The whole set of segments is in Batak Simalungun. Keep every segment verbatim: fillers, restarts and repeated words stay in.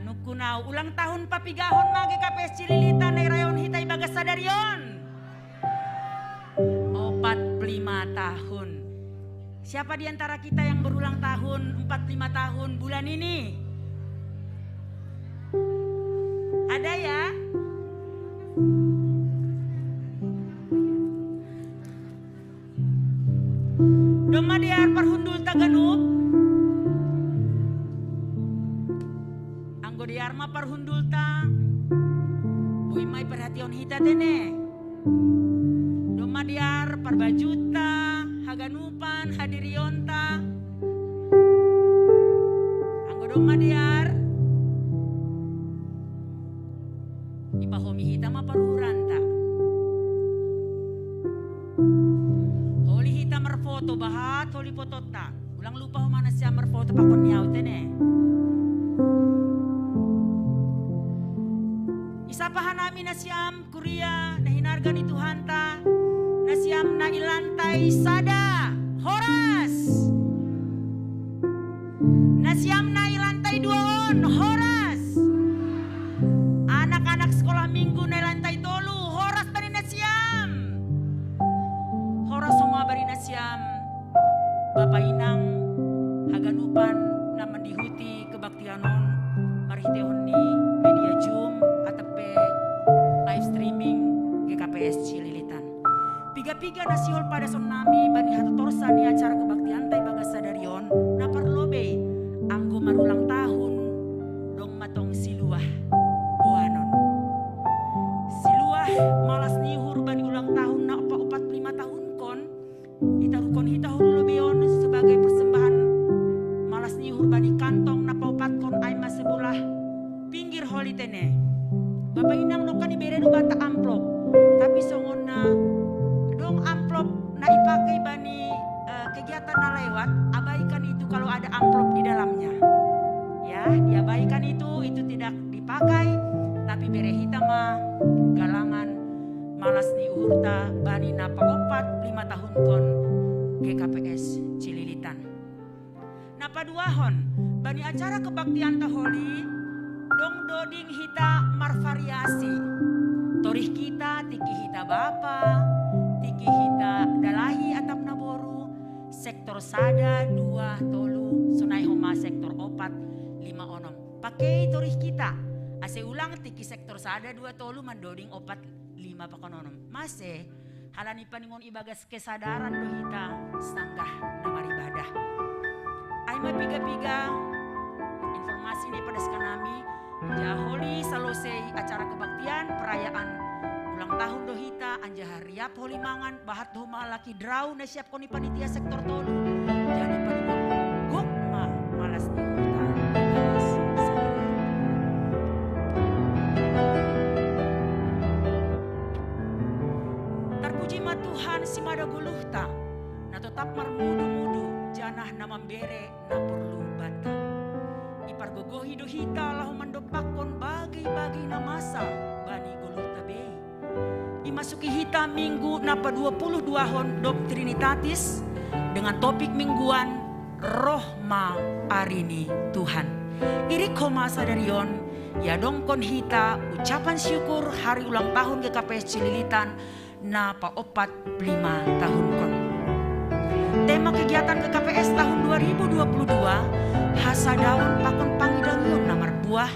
Nukunau ulang tahun papigahon ma G K P S Cililitan na irayahon hita ibagas sadari on. Opat puluh lima tahun. Siapa di antara kita yang berulang tahun empat puluh lima tahun bulan ini? Ada ya? Domma dear parhundulta ganup. Anggo dear ma parhundulta, boi ma iperhatian hita tene. Domma dear parbajuta, haganupan, hadirionta. Anggo domma dear, ipahomi hita ma paruhuranta. Holi hita marfoto, bahat holi fotonta. Ulang lupa ho ma nasiam marfoto pakon ni au tene. Isapa hanami nasiam kuria na hinarga ni Tuhanta, nasiam na i lantai sada. Horas. Nasiam na i lantai dua on. Horas. Anak-anak sekolah minggu na i lantai tolu. Horas bani nasiam. Horas ho ma bani nasiam, bapa inang, haganupan na mandihuti kebaktian on marhiteihon ni media Zoom atau pe live streaming G K P S Cililitan. Piga-piga na sihol padasonnami bani hatotorsa ni acara kebaktianta ibagas sadari on, na parlobei, anggo marulang tahun, dong ma tong siluah boanon. Siluah malas ni uhur bani ulang tahun na paopat puluh lima tahunkon, itaruhkon hita hulu lobei on sebagai persembahan malas ni uhur bani kantong na paopatkon, ai ma sebelah pinggir holi tene. Bapa inang, nongkan ibere Debata amplop, tapi songon na dong amplop na ipakai bani, eh, kegiatan na lewat, abaikan itu kalau ada amplop di dalamnya. Ya, diabaikan itu, itu tidak dipakai, tapi bere hita ma galangan malas ni uhurta bani na paopat puluh lima tahunkon G K P S Cililitan. Na paduahon, bani acara kebaktianta holi, dong doding hita marvariasi. Torih hita, tingki hita bapa, tingki hita dalahi atap na boru, sektor sada, dua, tolu, sonai ho ma sektor opat, lima, onom. Pakei torih hita, ase ulang tingki sektor sada, dua, tolu mandoding opat, lima pakon onom. Mase, halani paningon ibagas kesadaran do hita sanggah na maribadah. Ai ma piga-piga informasi na ipadaskan nami, ja holi salosei acara kebaktian, perayaan ulang tahun do hita, anjaha riap holi mangan, bahat do ho ma laki drau na siapkon ni panitia sektor tolu. Jadi paningon, gok ma malas ni uhurta. Tarpuji ma Tuhan simada goluhta, na totap marmudu-mudu, janah na mambere na porlu banta. Ipargogohi do hita laho mandompakkon bagei-bagei na masa bani goluhta bei. Imasuki hita minggu na padua puluh duahon dob Trinitatis dengan topik mingguan, Roh ma ari ni Tuhan. Irik ho ma sadari on, iadongkon hita ucapan syukur hari ulang tahun G K P S Cililitan na paopat puluh lima tahunkon. Tema kegiatan G K P S tahun dua ribu dua puluh dua, hasadaon pakon pangidangion na marbuah,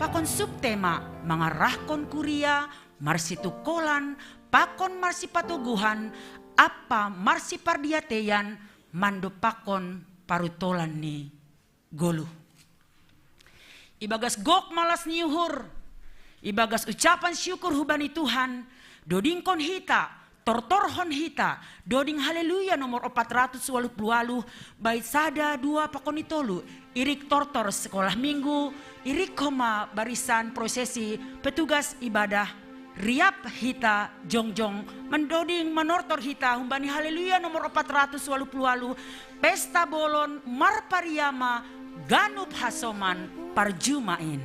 pakon subtema mangarahkon kuria, marsitungkolan, pakon marsipatoguhan, ampa marsipardiateian, mandompakkon parutolan ni goluh. Ibagas gok malas ni uhur, ibagas ucapan syukur hubani Tuhan, dodingkon hita, tortorhon hita, doding Haleluya nomor opat ratus waluh puluh waluh, bait sada, dua, pakon ni tolu, irik tortor sekolah minggu, irik ho ma barisan prosesi petugas ibadah, riap hita jongjong mandoding manortor hita humbani Haleluya nomor opat ratus waluh puluh waluh, pesta bolon marpariama ganup hasoman parjuma in.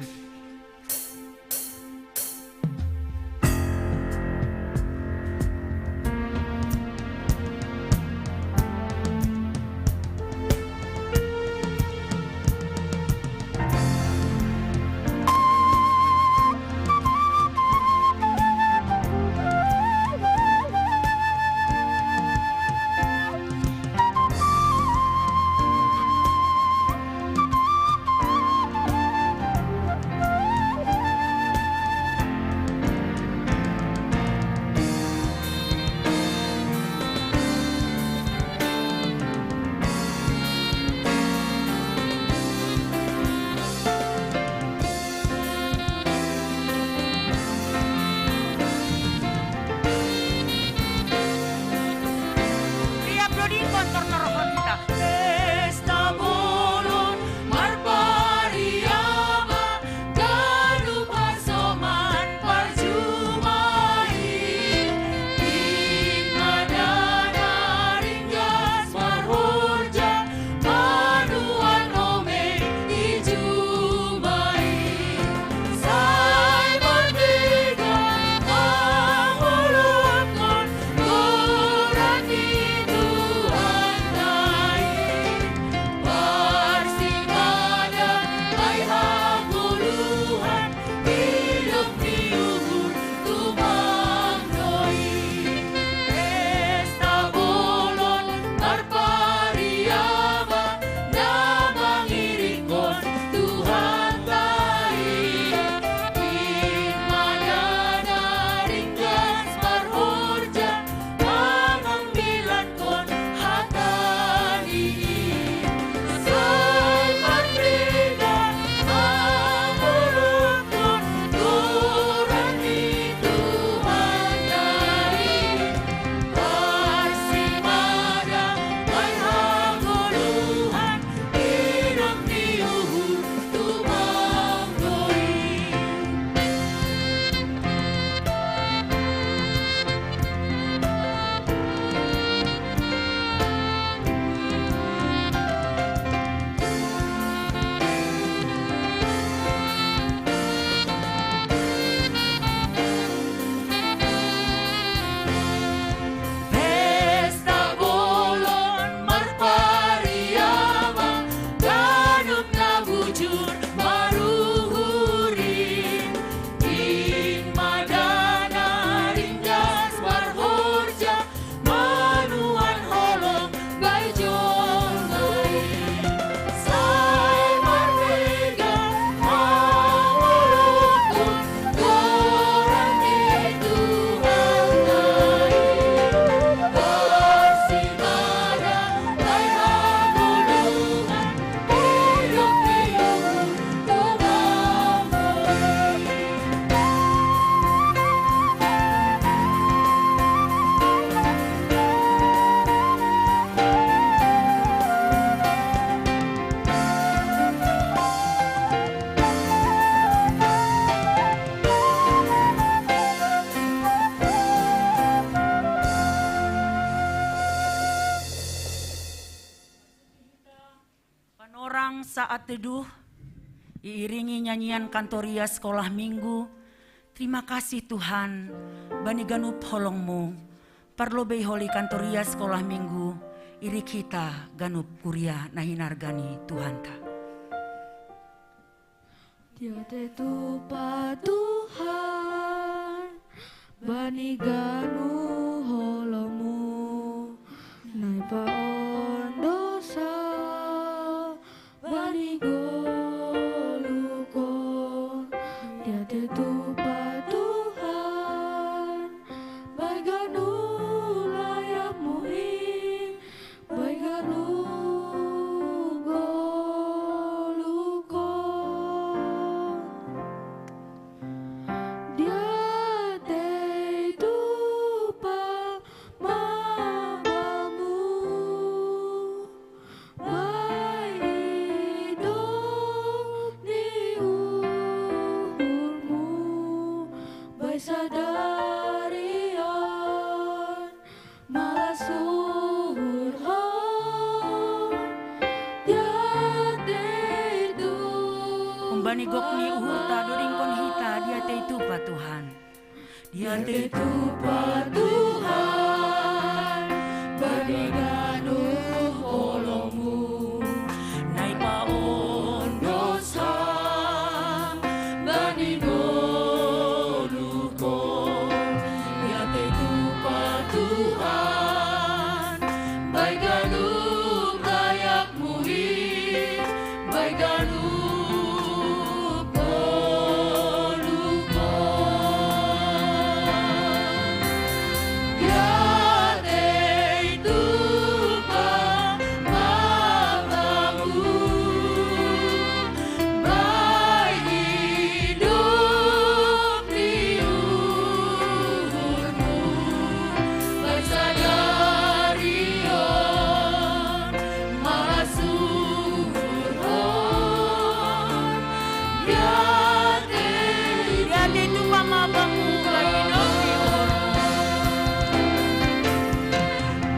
Teduh, iiringi nyanyian kantoria sekolah minggu. Terima kasih Tuhan, bani ganup holongmu. Parlobei holi kantoria sekolah minggu, irik hita ganup kuria na hinargani Tuhanta. Diate tupa Tuhan, bani ganup holongmu, nai paondosa bani goluhkon. Diate tupa Tuhan, bai ganup layakmu i, bai ganup goluhkon. Diate tupa ma bamu, bai idop ni uhurmu, bai sadari on malas uhurhon. Diate tupa. Umbani gok ni uhurta dodingkon hita diate tupa Tuhan. Diate tupa Tuhan, bani ganup holongmu, nai paondosa bani goluhkon. Diate tupa Tuhan, bai ganup layak mu i, bai ganup goluhkon. Diate tupa ma bamu, bai idop ni uhurmu, bai sadari on malas uhurhon. Diate, diate tupa ma bamu, bai idop ni uhurmu.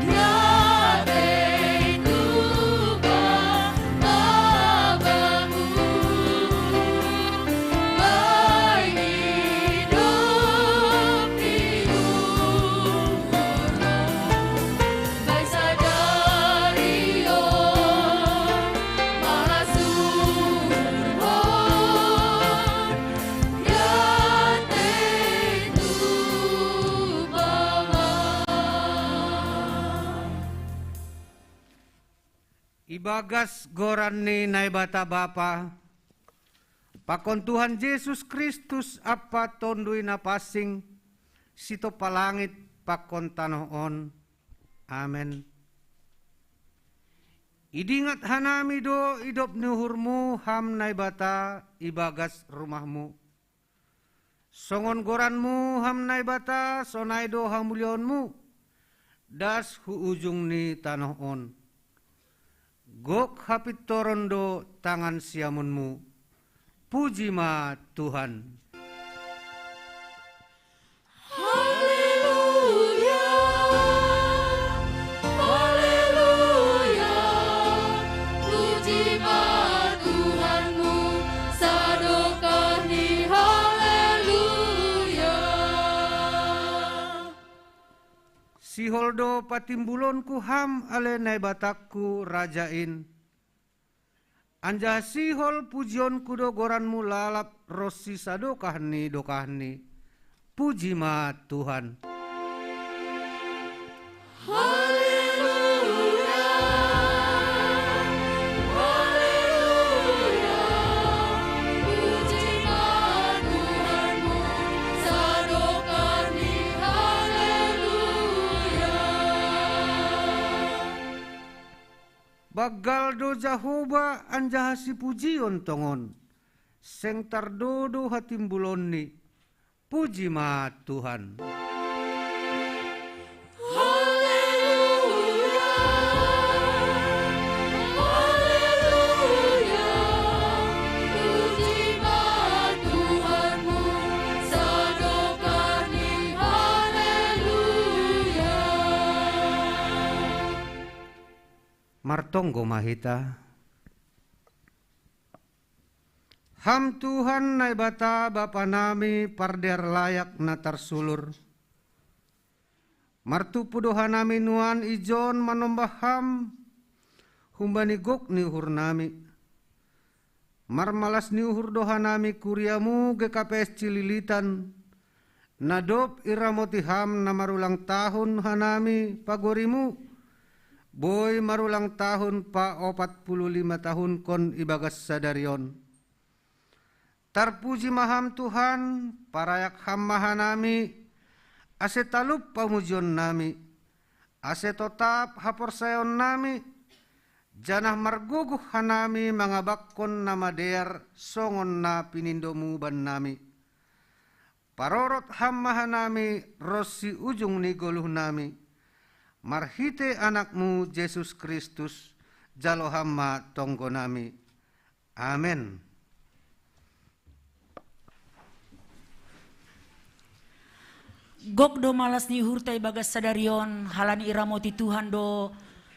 Diate tupa ma bamu, bai idop ni uhurmu, bai sadari on malas uhurhon. Diate tupa ma. Ibagas goran ni Naibata Bapa, pakon Tuhan Jesus Kristus Ampa Tonduy Napansing, sitompa langit pakon tanoh on. Amen. Idingat hanami do idop ni uhurmu, ham Naibata, ibagas rumahmu. Songon goranmu, ham Naibata, sonai do hamuliaonmu das hu ujung ni tanoh on. Gok hapintoron do tangan siamunmu. Puji ma Tuhan. Haleluya, haleluya, puji ma Tuhanmu, sadokah ni haleluya. Sihol do patimbulonku ham ale Naibatangku raja in, anjaha sihol pujionku do goranmu lalap ronsi sadokah ni dokahni. Puji ma Tuhan. Haleluya, haleluya, puji ma Tuhanmu, sadokah ni haleluya. Banggal do Jahowa anjaha sipujion tongon, seng tardodo hatimbulonni. Puji ma Tuhan. Haleluya, haleluya, puji ma Tuhanmu, sadokah ni haleluya. Martonggo ma hita. Ham Tuhan Naibata Bapa nami pardear layak na tarsulur. Martumpu do hanami nuan ijon manombah Ham, humbani gok ni uhur nami. Marmalas ni uhur do hanami kuriamu G K P S Cililitan, na dob iramoti Ham na marulang tahun hanami pagorimu, boi marulang tahun pa opat puluh lima tahunkon ibagas sadari on. Tarpuji ma Ham Tuhan, parayak Ham ma hanami, ase talup pamujion nami, ase totap haporsayaon nami, janah margogoh hanami mangabakkon na madear songon na pinindomu bannami. Parorot Ham ma hanami ronsi ujung ni goluh nami, marhite Anakmu Jesus Kristus, jalo Ham ma tonggo nami. Amen. Gok do malas ni uhurta ibagas sadari on, halani iramoti Tuhan do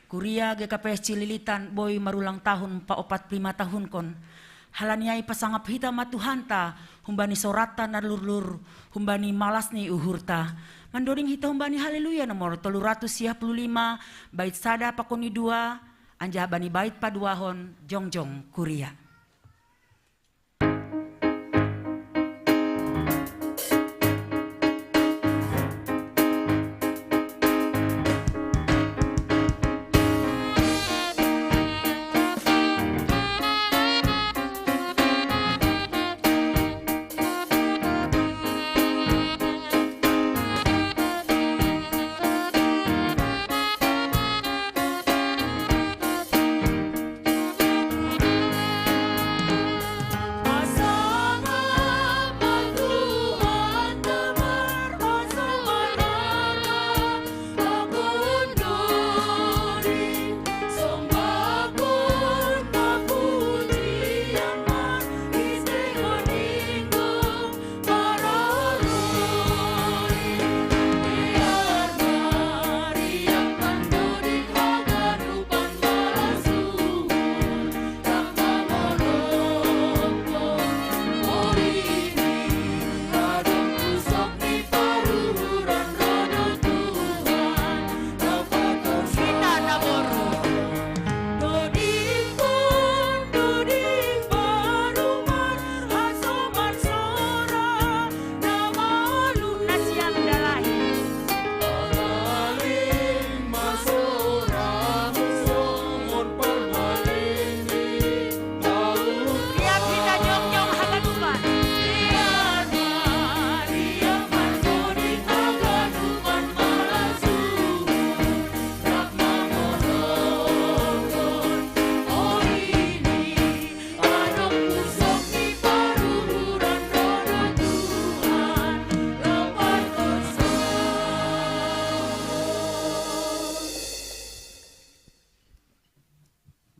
kuria G K P S Cililitan boi marulang tahun pa opat lima tahunkon. Halani ai pasangap hita ma Tuhanta, humbani soranta na lurlur, humbani malas ni uhurta. Mandoding hita humbani Haleluya nomor tolu ratus sia puluh lima, bait sada pakon ni dua, anjaha bani bait paduahon jongjong kuria.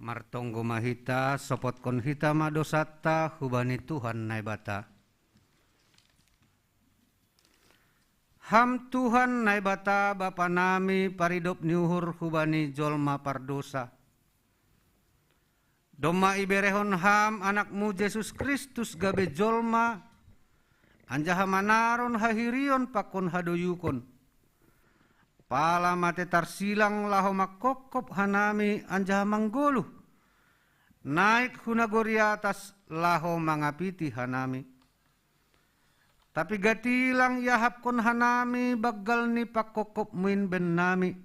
Martonggo ma hita, sopotkon hita ma dosanta hubani Tuhan Naibata. Ham Tuhan Naibata Bapa nami paridop ni uhur hubani jolma pardosa. Domma iberehon Ham Anakmu Jesus Kristus gabe jolma, anjaha manaron hahirion pakon hadoyukon. Pala mate tarsilang laho manghophop hanami anjaha manggoluh, naik hu nagori atas laho mangapiti hanami. Tapi gati lang iahapkon hanami banggal ni panghophopmu in bennami.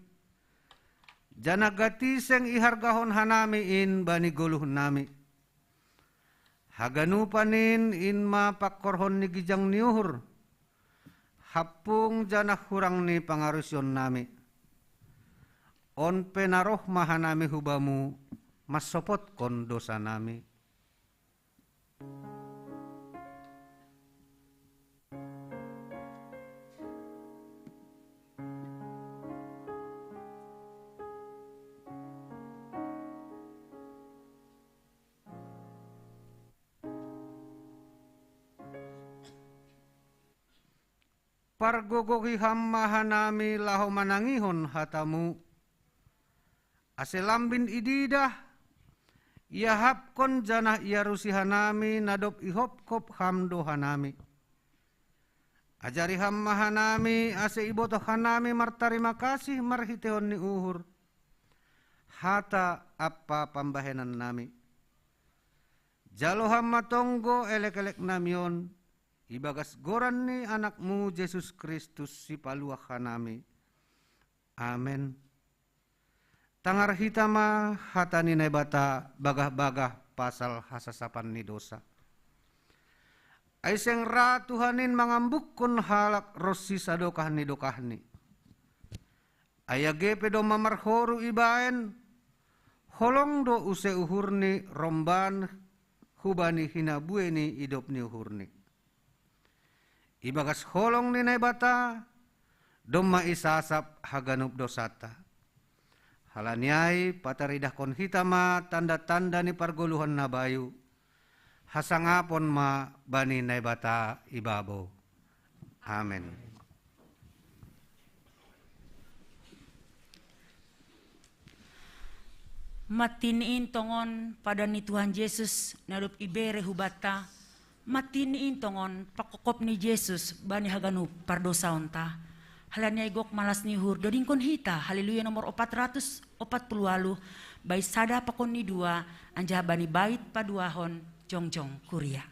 Janah gati seng ihargahon hanami in bani goluhnami. Haganupan in, in ma pangkorhon ni gijang ni uhur, hampung janah hurang ni pangarusionnami. On pe na roh ma hanami hu Bamu, mansopotkon dosanami. Pargogohi Ham ma hanami laho manangihon hataMu, ase lambin ididah, Iahapkon janah iarusi hanami na dob ihopkop Ham do hanami. Ajari Ham ma hanami, ase ibotoh hanami martarima kasih marhiteihon ni uhur, hata ampa pambahenannami. Jalo Ham ma tonggo elekeleknami on, ibagas goran ni Anak-Mu Jesus Kristus, Sipaluah hanami. Amen. Tangar hita ma hata ni Naibata bagah-bagah pasal hasasapan ni dosa. Ai seng ra Tuhan in mangambukkon halak ronsi sadokah ni dokahni. Ai age pe domma marhoru ibaen, holong do use uhurni romban hubani hinabue ni idop ni uhurni. Ibagas holong ni Naibata, domma isasap haganup dosanta. Halani ai pataridahkon hita ma tanda-tanda ni pargoluhan na bayu, hasangapon ma bani Naibata ibabou. Amen. Matini in tongon padan ni Tuhan Jesus na dob ibere hubanta, matini in tongon pangkopkop ni Jesus bani haganup pardosaonta. Halani ai gok malas ni uhur dodingkon hita Haleluya nomor opat ratus opat puluh waluh, bait sada pakon ni dua, anjaha bani bait paduahon jongjong kuria.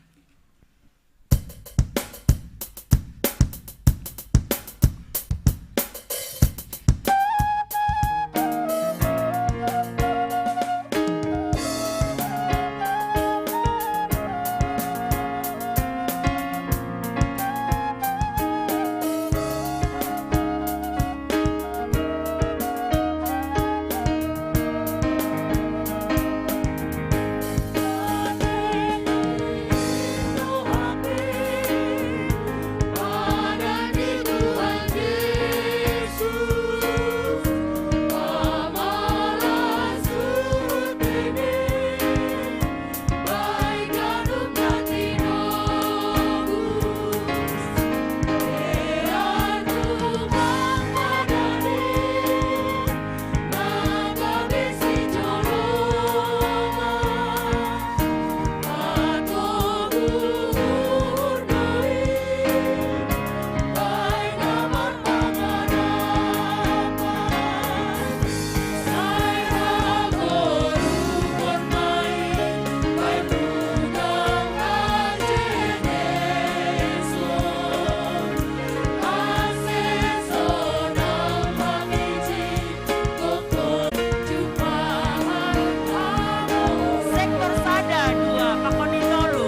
Sektor sada, dua, pakon ni tolu.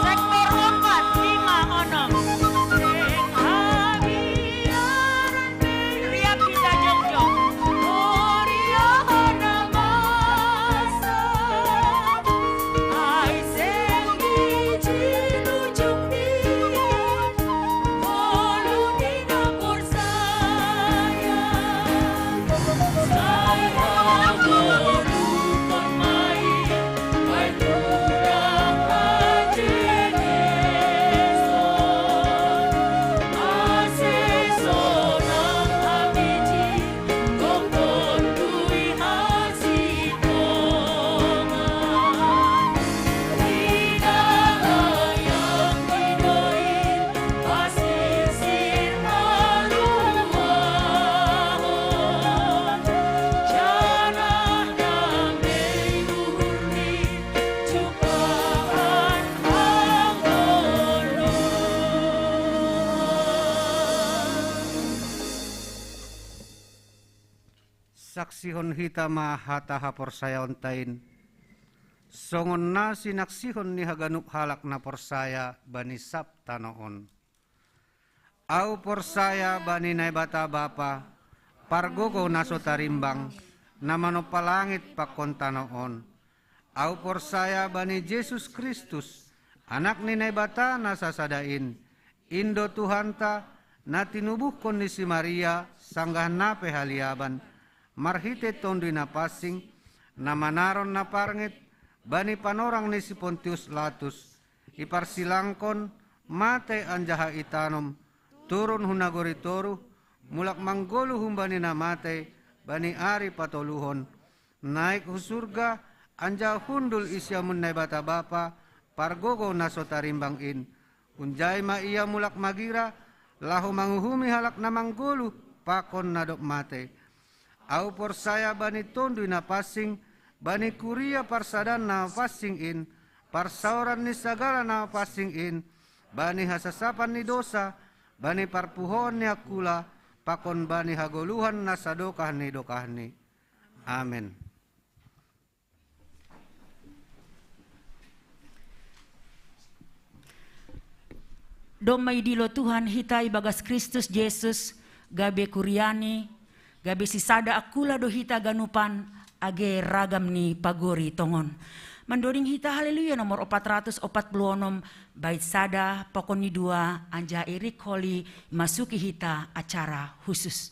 Sektor opat, lima, onom. Seng habiaran pe. Riap hita jongjong. Oria hona masa. Ai seng ijin ujungni. Olo ni na porsaya. Saksihon hita ma hata haporsayaonta in, songon na sinaksihon ni haganup halak na porsaya bani sab tano on. Ahu porsaya bani Naibata Bapa, pargogo na so tarimbang, na manompa langit pakon tano on. Ahu porsaya bani Jesus Kristus, Anak ni Naibata na sasada in, in do Tuhanta, na tinubuhkon ni si Maria, sanggah na pe haliaban, marhitei Tonduy Napansing, na manaron naparngit bani panorang ni si Pontius Latus, iparsilangkon, matei anjaha itanom, turun hu nagori toruh, mulak manggoluh humbani na matei bani ari patoluhon, naik hu surga, anjaha hundul i siamun Naibata Bapa, pargogoh na so tarimbang in. Hunjai ma ia mulak magira, laho manguhumi halak na manggoluh pakon na dob matei. Ahu porsaya bani Tonduy Napansing, bani kuria parsadaan na mapansing in, parsaoran ni sagala na mapansing in, bani hasasapan ni dosa, bani parpuhoon ni angkula, pakon bani hagoluhan na sadokah ni dokahni. Amen. Domma idilo Tuhan hita ibagas Kristus Jesus, gabe kuriaNi, gabe sisada angkula do hita ganupan, age ragam ni pagori tongon. Mandoding hita Haleluya nomor opat ratus opat puluh onom, bait sada, pokon ni dua, anjaha irik holi masuki hita acara khusus.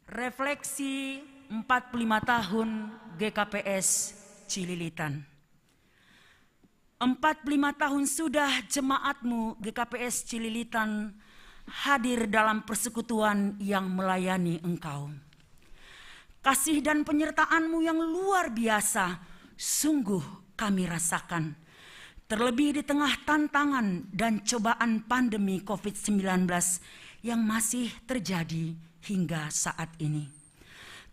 Refleksi empat puluh lima tahun G K P S Cililitan. Empat puluh lima tahun sudah jemaatmu G K P S Cililitan hadir dalam persekutuan yang melayani Engkau. Kasih dan penyertaan-Mu yang luar biasa sungguh kami rasakan, terlebih di tengah tantangan dan cobaan pandemi covid sembilan belas yang masih terjadi hingga saat ini.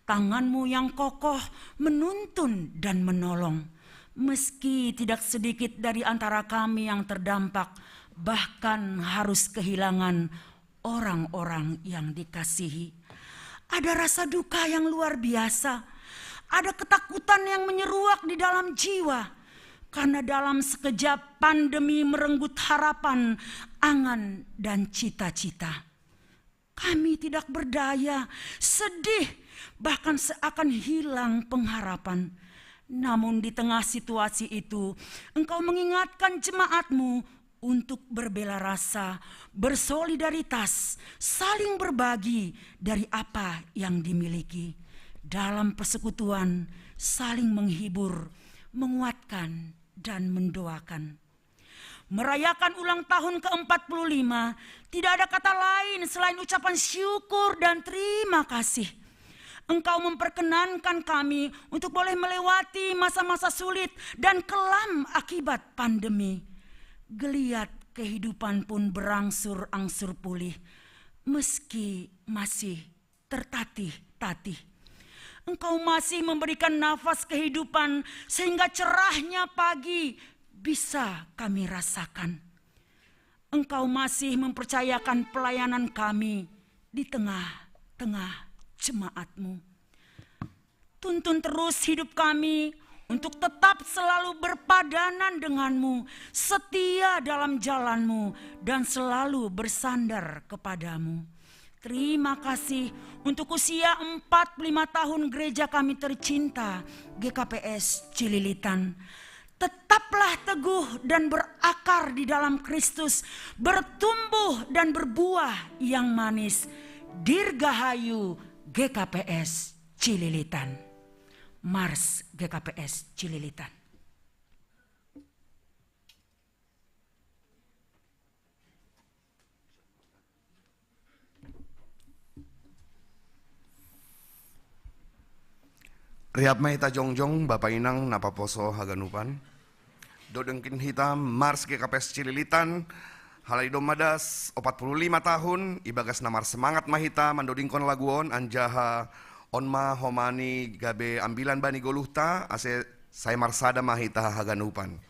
Tangan-Mu yang kokoh menuntun dan menolong, meski tidak sedikit dari antara kami yang terdampak, bahkan harus kehilangan orang-orang yang dikasihi. Ada rasa duka yang luar biasa, ada ketakutan yang menyeruak di dalam jiwa, karena dalam sekejap pandemi merenggut harapan, angan, dan cita-cita. Kami tidak berdaya, sedih, bahkan seakan hilang pengharapan. Namun di tengah situasi itu, Engkau mengingatkan jemaat-Mu untuk berbela rasa, bersolidaritas, saling berbagi dari apa yang dimiliki. dalam persekutuan, saling menghibur, menguatkan, dan mendoakan. Merayakan ulang tahun ke-empat puluh lima, tidak ada kata lain selain ucapan syukur dan terima kasih. Engkau memperkenankan kami untuk boleh melewati masa-masa sulit dan kelam akibat pandemi. Geliat kehidupan pun berangsur-angsur pulih, meski masih tertatih-tatih. Engkau masih memberikan nafas kehidupan sehingga cerahnya pagi bisa kami rasakan. Engkau masih mempercayakan pelayanan kami di tengah-tengah jemaat-Mu. Tuntun terus hidup kami untuk tetap selalu berpadanan denganmu, setia dalam jalanmu, dan selalu bersandar kepadamu. Terima kasih untuk usia empat puluh lima tahun gereja kami tercinta, G K P S Cililitan. Tetaplah teguh dan berakar di dalam Kristus, bertumbuh dan berbuah yang manis. Dirgahayu G K P S Cililitan. Mars G K P S Cililitan. Riap ma hita jongjong, Bapa Inang napaposo haganupan. Dodengkin hita Mars G K P S Cililitan, halai domma das opat puluh lima tahun, ibagas na marsemangat ma hita mandodingkon lagu on, anjaha on ma homa ni gabe ambilan bani goluhta, ase sai marsada ma hita haganupan.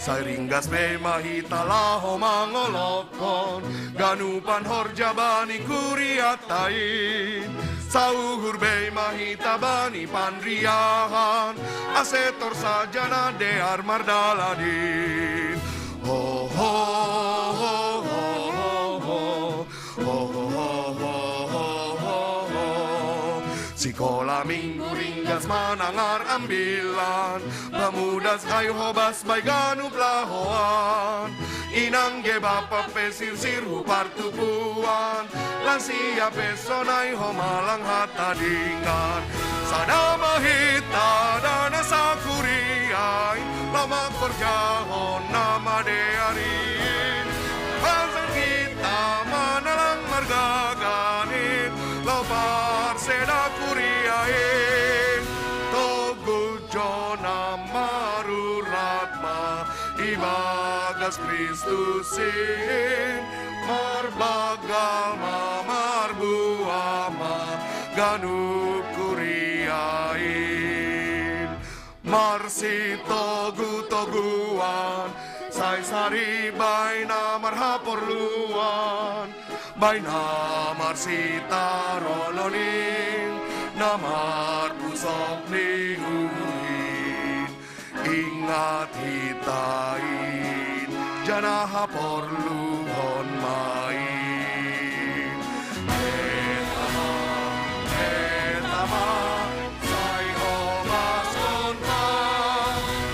Sai ringgas be ma hita laho mangolokkon ganupan horja bani kurianta i. Sauhur be ma hita bani panriahan, ase tor saja na dear mardalan i. Ho, ho, ho, ho, ho, ho. Ho, ho, ho, ho, ho, ho, ho. Sikola minggu ringgas manangar ambilan, pamudas ai hobas bai ganup lahoan. Inang ge bapa pe sirsir hu partubuan, lansia pe sonai homa lang hata dingkan. Sada ma hita da na sakuria i, laho mangkorjahon na madear i. Pasan hita ma na lang margagan i, laho parseda kuria i. Togu jo na marurat ma ibagas Kristus in, marbanggal ma marbuah ma ganup kuria in. Marsitogu-toguan, sai saribai na marhaporluan, bai na marsitaronon in, na marpusok ni uhur in. Ingat hita in, janah haporluhon ma in. Heta ma, heta ma, sai homaskonta,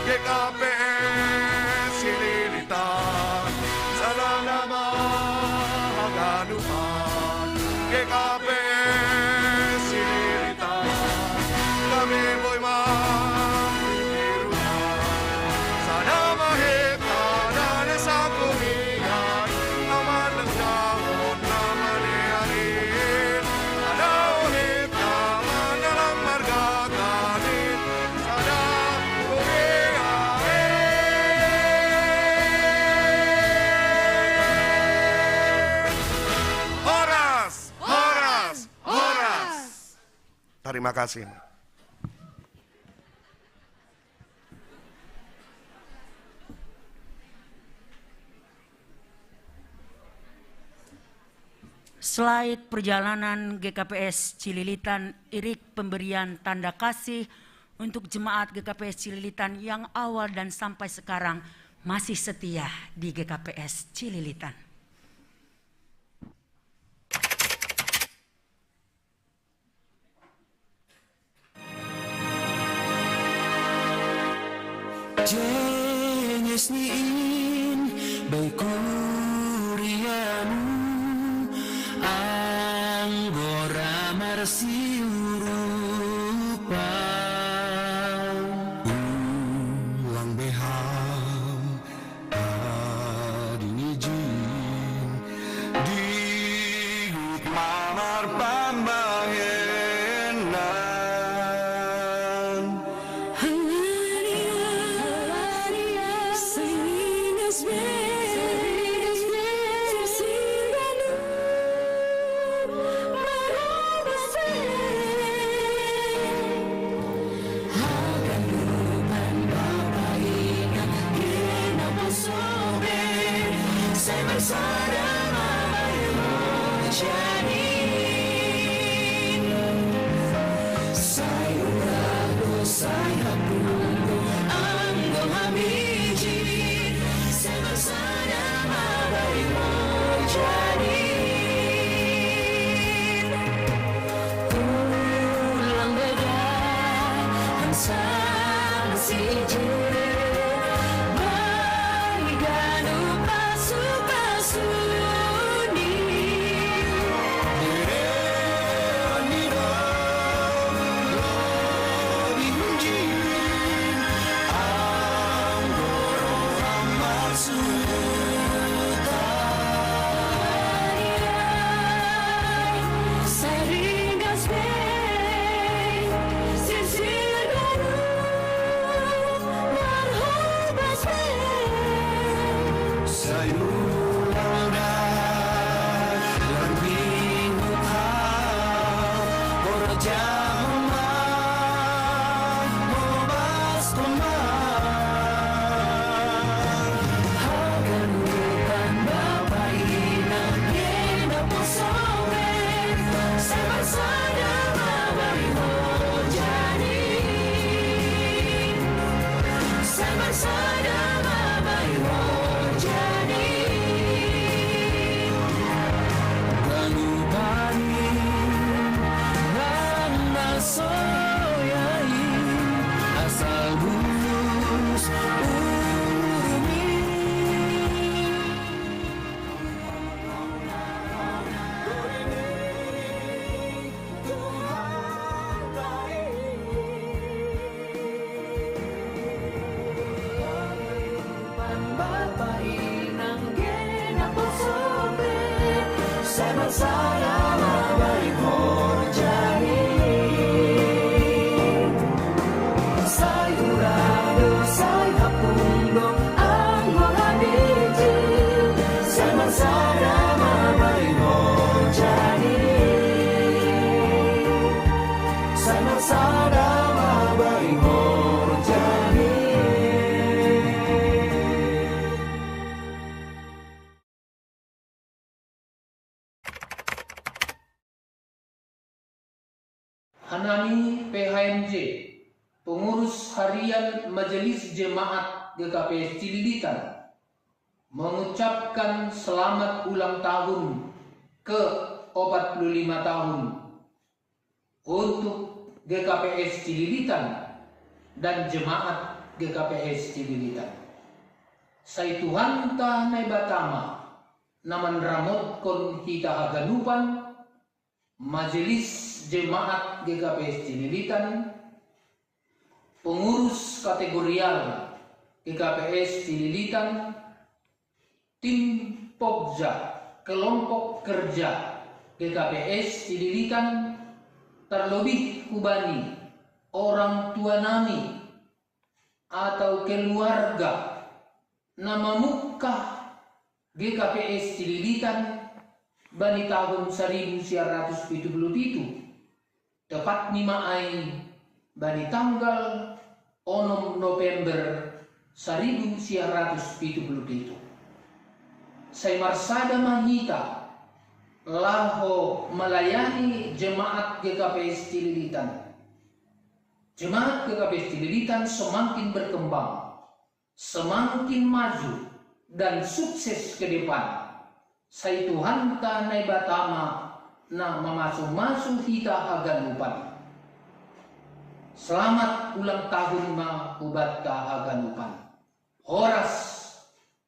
G K P S Cililitan, sada ma haganupan, G K P S Cililitan, gabe boi manghiruhon. Sada ma hita da na sakuria i, na manangkahon na madear i. Sada ma hita ma na lang margagan i, sada kuria i. Horas, horas, horas. Tarima kasih. Slide perjalanan G K P S Cililitan, iring pemberian tanda kasih untuk jemaat G K P S Cililitan yang awal dan sampai sekarang masih setia di G K P S Cililitan. Jenges ni in bai kurianu anggora marsiurupa. Ulang behal adingijin di guk mamar pambahenan. Hanami P H M J, Pengurus Harian Majelis Jemaat G K P S Cililitan, mengucapkan selamat ulang tahun ke opat puluh lima tahun untuk G K P S Cililitan dan jemaat G K P S Cililitan. Sai Tuhanta Naibata ma na manramotkon hita haganupan, Majelis Jemaat G K P S Cililitan, pengurus kategorial G K P S Cililitan, tim Pokja, kelompok kerja G K P S Cililitan, terlebih hubani orang tua nami atau keluarga na mamungkah G K P S Cililitan bani tahun saribu sia ratus pitu puluh pitu, tepatni ma ai bani tanggal onom November saribu sia ratus pitu puluh pitu. Sai marsada ma hita Laho melayani jemaat G K P S Cililitan. Jemaat G K P S Cililitan semakin berkembang, semakin maju, dan sukses ke depan. Sai Tuhanta Naibata ma na mamasu-masu hita haganupan. Selamat ulang tahun ma hubanta haganupan. Horas,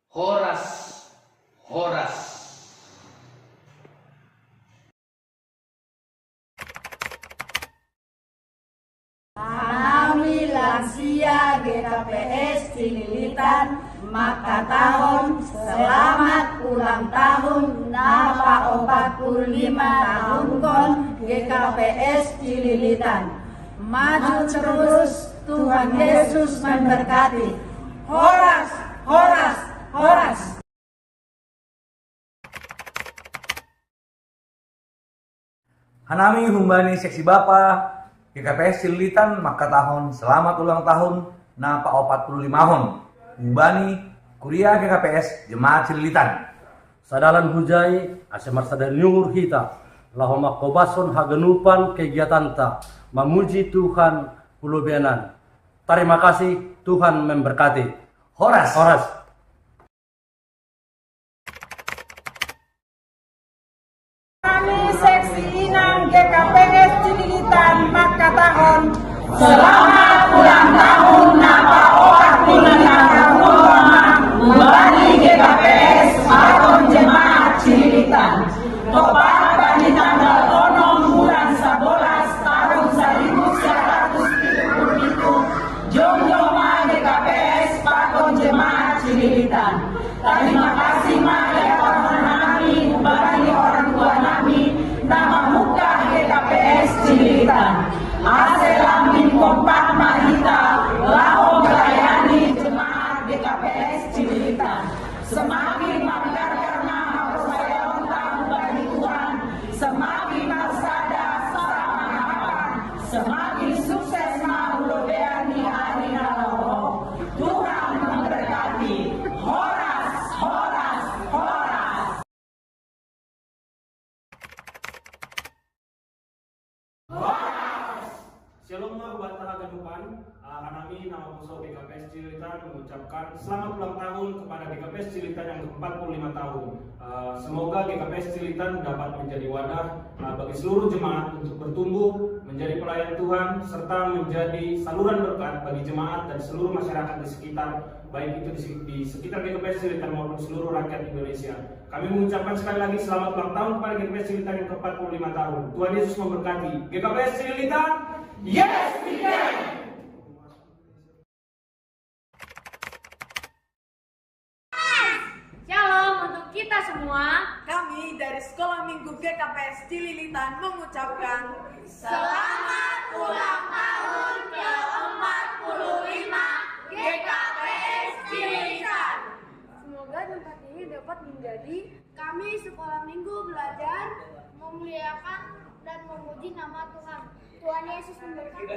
horas, horas. Hanami lansia G K P S Cililitan, mangkatahon selamat ulang tahun na paopat puluh lima tahunkon G K P S Cililitan. Maju terus, Tuhan Yesus memberkati. Horas, horas, horas. Hanami humbani seksi bapa G K P S Cililitan mangkatahon selamat ulang tahun na paopat puluh limahon humbani Kuria G K P S Jemaat Cililitan. Sadalan hujai ase marsada ni uhur hita, laho mangkobaskon haganupan kegiatanta mamuji Tuhan hu lobeian an. Tarima kasih, Tuhan memberkati. Horas. Horas. Kami seksi inang G K P S Cililitan mangkatahon selamat ulang tahun na paopat puluh lima tahun humbani G K P S pakon jemaat Cililitan. Topat bani tanggal onom bulan sabolas tahun saribu sia ratus pitu puluh pitu, jongjong ma G K P S pakon jemaat Cililitan. Tarima kasih ma ya Tuhan nami, humbani orang tua nami, na mamungkah G K P S Cililitan. Ase lambin kompak ma hita laho melayani jemaat G K P S Cililitan. Semakin manggargar ma haporsayaonta humbani Tuhan, semakin marsada saharapan, semakin sukses ma hu lobeian ni ari na laho. Tuhan memberkati. Horas, horas, horas. Shalom ma hubanta haganupan. Ah, hanami na mamuso G K P S Cililitan mengucapkan selamat ulang tahun kepada G K P S Cililitan yang keempat puluh lima tahun. Ah, semoga G K P S Cililitan dapat menjadi wadah, ah, bagi seluruh jemaat untuk bertumbuh, menjadi pelayan Tuhan, serta menjadi saluran berkat bagi jemaat dan seluruh masyarakat di sekitar, baik itu di, di sekitar G K P S Cililitan maupun seluruh rakyat Indonesia. Kami mengucapkan sekali lagi selamat ulang tahun kepada G K P S Cililitan yang keempat puluh lima tahun. Tuhan Yesus memberkati. G K P S Cililitan, yes, we can! Shalom untuk kita semua. Kami dari Sekolah Minggu G K P S Cililitan mengucapkan selamat ulang tahun ke empat puluh lima G K P S Cililitan. Semoga tempat ini dapat menjadi kami Sekolah Minggu belajar memuliakan dan memuji nama Tuhan. Tuhan Yesus memberkati.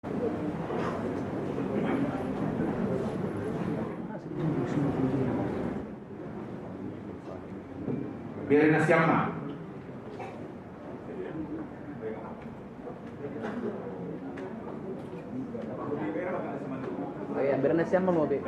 Biar nasi ama. Oh iya, biar nasi ama mau, Be.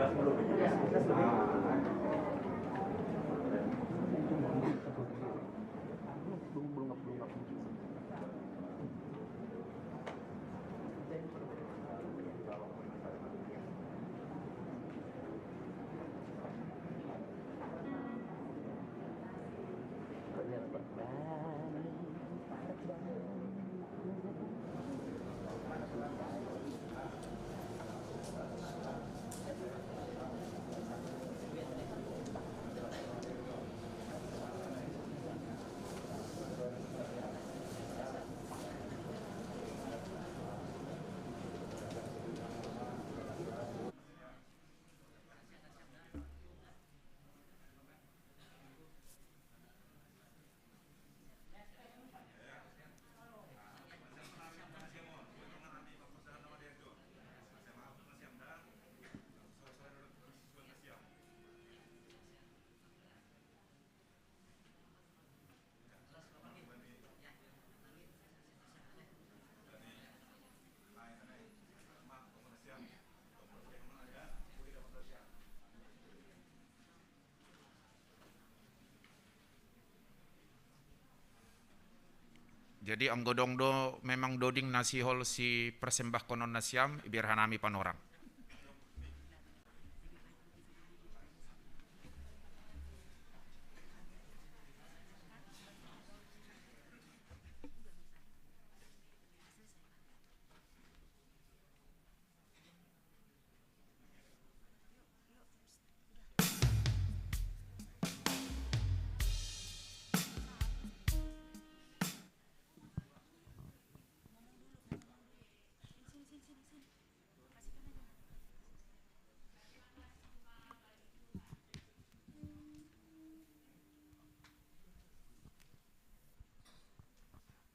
Jadi anggo dong do memang doding na sihol sipersembahkonon nasiam, ibere hanami panorang.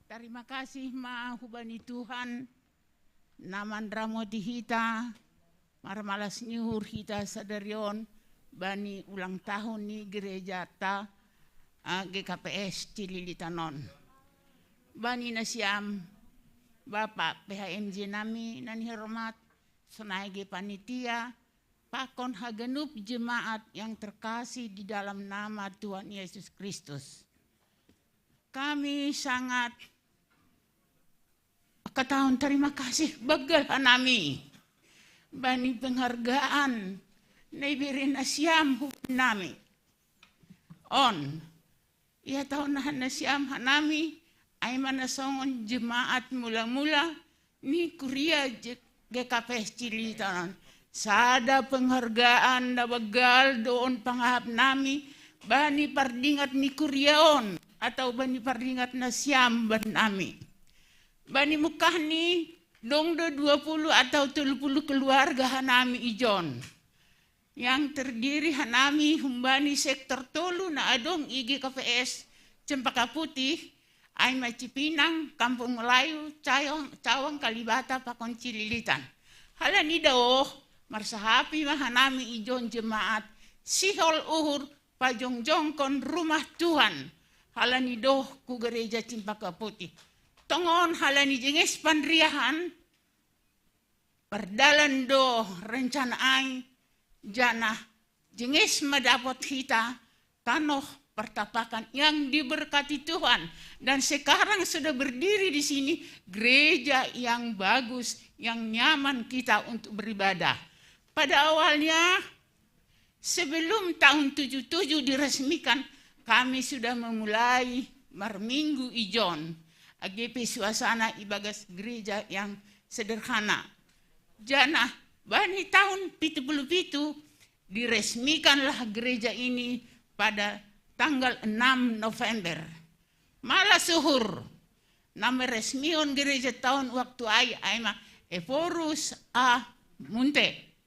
Tarima kasih ma hubani Tuhan, na manramoti hita, marmalas ni uhur hita sadari on bani ulang tahun ni gerejata, ah, G K P S Cililitan on. Bani nasiam, Bapak P H M J nami na nihormat, sonai ge panitia, pakon haganup jemaat yang terkasih di dalam nama Tuhan Yesus Kristus. Kami sangat kataon tarima kasih banggal hanami bani penghargaan na ibere nasiam hubannami on. Ia taon na nasiam hanami, ai ma na songon jemaat mula-mula ni kuria G K P S Cililitan on. Sada penghargaan na banggal do on pangahap nami bani pardingat ni kuria on, atau bani pardingat nasiam bannami. Bani mungkah ni dong do dua puluh atau tolu puluh keluarga hanami ijon, yang terdiri hanami humbani sektor tolu na adong i G K P S Cempaka Putih, ai ma Cipinang, Kampung Melayu, Cawang, Cawang Kalibata pakon Cililitan. Halani daoh, marsahapi ma hanami ijon jemaat sihol uhur pajongjongkon rumah Tuhan, halani daoh tu gereja Cempaka Putih. Tongon halani jenges panriahan, mardalan do rencana ai, janah jenges ma dapot hita tanoh pertapakan yang diberkati Tuhan. Dan sekarang sudah berdiri di sini gereja yang bagus, yang nyaman kita untuk beribadah. Pada awalnya, sebelum tahun tujuh tujuh diresmikan, kami sudah memulai marminggu ijon, age pe suasana ibagas gereja yang sederhana. Janah bani tahun pitu puluh pitu diresmikanlah gereja ini pada tanggal enam November. Malas uhur, na meresmihon gereja tahun waktu ai, ai ma Ephorus A. Munte.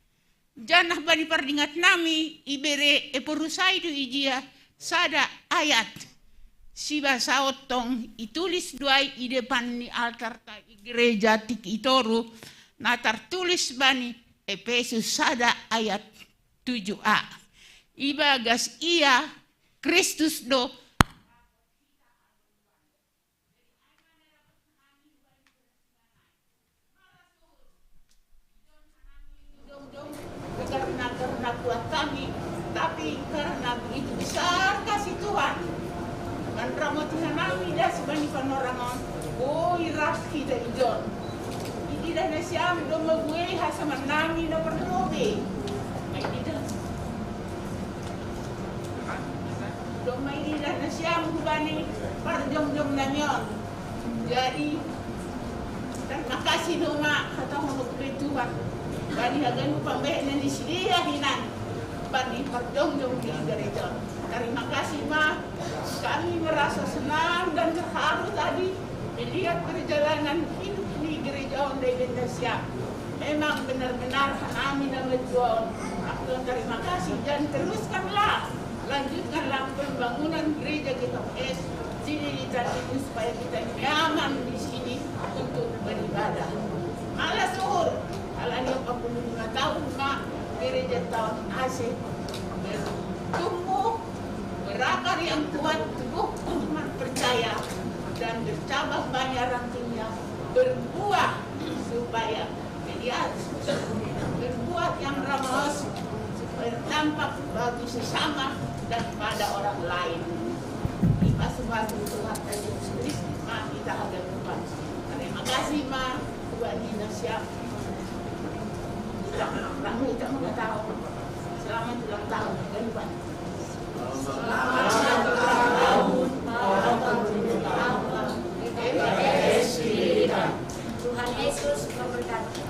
Janah bani pardingat nami ibere Ephorus ai do ijia sada ayat. Sibasaon tong itulis do ai i depan ni altar ta i gereja tingki toru, na tartulis bani Epesus sada ayat tujuh a. Ibagas ia Kristus do karena, karena kuat kami, tapi karena begitu besar kasih Tuhan. Manramoti hanami das bani panorang on, boi ras hita ijon. Ididah nasiam domma buei hasaman nami na parlobe. Mai ididah. Domma ididah nasiam hubani parjongjong nami on. Jadi, terima kasih domma hatahon tu Tuhan. Bani haganup pambahenan ni sidea hinan. Bani parjongjong di gereja. Terima kasih ma. Kami merasa senang dan terharu tadi melihat perjalanan hidup di gereja Onda Ibn Nasiam. Memang benar-benar hanami na menjual. Terima kasih dan teruskanlah, lanjutkanlah pembangunan gereja G K P S di Lilitan ini supaya kita nyaman di sini untuk beribadah. Malah suhur, alani empat puluh lima tahun ma gereja taon A C bertumbuh, berakar yang kuat, teguh iman percaya, dan bercabang banyak rantingnya, berbuah supaya jadi berbuah yang ramos, berdampak bagi sesama dan pada orang lain. Di pasu-pasu Tuhan Yesus Kristus, ma kita ada Tuhan. Terima kasih ma, Tuhan Yesus siap. Kita, kita mau tahu. Selamat ulang tahun, Tuhan. Tuhan Yesus memberkati.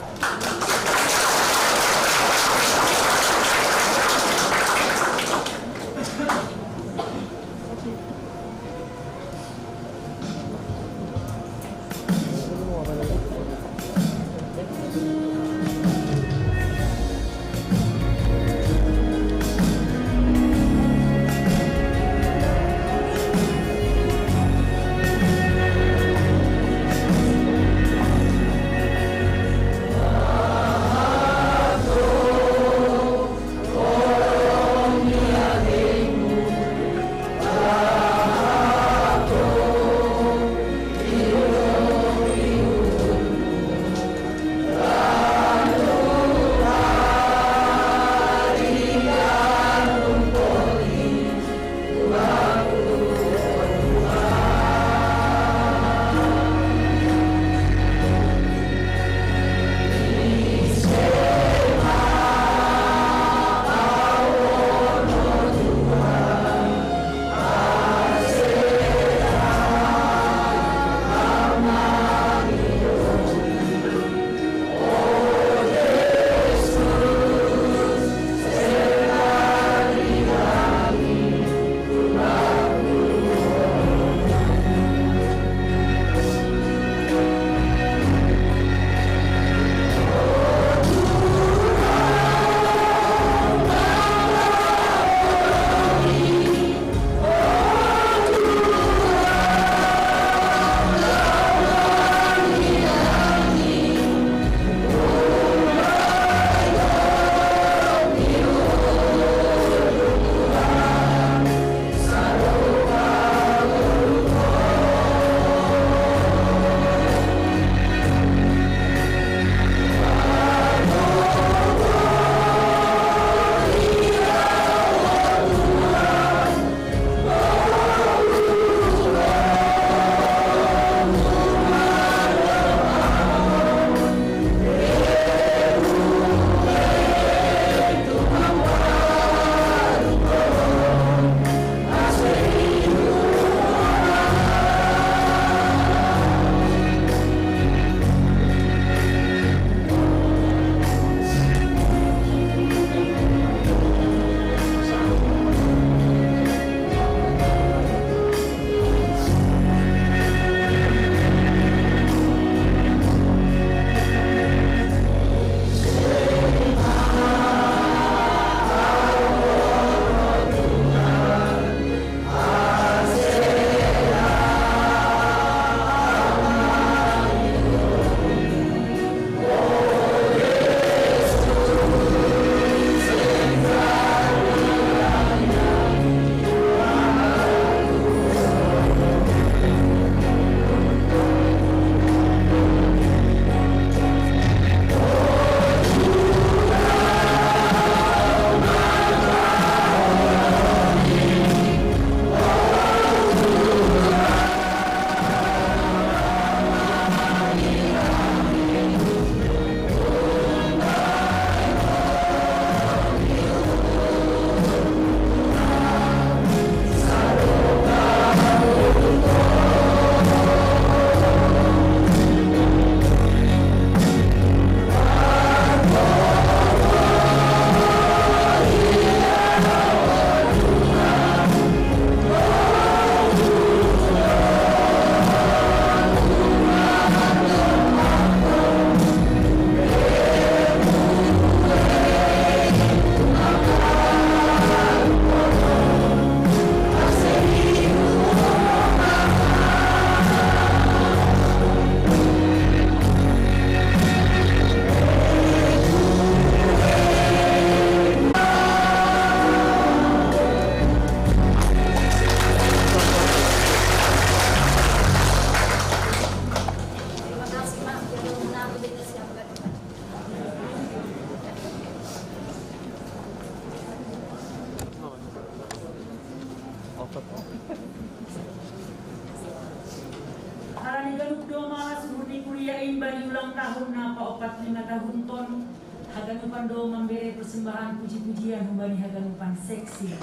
Harani ganup do malas uhur ni kuria in bani ulang tahun na paopat lima tahun ton. Haganupan do mambere persembahan puji-pujian humbani haganupan seksi.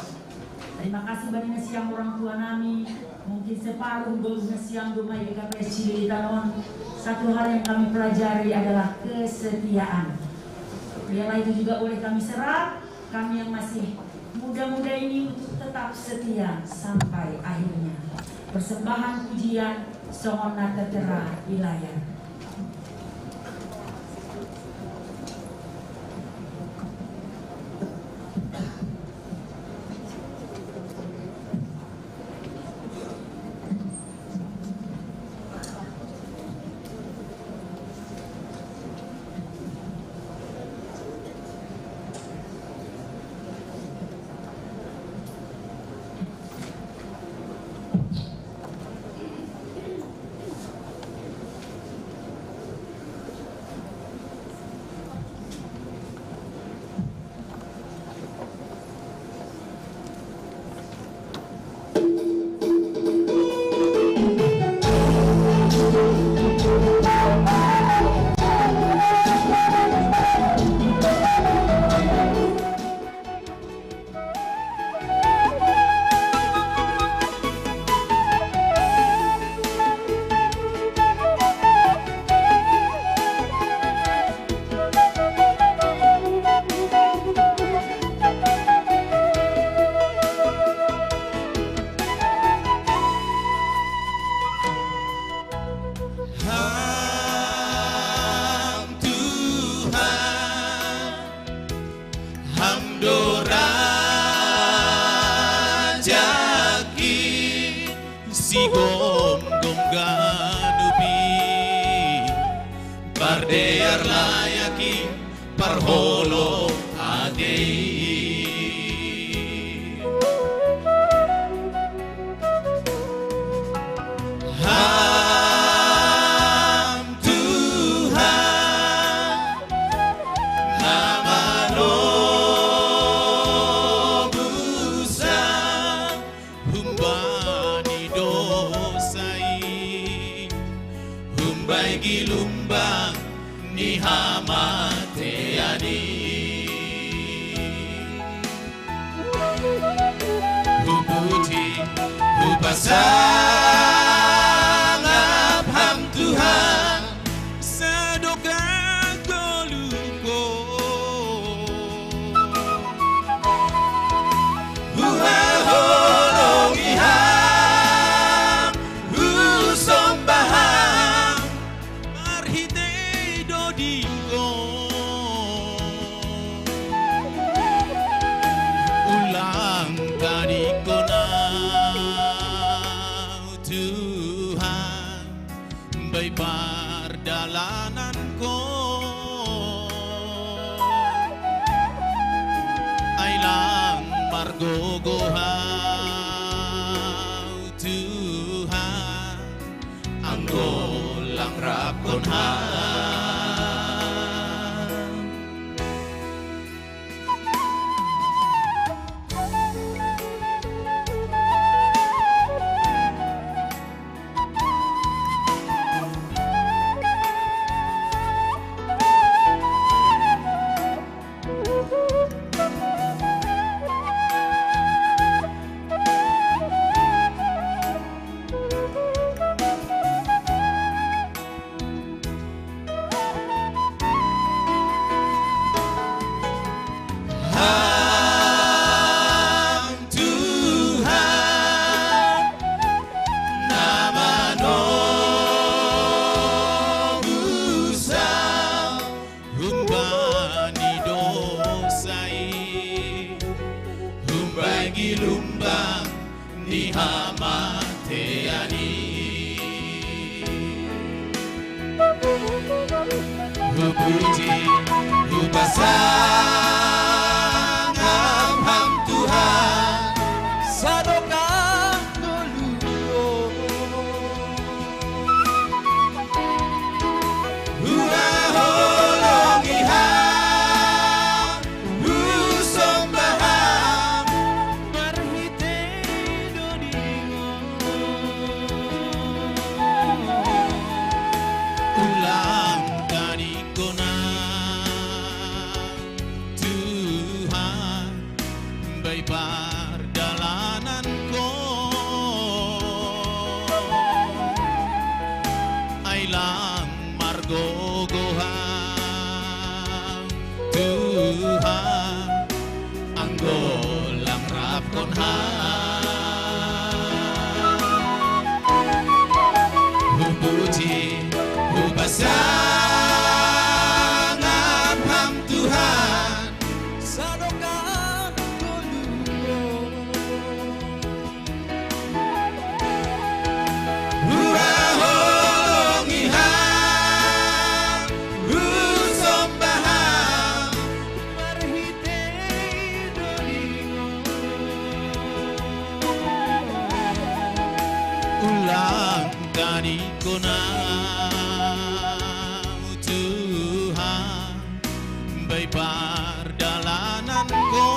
Terima kasih bani nasiam orang tua nami. Mungkin separuh goluh nasiam do mai G K P S Cililitan on. Satu hal yang kami pelajari adalah kesetiaan. Biarlah itu juga boleh kami serap, kami yang masih muda-muda ini untuk tetap setia sampai akhirnya. Persembahan pujian songon na tertera di layar. Ham Tuhan, Ham do rajaki, sigomgom ganup i, pardear layak i, parholong ate i. Ham Tuhan, na manobusa humbani dosa i, humbai gilumbang ni hamatean i. Hupuji, hupasangap Ham Tuhan, sadokah goluhon. Huhaholongi Ham, husomba Ham, marhitei dodingkon. Ulang tadingkon ahu Tuhan, bahen pardalananku. Ai lang margogoh ahu Tuhan, anggo lang rap Tuhan. Ham Tuhan, na manobusa humbani dosa i, humbai gilumbang ni hamatean i. Hupuji, hupasangap Ham Tuhan, sadokah goluhon. Huhaholongi Ham, husomba Ham, marhitei doding Bai pardalananku, ai lang margogohang Tuhan, anggo lang rap kon Ham. Hupuji, hupasangap Ham Tuhan, sadokah ngolu. Huhaholongi Ham, husomba Ham, marhitei dolingo. Ulang tadingkon Au Tuhan, bai pardalananku,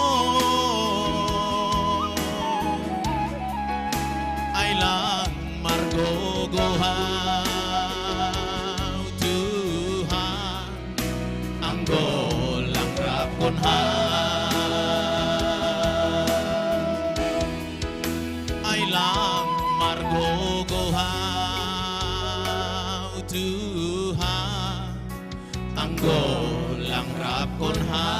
ai lang margogohang Tuhan, anggo lang rap kon Ham. Ai lang margogohang Tuhan, anggo lang rap kon Ham.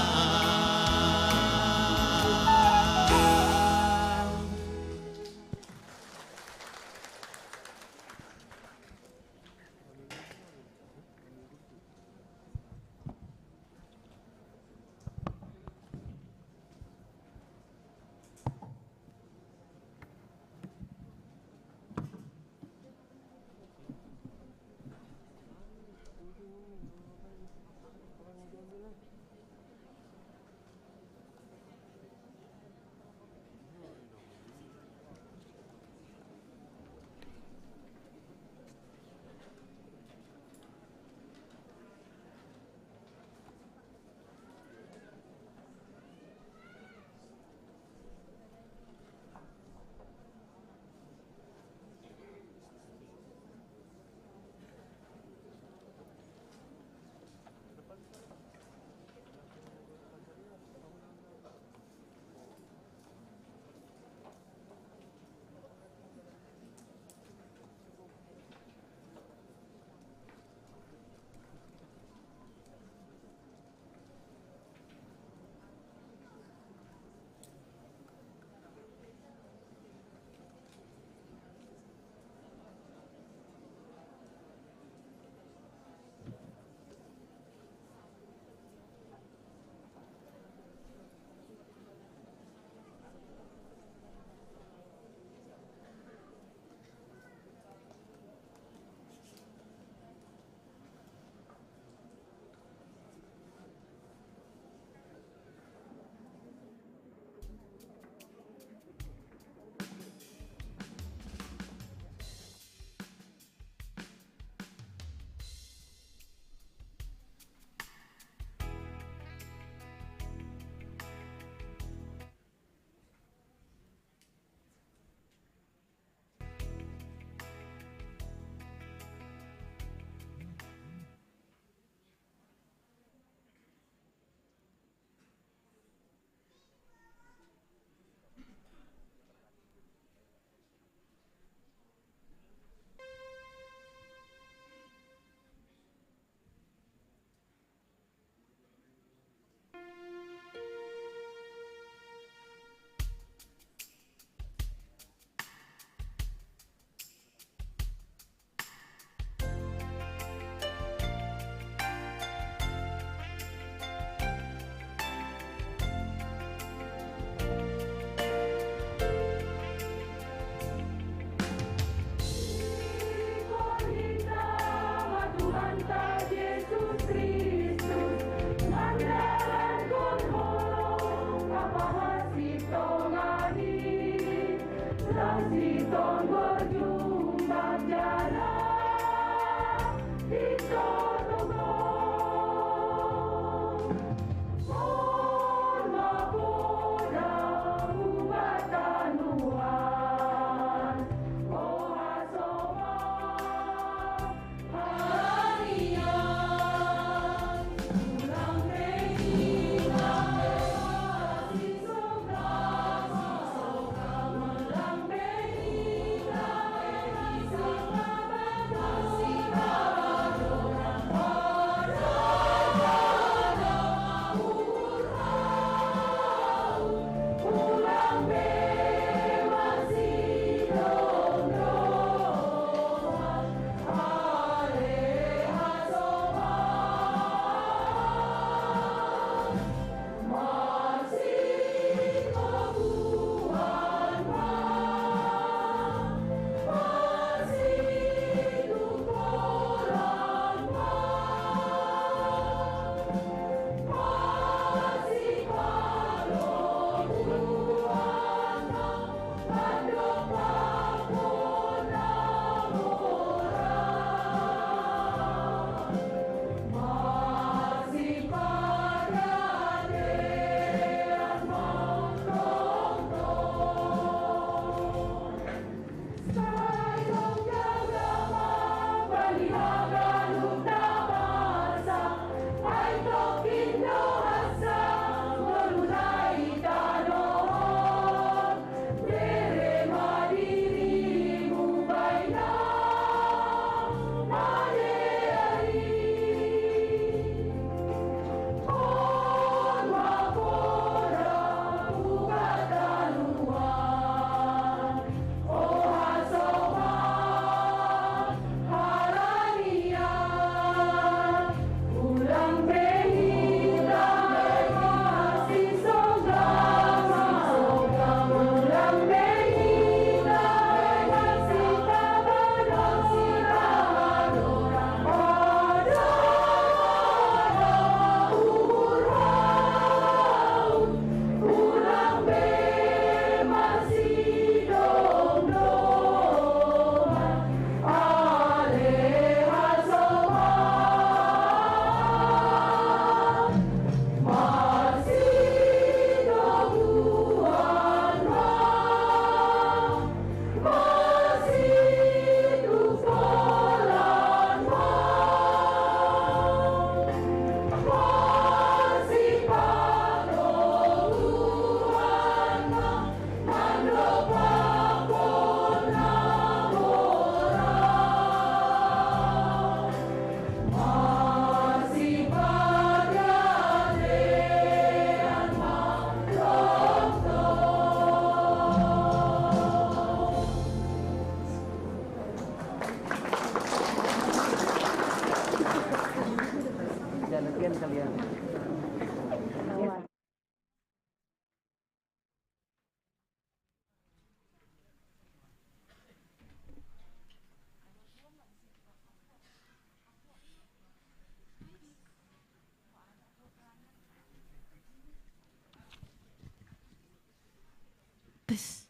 Tes.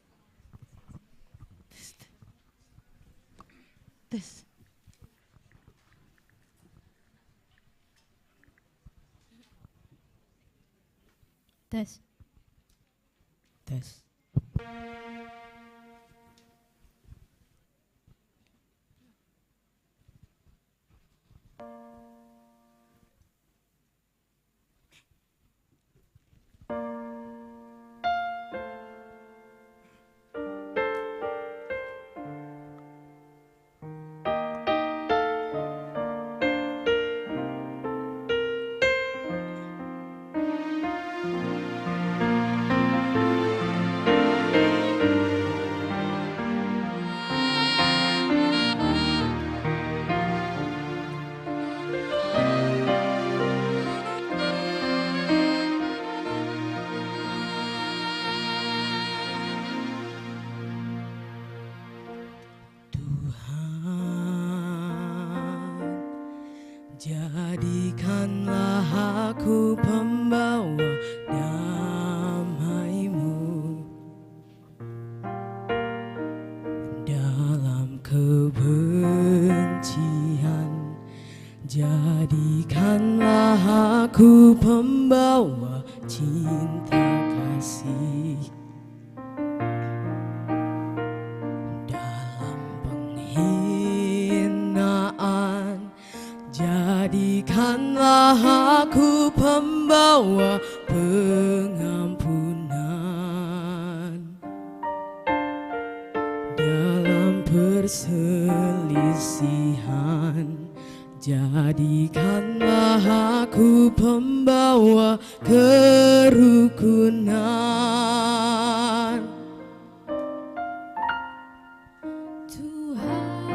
Tes. Tes. Tes. Tes. Tuhan, jadikanlah aku pembawa damai-Mu. Dalam kebencian, jadikanlah aku pembawa cinta kasih. Dalam penghinaan, jadikanlah aku pembawa pengampunan. Dalam perselisihan, jadikanlah aku pembawa kerukunan. Tuhan,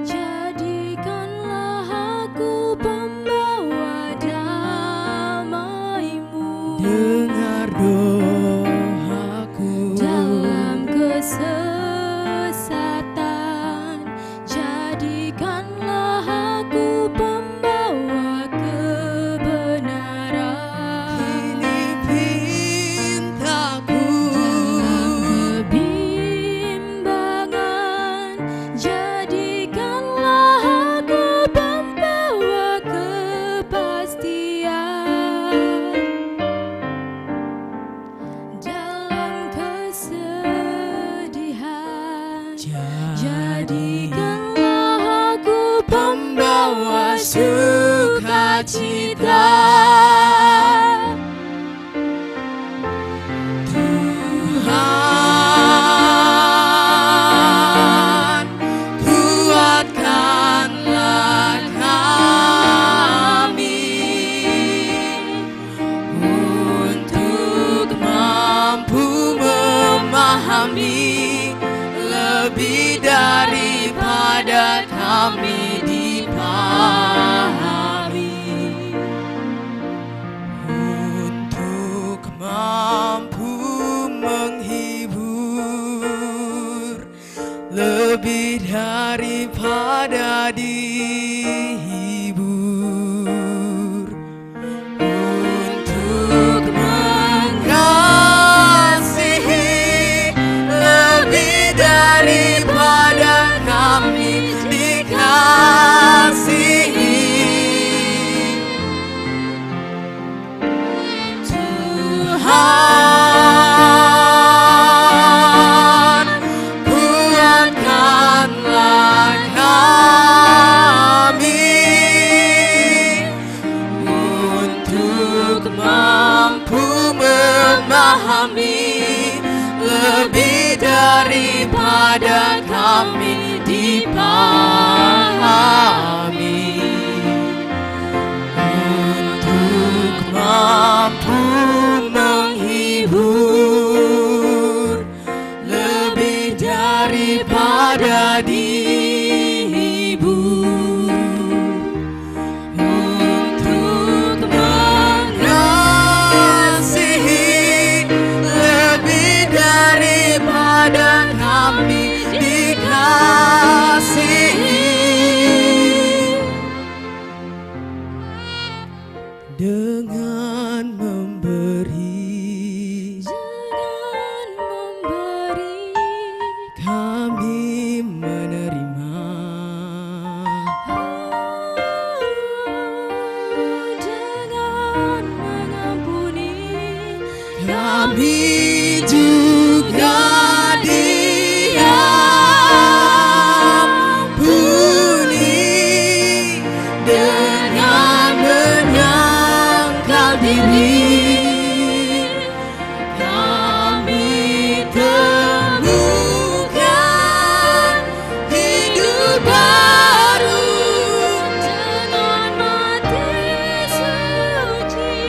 jadikanlah aku pembawa damai-Mu. Dengar doaku. Dalam kesesatan, jadikanlah aku pembawa kebenaran. Kini pintaku. Dalam kebimbangan, jadikanlah aku pembawa kepastian. Dalam kesedihan, jadikanlah aku pembawa sukacita. Tuhan, kuatkanlah kami untuk mampu memahami lebih daripada kami dipahami, untuk mampu menghibur lebih daripada dihibur, untuk mengasihi lebih daripada kami dikasihi. Tuhan, kuatkanlah kami untuk mampu memahami lebih daripada kami dipahami, untuk mampu menghibur lebih daripada dihibur, untuk mengasihi lebih daripada kami dikasihi, dengan memberi Kami juga diampuni dengan menyangkal diri. Kami temukan hidup baru dengan mati suci.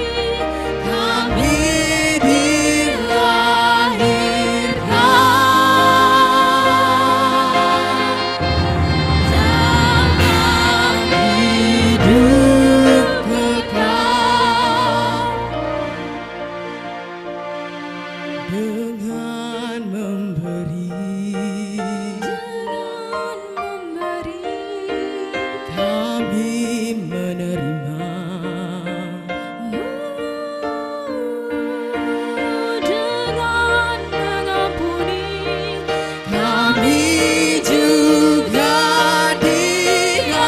Kami dilahirkan dalam hidup kekal dengan memberi. Dengan memberi. Kami menerima. Dengan mengampuni. Kami juga diampuni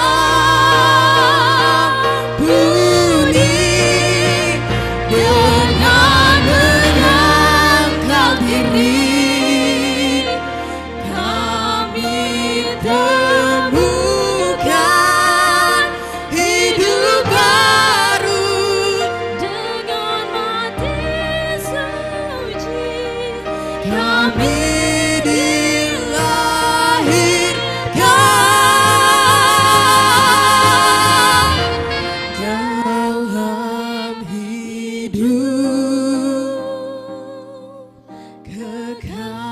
dengan menyangkal diri. Kami temukan hidup baru dengan mati suci. Kami dilahirkan dalam hidup kekal.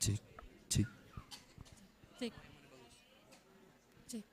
Cek, cek. Cek. Cek. Cek.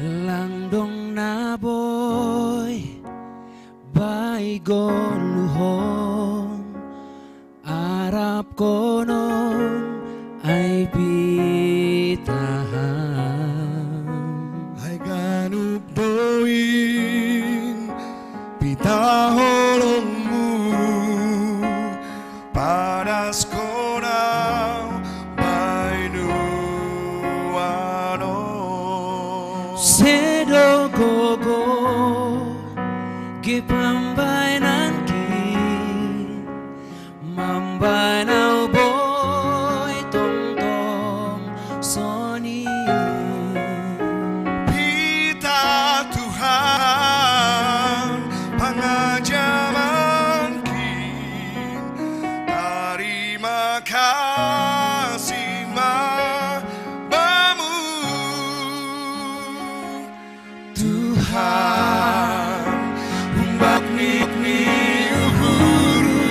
Langdong na boy, bai goluhon, arap konom ai pitahan. Ai ganup boin, pitaholongmu, padas konau bai nuano. Sedo gogo, gepambainanki, mambainau boy tongtong sonia. Pita Tuhan pangajamanki, tarima kasih ma bamu. Tuhan, humbak ni uhuru,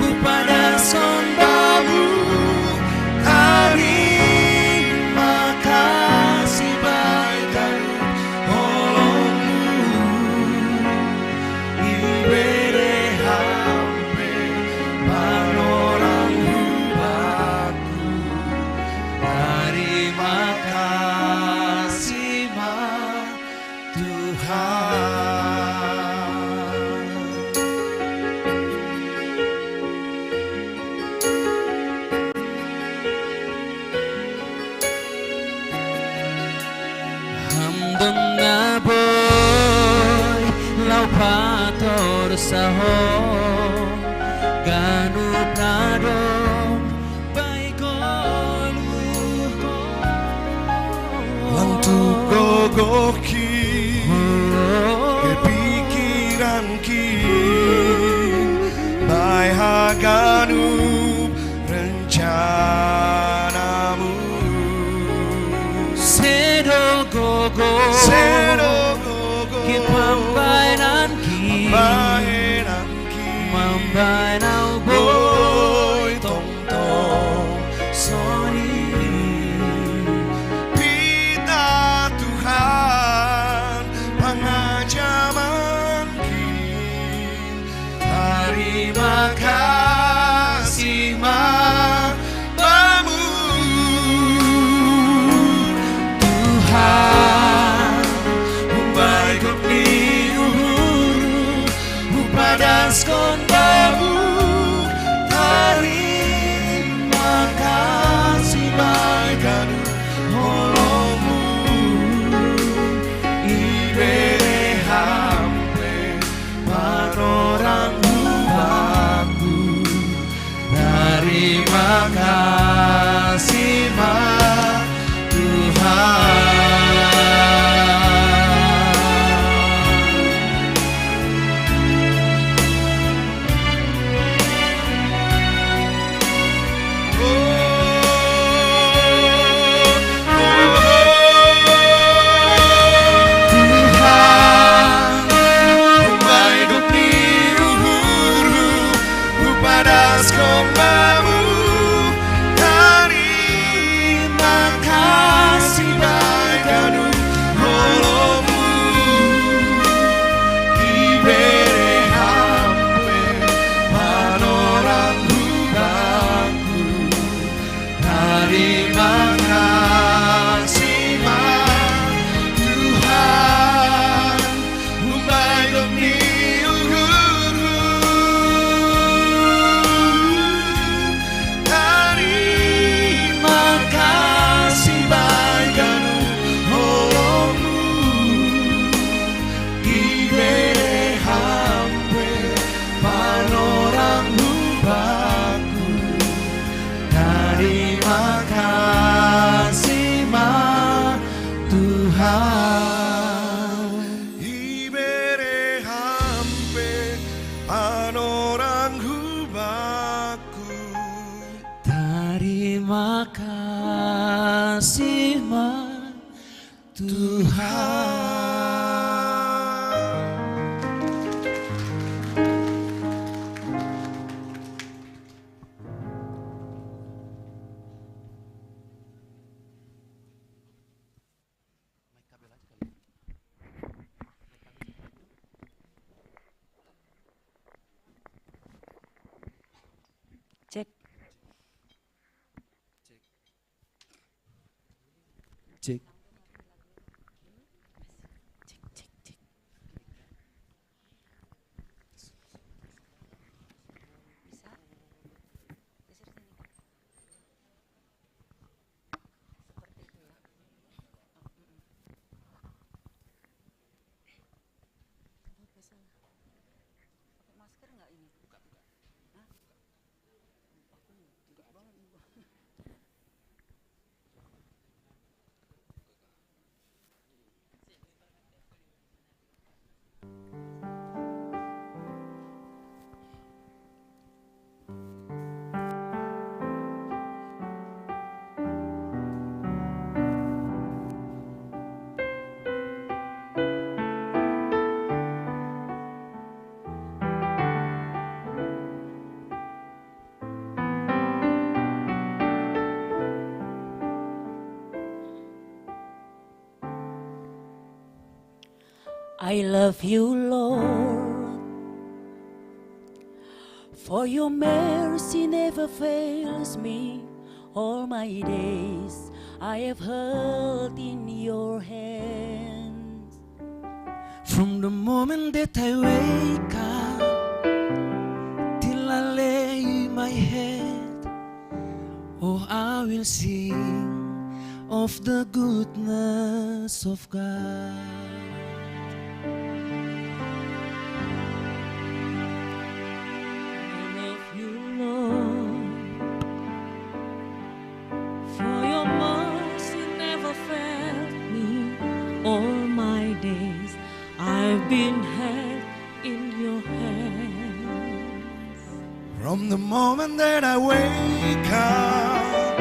hupadas kon bamu, tarima kasih bai ganup holongmu, ibere hampe panorang hubaku, tarima kasih ma Tuhan. Ham dong na boy, lau pator saho, ganup na dong bai goluhon. Langtuk gogohki, kepikiranki, bai haganup rencanamu. Sedo gogo, sedo gogo, kepambainanki, pambainanki, mambainau boy tongtong sonia. Pita Tuhan pangajamanki, tarima kasih ma bamu. Tuhan, humbak ni uhuru, hupadas kon bamu, Tuhan. Cek. Cek. Cek, cek, cek. Bisa? Geser sini. Seperti itu ya. Oh, mm-mm. Kenapa salah? Pakai masker nggak ini? Buka, buka. Hah? Aku nggak banget nih, Bang. I love you, Lord, for your mercy never fails me. All my days I have held in your hands. From the moment that I wake up till I lay my head, oh, I will sing of the goodness of God. I love you, Lord, for your mercy never failed me. All my days I've been held in your hands. From the moment that I wake up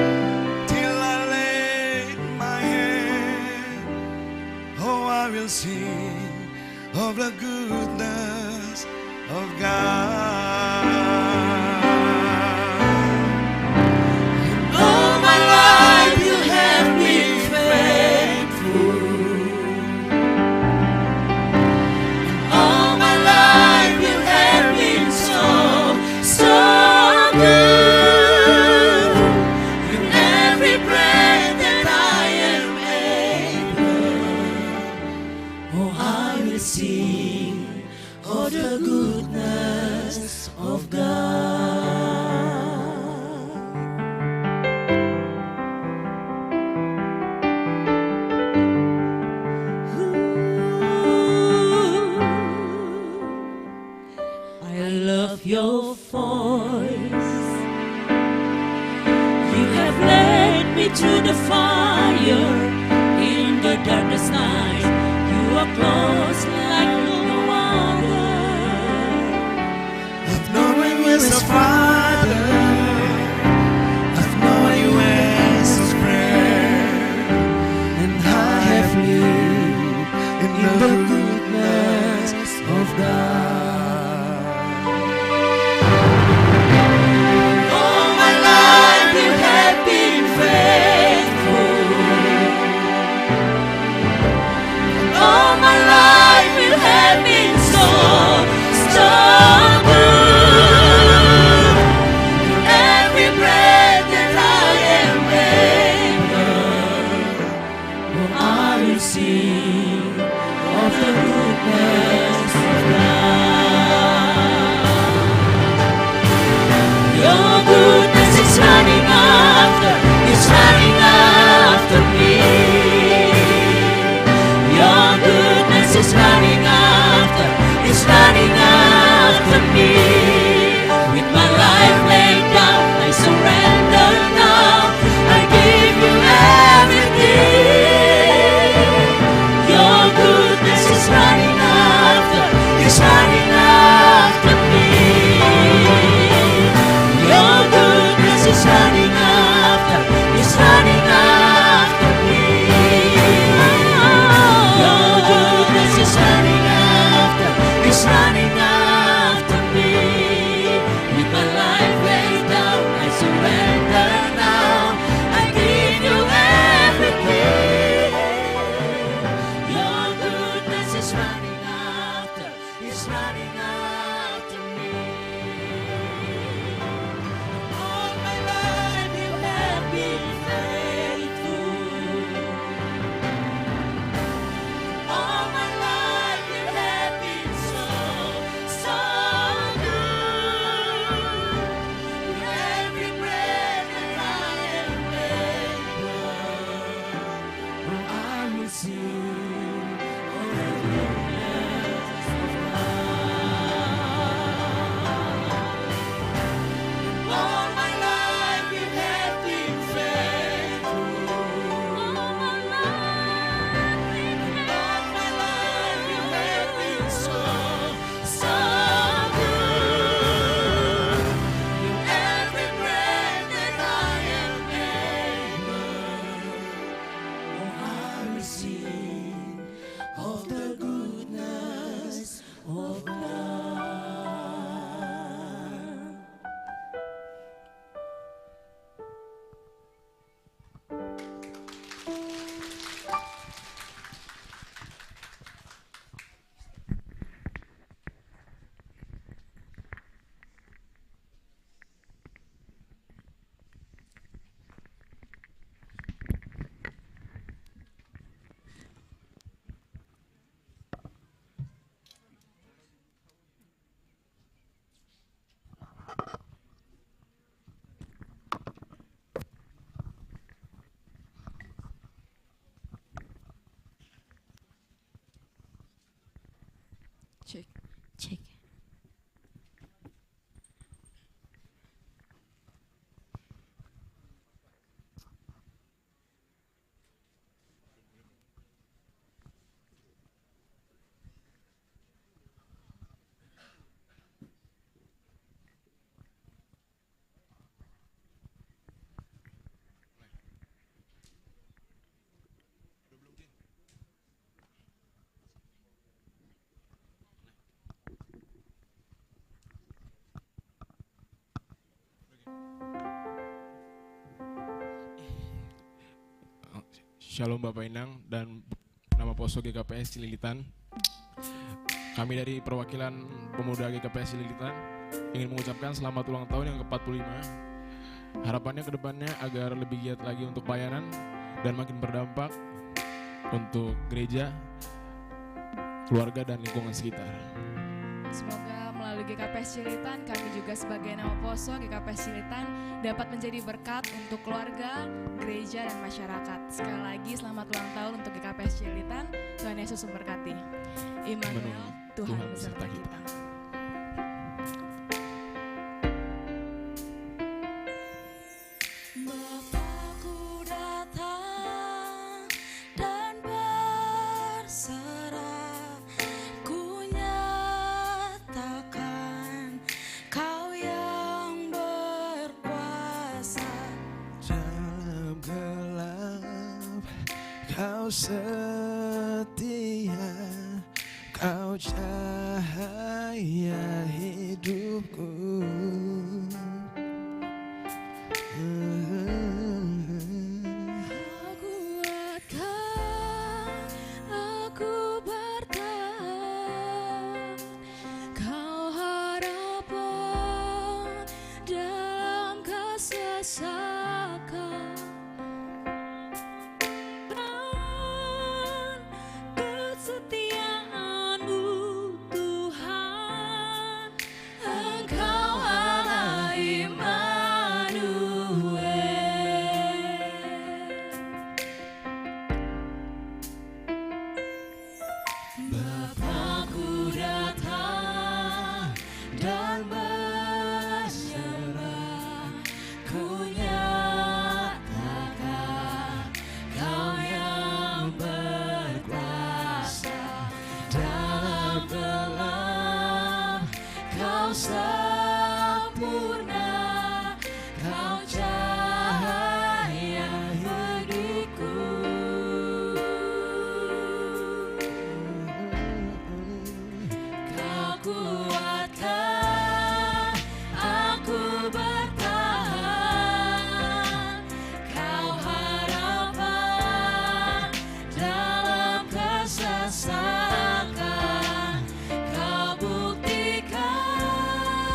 till I lay my head, oh, I will sing of the goodness of God. All my life you have been faithful. All my life you have been so, so good. In every breath that I am able, oh, I will sing of the goodness of God. I love your voice. You have led me through the fire. In the darkest night, you are close like no other. I've known you as a father. I've known you as a friend. And I have lived in the goodness of God. All my life you have been faithful. All my life you have been so, so good. Every breath that I am able, oh, I will sing of the goodness of God. Your goodness is running after, is running after me. Your goodness is running after, is running after me. With my life laid down, I surrender now. I give you everything. Your goodness is running after, is running after me. Your goodness is running after, is running after me. Cek, cek. Shalom Bapak Inang dan nama Poso G K P S Cililitan. Kami dari perwakilan pemuda G K P S Cililitan ingin mengucapkan selamat ulang tahun yang keempat puluh lima. Harapannya ke depannya agar lebih giat lagi untuk pelayanan dan makin berdampak untuk gereja, keluarga, dan lingkungan sekitar. Semoga melalui G K P S Cililitan, kami juga sebagai nama Poso G K P S Cililitan dapat menjadi berkat untuk keluarga, gereja, dan masyarakat. Sekali lagi, selamat ulang tahun untuk G K P S Cililitan. Tuhan Yesus memberkati. Immanuel, Tuhan beserta kita. Bapakku datang dan berserah, ku nyatakan Kau yang berkuasa. Dalam gelap Kau setia, Kau cahaya hidupku. Kau kuatkan, aku bertahan. Kau harapan dalam kesesakan. Dan kesetiaanmu, Tuhan, Engkau Allah Immanuel. Bapakku datang dan berserah, ku nyatakan Kau yang berkuasa. Dalam gelap Kau sempurna, Kau cahaya hidupku. Kau kuatkan, aku bertahan. Kau harapan dalam kesesakan. Kau buktikan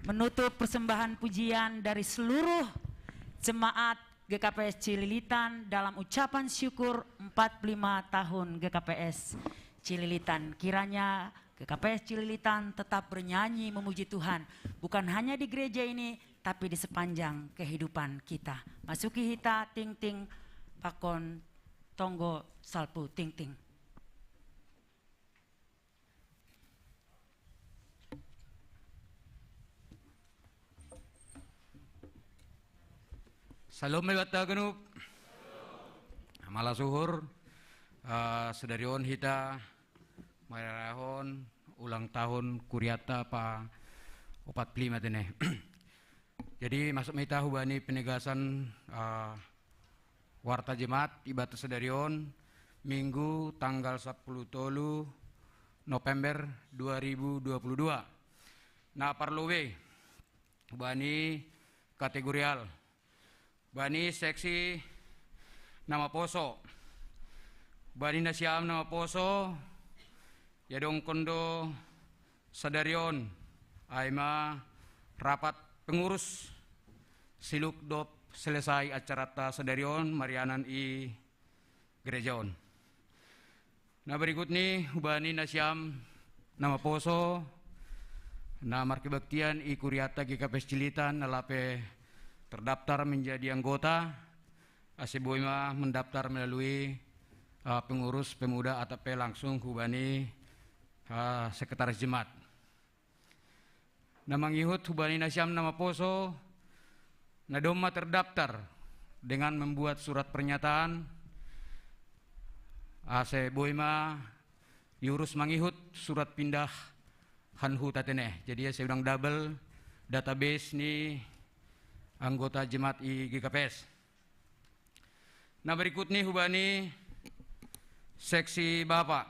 Penutup persembahan pujian dari seluruh jemaat G K P S Cililitan dalam ucapan syukur empat puluh lima tahun G K P S Cililitan. Kiranya G K P S Cililitan tetap bernyanyi memuji Tuhan, bukan hanya di gereja ini, tapi di sepanjang kehidupan kita. Masuki hita ting ting pakon tonggo salpu ting ting. Salom mai banta haganup. Mala suhur, eh, sadari on hita marayahon ulang tahun kuriata pa opat puluh lima tene. Jadi masuk ma hita hubani penegasan, eh, warta jemaat ibata sadari on, Minggu tanggal sapuluh tolu November dua ribu dua puluh dua. Na parlobei bani kategorial, bani seksi na maposo, bani nasiam na maposo, iadongkon do sadari on, ai ma rapat pengurus siluk dob selesai acarata sadari on marianan i gereja on. Na berikut ni hubani nasiam na maposo, na markebaktian i kuriata G K P S Cililitan na lape terdaftar menjadi anggota, ase boi ma mendaftar melalui, eh, pengurus pemuda atau pe langsung hubani, eh, sekretaris jemaat. Na mangihut hubani nasiam na maposo, na domma terdaftar dengan membuat surat pernyataan, ase boi ma diurus mangihut surat pindah han huta tene. Jadi ase unang double database ni anggota jemaat i G K P S. Na berikut ni hubani seksi bapa.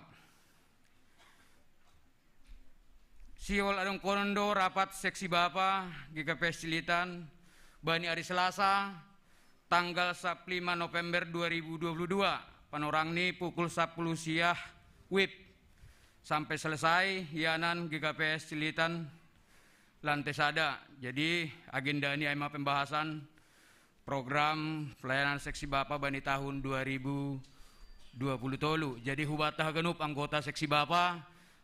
Sihol adongkonon do rapat seksi bapa G K P S Cililitan bani ari Selasa tanggal sapuluh lima November dua ribu dua puluh dua, panorang ni pukul sapuluh siah wib sampai selesai ianan G K P S Cililitan lantai sada. Jadi agenda ni ai ma pembahasan program pelayanan seksi bapa bani tahun dua ribu dua puluh tolu. Jadi hubata haganup anggota seksi bapa,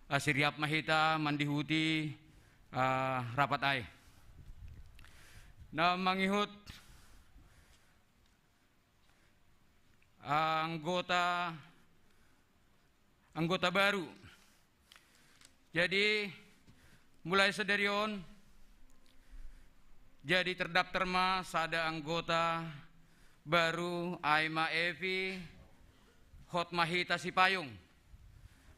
ah, siriap ma hita mandihuti, ah, rapat ai. Na mangihut anggota, anggota baru. Jadi mulai sadari on jadi terdaftar ma sada anggota baru, ai ma Evi Hotmahita Sipayung.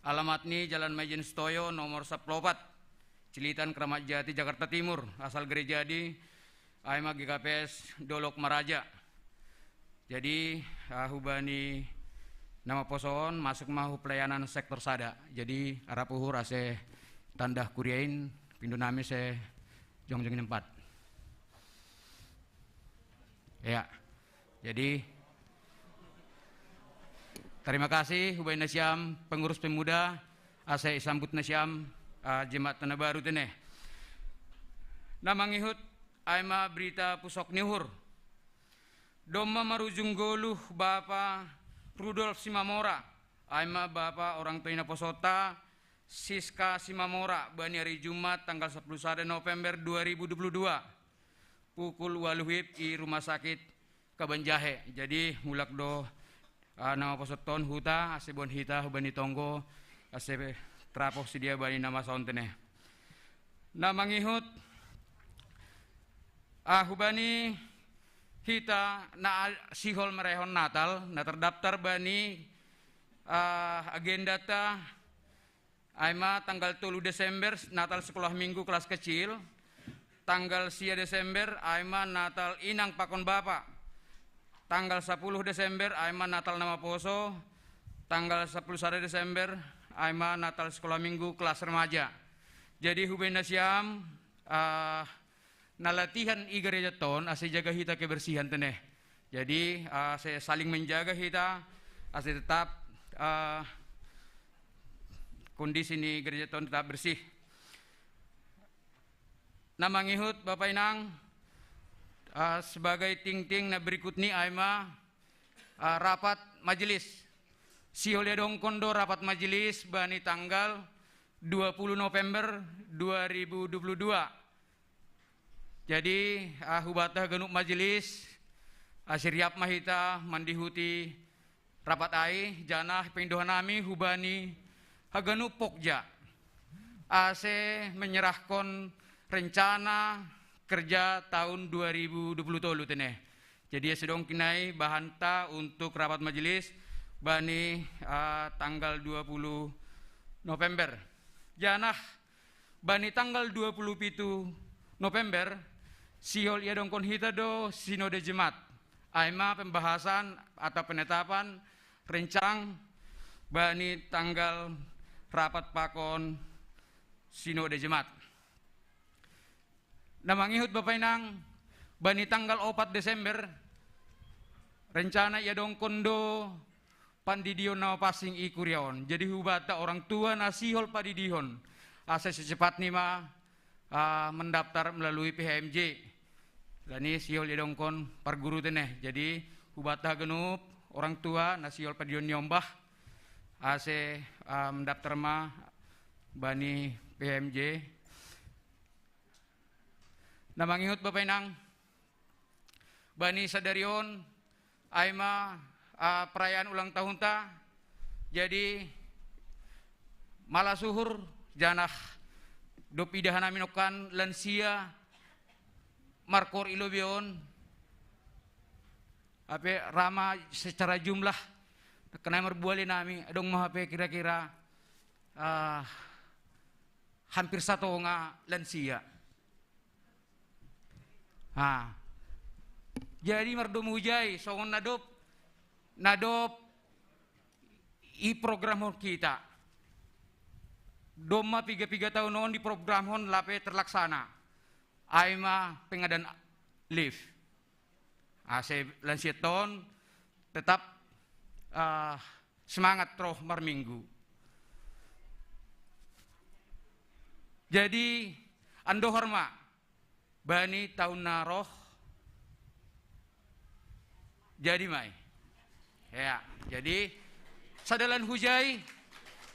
Alamat ni Jalan Maijen Setoyo nomor sapuluh opat, Cililitan, Keramat Jati, Jakarta Timur. Asal gereja di ai ma G K P S Dolok Maraja. Jadi, ah, hubani na maposo on masuk ma hu pelayanan sektor sada. Jadi arap uhur ase tanda kuriain pindo nami ase jongjong i tempat. Ya. Jadi terima kasih hubani nasiam pengurus pemuda, ase isambut nasiam, ah, jemaat na baru tene. Na mangihut ai ma berita pusok ni uhur. Domma marujung goluh Bapa Rudolf Simamora, ai ma bapa orang tua ni naposonta Siska Simamora, bani ari Jumat tanggal sapuluh sada November dua ribu dua puluh dua, pukul waluh wib i rumah sakit Kabanjahe. Jadi mulak do, ah, na maposonta on huta ase boan hita hubani tonggo ase trapo sidia bani na masa on tene. Na mangihut, ah, hubani hita na a-, sihol marayahon Natal, na terdaftar bani, ah, agendata, ai ma tanggal tolu Desember Natal sekolah minggu kelas kecil, tanggal sia Desember ai ma Natal inang pakon bapa, tanggal sapuluh Desember ai ma Natal na maposo, tanggal sapuluh sada Desember ai ma Natal sekolah minggu kelas remaja. Jadi hubani nasiam, ah, na latihan i gereja on ase jaga hita kebersihan tene. Jadi, ah, ase saling menjaga hita, ase tetap, ah, kondisi ni gereja on tetap bersih. Na mangihut Bapa Inang, ah, sebagai tingting na berikut ni ai ma, ah, rapat majelis. Sihol ia dongkon do rapat majelis bani tanggal dua puluh November dua ribu dua puluh dua. Jadi, ah, hubata haganup majelis, ah, siriap ma hita mandihuti rapat ai, janah paindohan nami hubani haganup pokja ase menyerahkon rencana kerja tahun dua ribu dua puluh tolu tene. Jadi, ase dongkin ai bahanta untuk rapat majelis bani, ah, tanggal dua puluh November. Janah bani tanggal dua puluh pitu November, sihol ia dongkon hita do Sinode Jemaat. Ai ma pembahasan atau penetapan rencang bani tanggal rapat pakon Sinode Jemaat. Na mangihut Bapa Inang, bani tanggal opat Desember, rencana ia dongkon do pandidion na pansing i kuria on. Jadi hubata orang tua na sihol padidihon, ase secepatni ma, ah, mendaftar melalui P H M J. Alani sihol ia dongkon parguru tene. Jadi hubata haganup orang tua na sihol padidihon ni ombah, ase, ah, mendaftar ma bani P H M J. Na mangihut Bapa Inang, bani sadari on ai ma, ah, perayaan ulang tahunta. Jadi malas uhur, janah dob idahan nami nongkan lansia markoor i lobei on, hape ra ma secara jumlah, nangkin ai marbuali nami, adong ma hape kira-kira, ah, hampir satonga lansia. Ha. Jadi mardomu hujai, songon na dob, na dob i programhon hita. Domma piga-piga taon on di programhon lape terlaksana. Ai ma pengadaan lift. Ase lansia on tetap, ah, semangat roh marminggu. Jadi, andohar ma bani taon na roh, jadi ma i. Ya, jadi, sada lan hujai,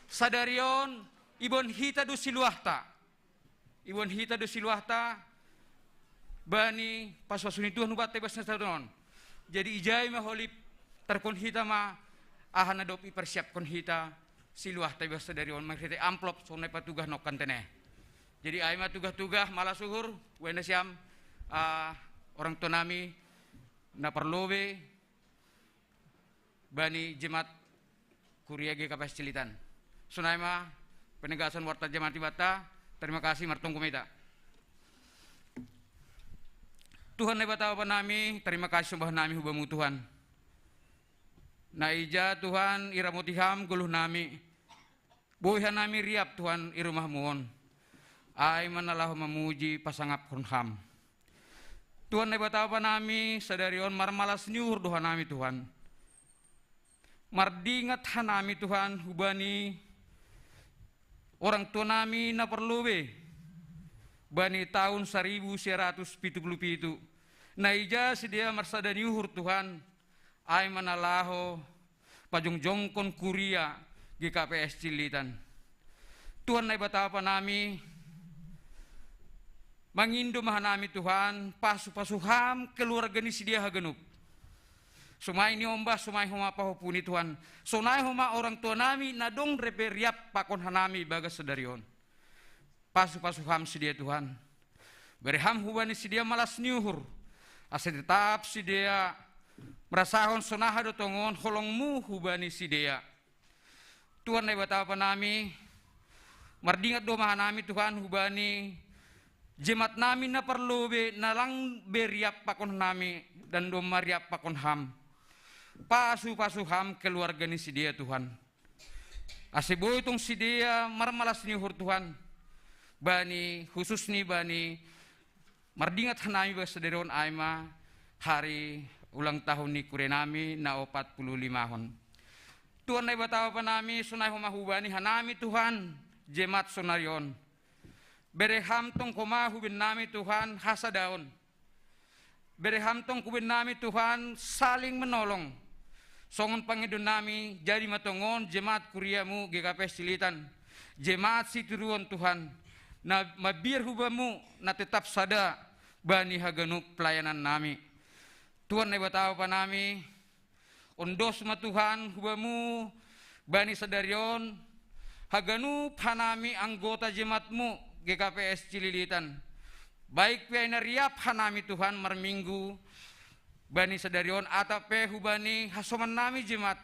sadari on, iboan hita do siluahta. Iboan hita do siluahta bani pasupasu ni Tuhan hubanta i bagas na taon on. Jadi ijai ma holip tarkon hita ma aha na dob iparsiaphon hita siluahta i bagas sadari on marhite amplop songon na ipatugah nongkan tene. Jadi ai ma tugah-tugah malas uhur, uaina siam, ah, orang tua nami na parlobei, bani jemaat Kuria G K P S Cililitan. Sonai ma penegasan warta jemaat ibanta. Terima kasih, martonggo ma hita. Tuhan Naibata Bapa nami, terima kasih sombahan nami hu Bamu Tuhan. Na ija Tuhan iramoti Ham goluh nami, boi hanami riap Tuhan i rumah-Mu on. Ai ma na laho mamuji pasangaphon Ham. Tuhan Naibata Bapa nami, sadari on marmalas ni uhur do hanami Tuhan. Mardingat hanami Tuhan hubani orang tua nami na parlobei bani taon saribu sia ratus pitu pulu pitu. Na ija sidea marsada ni uhur Tuhan, ai ma na laho pajongjongkon Kuria G K P S Cililitan. Tuhan Naibata Bapa nami, mangindo ma hanami Tuhan, pasupasu Ham keluarga ni sidea haganup. Sonai niombah, sonai homa pahompu ni Tuhan. Sonai homa orang tua nami na dong dope riap pakon hanami bagas sadari on. Pasupasu Ham sidea Tuhan. Bere Ham hubani sidea malas ni uhur, ase tetap sidea marasahon sonaha do tongon holong-Mu hubani sidea. Tuhan Naibata Bapa nami, mardingat do ma hanami Tuhan hubani jemaat nami na parlobei na lang be riap pakon hanami dan domma riap pakon Ham. Pasupasu Ham keluarga ni sidea Tuhan. Ase boi tong sidea marmalas ni uhur Tuhan, bani khusus ni bani mardingat hanami bagas sadari on ai ma hari ulang tahun ni kuria nami na opat pulu limahon. Tuhan Naibata Bapa nami, sonai homa hubani hanami Tuhan, jemaat sonari on. Bere Ham tong homa huben nami Tuhan hasadaon. Bere Ham tong huben nami Tuhan saling menolong. Songon pangidoan nami, jadi ma tongon jemaat kuria-Mu G K P S Cililitan, jemaat sitiruon Tuhan, na mabiar hu Bamu, na tetap sada bani haganup pelayanan nami. Tuhan Naibata Bapa nami, ondos ma Tuhan hu Bamu bani sadari on haganup hanami anggota jemaat-Mu G K P S Cililitan. Baik pe ai na riap hanami Tuhan marminggu bani sadari on, atap pe hubani hasoman nami jemaat,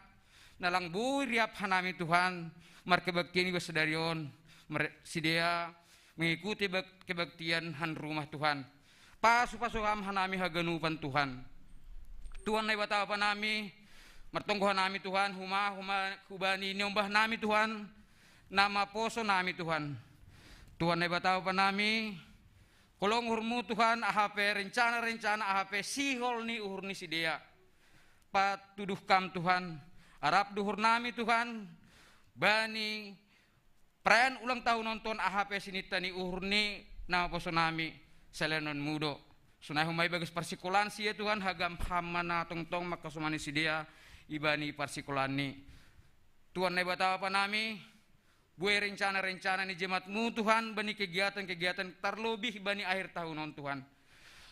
na lang boi riap hanami Tuhan markebaktian iba sadari on, mer-, sidea mengikuti bak-, kebaktian han rumah Tuhan. Pasu-pasu Ham hanami haganupan Tuhan. Tuhan Naibata Bapa nami, martonggo hanami Tuhan, homa, homa, hubani niombah nami Tuhan, na maposo nami Tuhan. Tuhan Naibata Bapa nami, holong uhur-Mu Tuhan, aha pe rencana-rencana, aha pe sihol ni uhur ni sidea, patuduh Kam Tuhan. Arap do uhur nami Tuhan, bani perayaan ulang tahun on Tuhan, aha pe sininta ni uhur ni na maposo nami, sialean-Mu do. Sonai homa ibagas parsikolaan sidea Tuhan, hagam Ham ma na tongtong mangkasomani sidea ibani parsikolaan ni. Tuhan Naibata Bapa nami, buei rencana-rencana ni jemaat-Mu Tuhan, bani kegiatan-kegiatan tarlobih bani akhir tahun on Tuhan.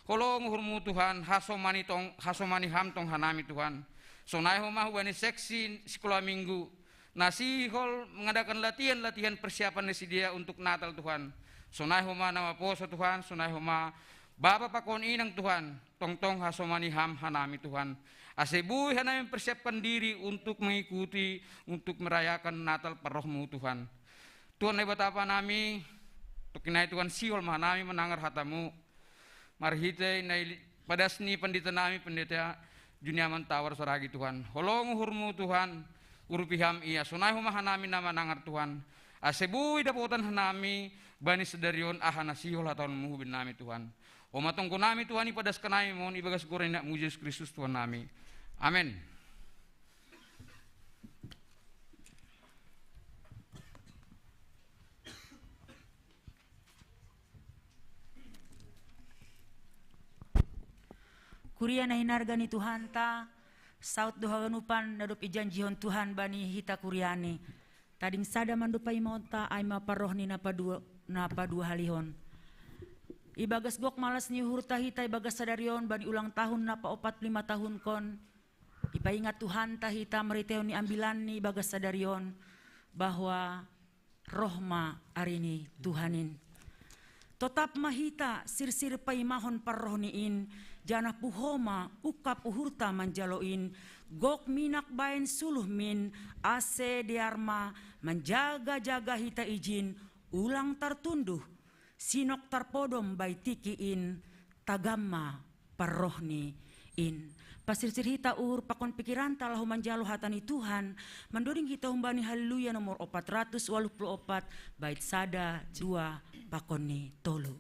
Holong uhur-Mu Tuhan, hasomani tong, hasomani Ham tong hanami Tuhan. Sonai homa hubani seksi sikola minggu, na sihol mengadakan latihan-latihan persiapan ni sidea untuk Natal Tuhan. Sonai homa na maposo Tuhan, sonai homa bapa pakon inang Tuhan, tongtong hasomani Ham hanami Tuhan. Ase boi hanami mempersiapkan diri untuk mengikuti, untuk merayakan Natal parroh-Mu Tuhan. Tuhan Naibata Bapa nami, tingki nai Tuhan sihol ma hanami manangar hata-Mu marhitei na i-, padas ni pandita nami, Pandita Juniaman Tawar Saragih Tuhan. Holong uhur-Mu Tuhan, urupi Ham ia, sonai homa hanami na manangar Tuhan. Ase boi dapotan hanami bani sadari on aha na sihol hatahon-Mu huben nami Tuhan. Homa tonggo nami Tuhan, ipadaskan nami ma on ibagas goar ni Anak-Mu Jesus Kristus Tuhan nami. Amen. Kuria na hinarga ni Tuhanta, saut do haganupan na dob ijanjihon Tuhan bani hita kuria-Ni. Tading sada ma ndo paimaonta, ai ma parroh ni na padua, na paduahalihon. Ibagas gok ma las ni uhurta hita ibagas sadari on bani ulang tahun na paopat lima tahunkon, ipaingat Tuhanta hita marhiteihon ni ambilan-Ni ibagas sadari on, bahwa roh ma ari ni Tuhan in. Totap ma hita sirsir paimahon parroh-Ni in, janah puho ma ungkap uhurta manjalo in, gok minak bahen suluh-Min, ase dear ma manjaga-jaga hita ijin, ulang tartunduh, sinok tarpodom bai tingki in, tagam ma parroh-Ni in. Pasirsir hita uhur pakon pikiranta laho manjalo hata ni Tuhan, mandoding hita humbani Haleluya nomor opat ratus waluh pulu opat, bait sada, dua, pakon ni tolu.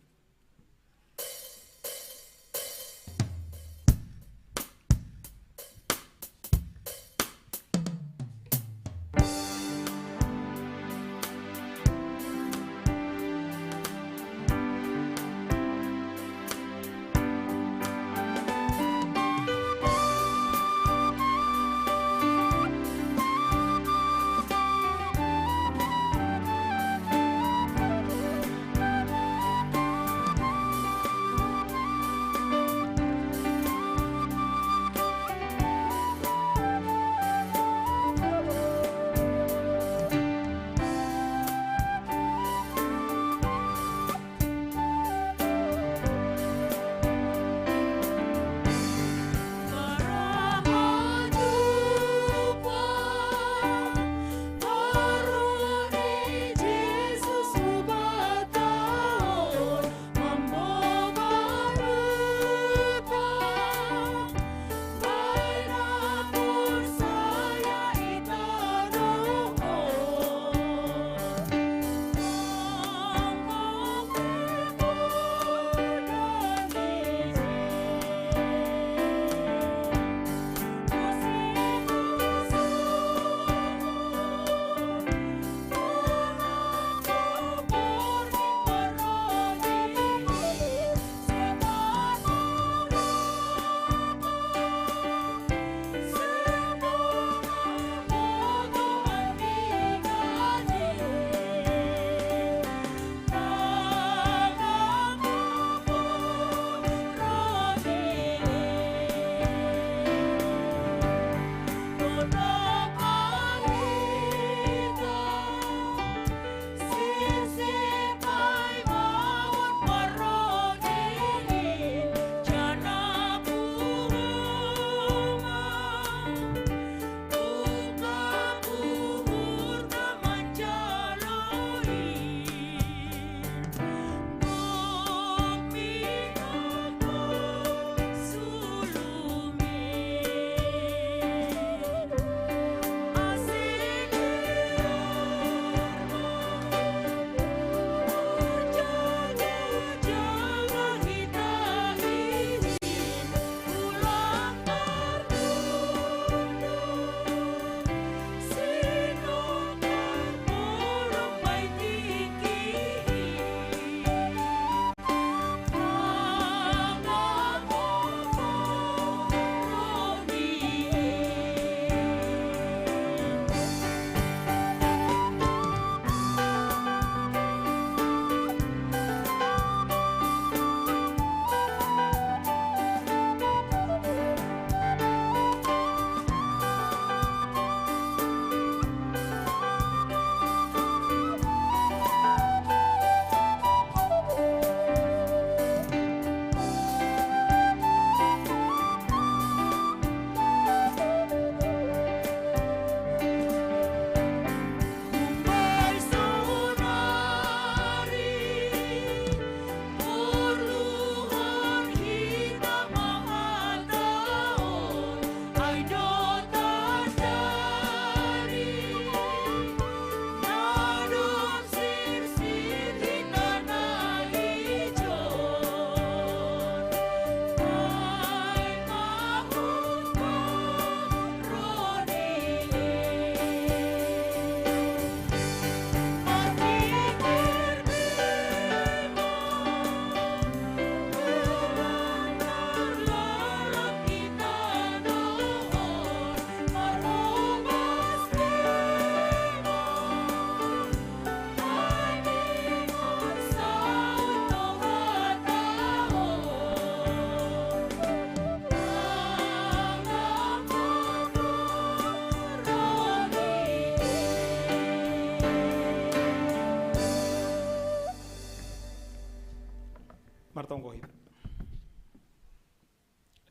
Martonggo hita.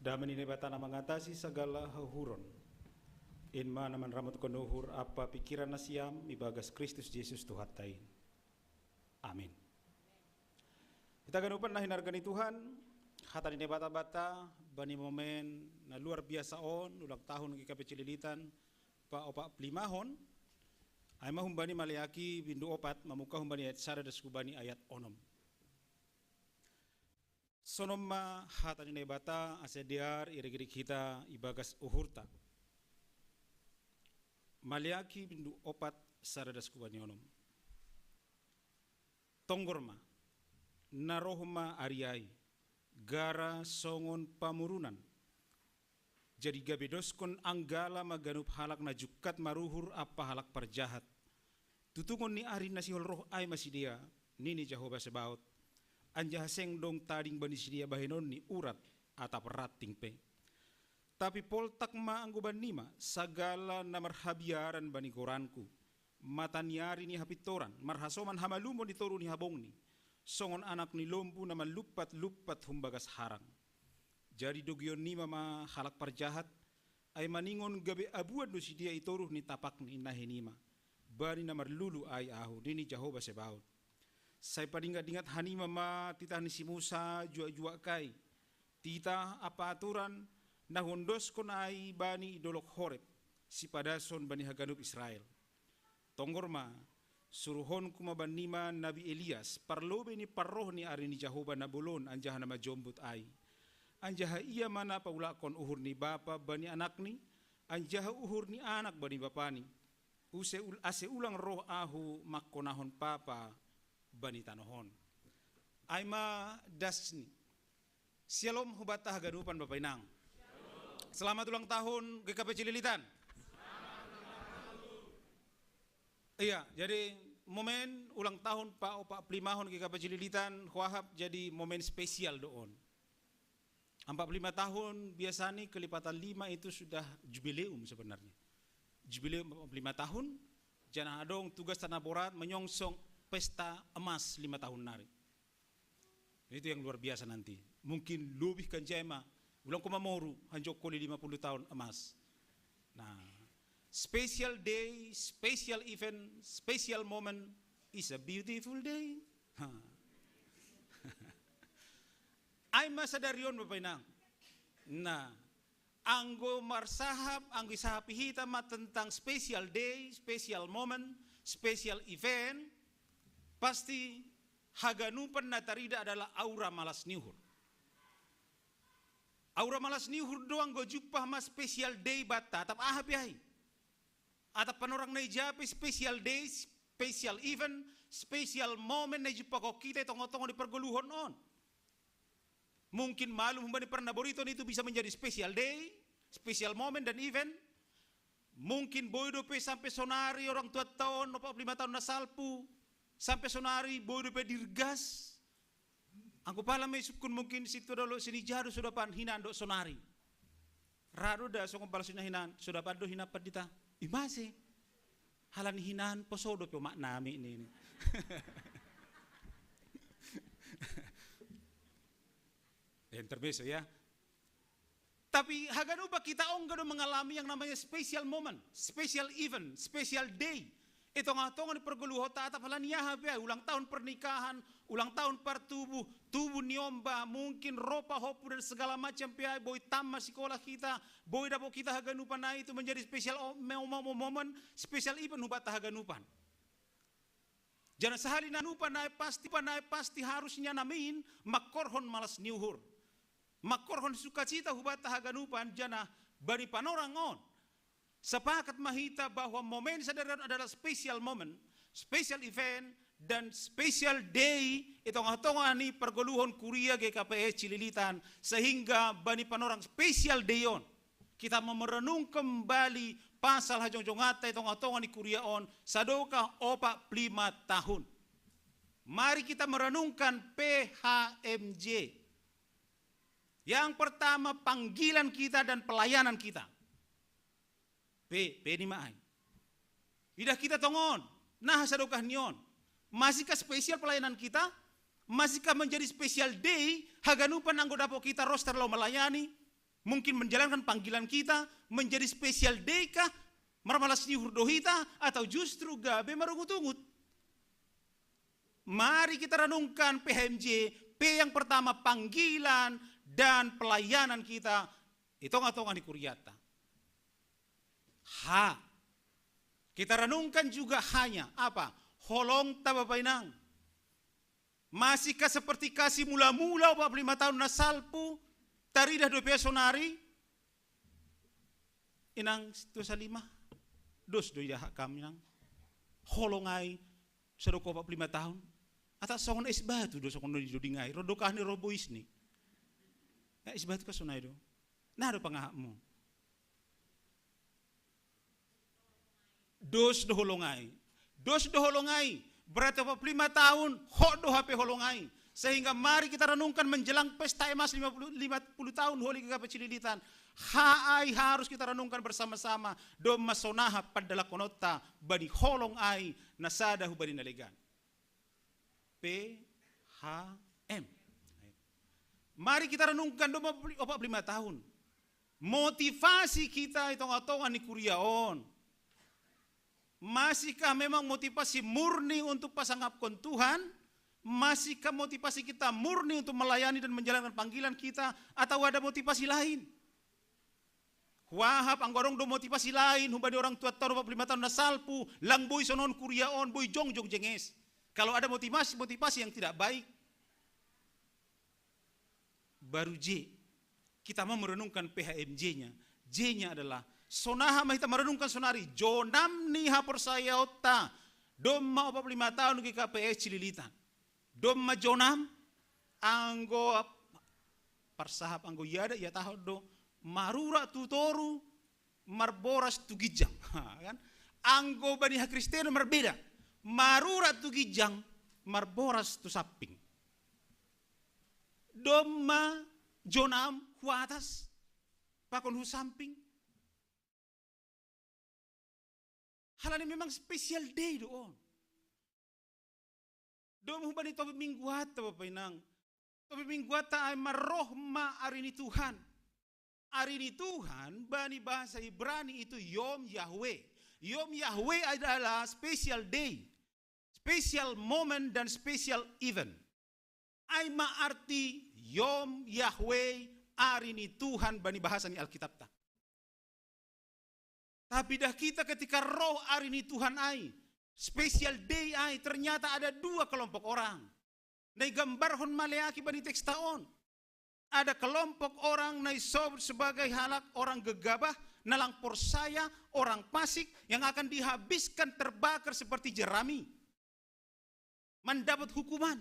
Dame ni Naibata na mangatasi sagala hauhuron, in ma na manramotkon uhur ampa pingkiran nasiam ibagas Kristus Jesus Tuhanta in. Amin. Hita ganupan na hinarga ni Tuhan, hata ni Naibata banta bani momen na luar biasa on, ulang tahun GKPJ Cililitan, paopat puluh limahon. Ai ma humbani Maleaki bindu opat, mamuka humbani ayat sada das hubani ayat onom. Sonon ma hata ni Naibata asa dear irik-irik hita ibagas uhurta. Maleaki bindu opat, sada das hubani onom. Tonggor ma, na roh ma ari ai, gara songon pamurunan. Jadi gabe doskon anggala ma ganup halak na jungkat maruhur ampa halak parjahat. Tutungon ni ari na sihol roh ai ma sidea, nini Jahowa Sebaot. Anjaha seng dong tading bani sidea bahenon ni urat atap ranting pe. Tapi poltak ma anggo bannima sagala na marhabiaran bani goranku. Mata ni ari ni hapintoran, marhasoman hamalumon di toru ni habongni, songon anak ni lombu na manlumpat-lumpat humbagas harang. Jadi dogionnima ma halak parjahat, ai maningon gabe abuan do sidea i toruh ni tapakni, nahenima. Bani na marlulu ai ahu, nini Jahowa Sebaot. Sai padingat-dingat hanima ma titah ni si Musa juak-juak kai, titah ampa aturan na huondoskon ai bani i dolok Horeb, sipadason bani haganup Israel. Tonggor ma, suruhonku ma bannima nabi Elias, parlobei ni parroh ni ari ni Jahowa na bolon anjaha na majombut ai. Anjaha ia ma na paulakkon uhur ni bapa bani anakni, anjaha uhur ni anak bani bapani. Use ul-, ase ulang roh ahu mangkonahon papa bani tanoh on. Ai ma dasni. Syalom hubanta haganupan Bapa Inang. Selamat ulang tahun GKPJ Cililitan. Iya, jadi momen ulang tahun paopat puluh limahon GKPJ Cililitan, huahap jadi momen spesial do on. Empat puluh lima tahun, biasanya kelipatan lima itu sudah jubileum sebenarnya. Jubileum empat puluh lima tahun, janah adong tugas na borat menyongsong pesta emas lima tahun nari. Itu yang luar biasa nanti. Mungkin lebih kan jema, ulang koma moru, hanjok koli lima puluh tahun emas. Nah, special day, special event, special moment is a beautiful day. Ha. Ai ma sadari on Bapa Inang. Nah, anggo marsahap, anggo isahapi hita ma tentang special day, special moment, special event, pasti haganupan na tarida adalah aura malas ni uhur. Aura malas ni uhur do anggo jumpah ma special day banta, atap aha pe ai. Atap panorang na ija pe special day, special event, special moment na ijumpahkon hita i tonga-tonga ni pargoluhon on. Mungkin malum humbani parnaboriton itu bisa menjadi special day, special moment dan event. Mungkin boi dope sampe sonari orang tuanta on, opat puluh lima tahun na salpu, sampe sonari boi dope dirgas. Anggo pala ma isungkun mungkin sintua do, sinija do sodapan hinan dohot sonari. Ra do da songon pala sonari hinan, sodapan do hinan pandita. I mase. Halani hinan poso dope omaknami nini. Intermezzo ya. Tapi haganupan hita ongga do mengalami yang namanya special moment, special event, special day. I tonga-tonga ni pargoluhonta, atap halani aha pe ai, ulang tahun pernikahan, ulang tahun partubuh, tubuh ni omba, mungkin ro pahompu dan segala macam pe ai, boi tamat sikola hita, boi dapot hita haganupan ai, itu menjadi special o-, mo-, mo-, mo-, momen, special event hubanta haganupan. Janah sahali na haganupan ai pasti, pan ai pasti harusnya namin mangkorhon malas ni uhur. Mangkorhon sukacita hubanta haganupan, janah bani panorang on. Sepakat ma hita bahwa momen sadari on adalah special moment, special event, dan special day i tonga-tonga ni pargoluhon kuria GKPJ Cililitan, sehingga bani panorang special day on, hita memerenung kembali pasal hajongjonganta i tonga-tonga ni kuria on, sadokah opat puluh lima tahun. Mari kita merenungkan P H M J. Yang pertama, panggilan kita dan pelayanan kita. P, P ni ma ai. Idah hita tongon, naha sadokah ni on. Masihkah spesial pelayanan kita? Masihkah menjadi special day haganupan anggo dapot hita roster laho melayani, mungkin menjalankan panggilan hita, menjadi special day kah? Marmalas ni uhur do hita, atau justru gabe marungut-ungut? Mari kita renungkan P H M J, P yang pertama panggilan dan pelayanan hita i tonga-tonga ni kuriata. H, kita renungkan juga H-nya apa? Holongta, Bapa Inang. Masihkah seperti kasi mula-mula opat puluh lima tahun na salpu, taridah dope sonari? Inang tua Salima, dos do idaha kam, Inang? Holong ai, sadoko opat puluh lima tahun. Atau songon es batu do, songon do didoding ai, ro do kah ni ro bois ni. Ya, es batu ka sonai do. Na do pangahapmu? Dos do holong ai. Dos do holong ai. Berarti opat puluh lima tahun, hot do hape holong ai. Sehingga mari kita renungkan menjelang pesta Emmaus lima puluh, lima puluh tahun Holy G K P Cililitan. H ai harus kita renungkan bersama-sama. Domma sonaha pandalakononta bani holong ai na sada hubani na legan. P H M. Mari kita renungkan domma opat puluh lima tahun. Motivasi hita i tonga-tonga ni kuria on. Masihkah memang motivasi murni untuk pasangapkon Tuhan? Masihkah motivasi hita murni untuk melayani dan menjalankan panggilan hita? Atau ada motivasi lain? Huahap anggo adong do motivasi lain hubani orang tua tahu opat puluh lima tahun na salpu, lang boi sonon kuria on, boi jongjong jenges. Kalau ada motivasi-motivasi yang tidak baik, baru J. Kita mau merenungkan P H M J-nya. J-nya adalah, sonaha ma hita merenungkan sonari jonam ni haporsayaonta domma opat puluh lima tahun G K P S Cililitan. Domma jonam, anggo parsahap anggo iada, iatahon do, marurat tu toru, marboras tu ginjang. Kan? Anggo bani hakristenon marbeda, marurat tu ginjang, marboras tu samping. Domma jonam hu atas, pakon hu samping. Halani memang special day do on. Dom hubani topi mingguanta, Bapa Inang. Topi mingguanta ai ma roh ma ari ni Tuhan. Ari ni Tuhan bani bahasa Ibrani itu Yom Yahweh. Yom Yahweh adalah special day, special moment dan special event. Ai ma arti Yom Yahweh, ari ni Tuhan bani bahasa ni Alkitabta. Tapi dah kita ketika roh ari ni Tuhan ai, special day ai, ternyata ada dua kelompok orang. Na igambarhon maleaki bani teksta on. Ada kelompok orang na isobut sebagai halak orang gegabah, na lang porsaya, orang fasik yang akan dihabiskan terbakar seperti jerami. Mendapat hukuman.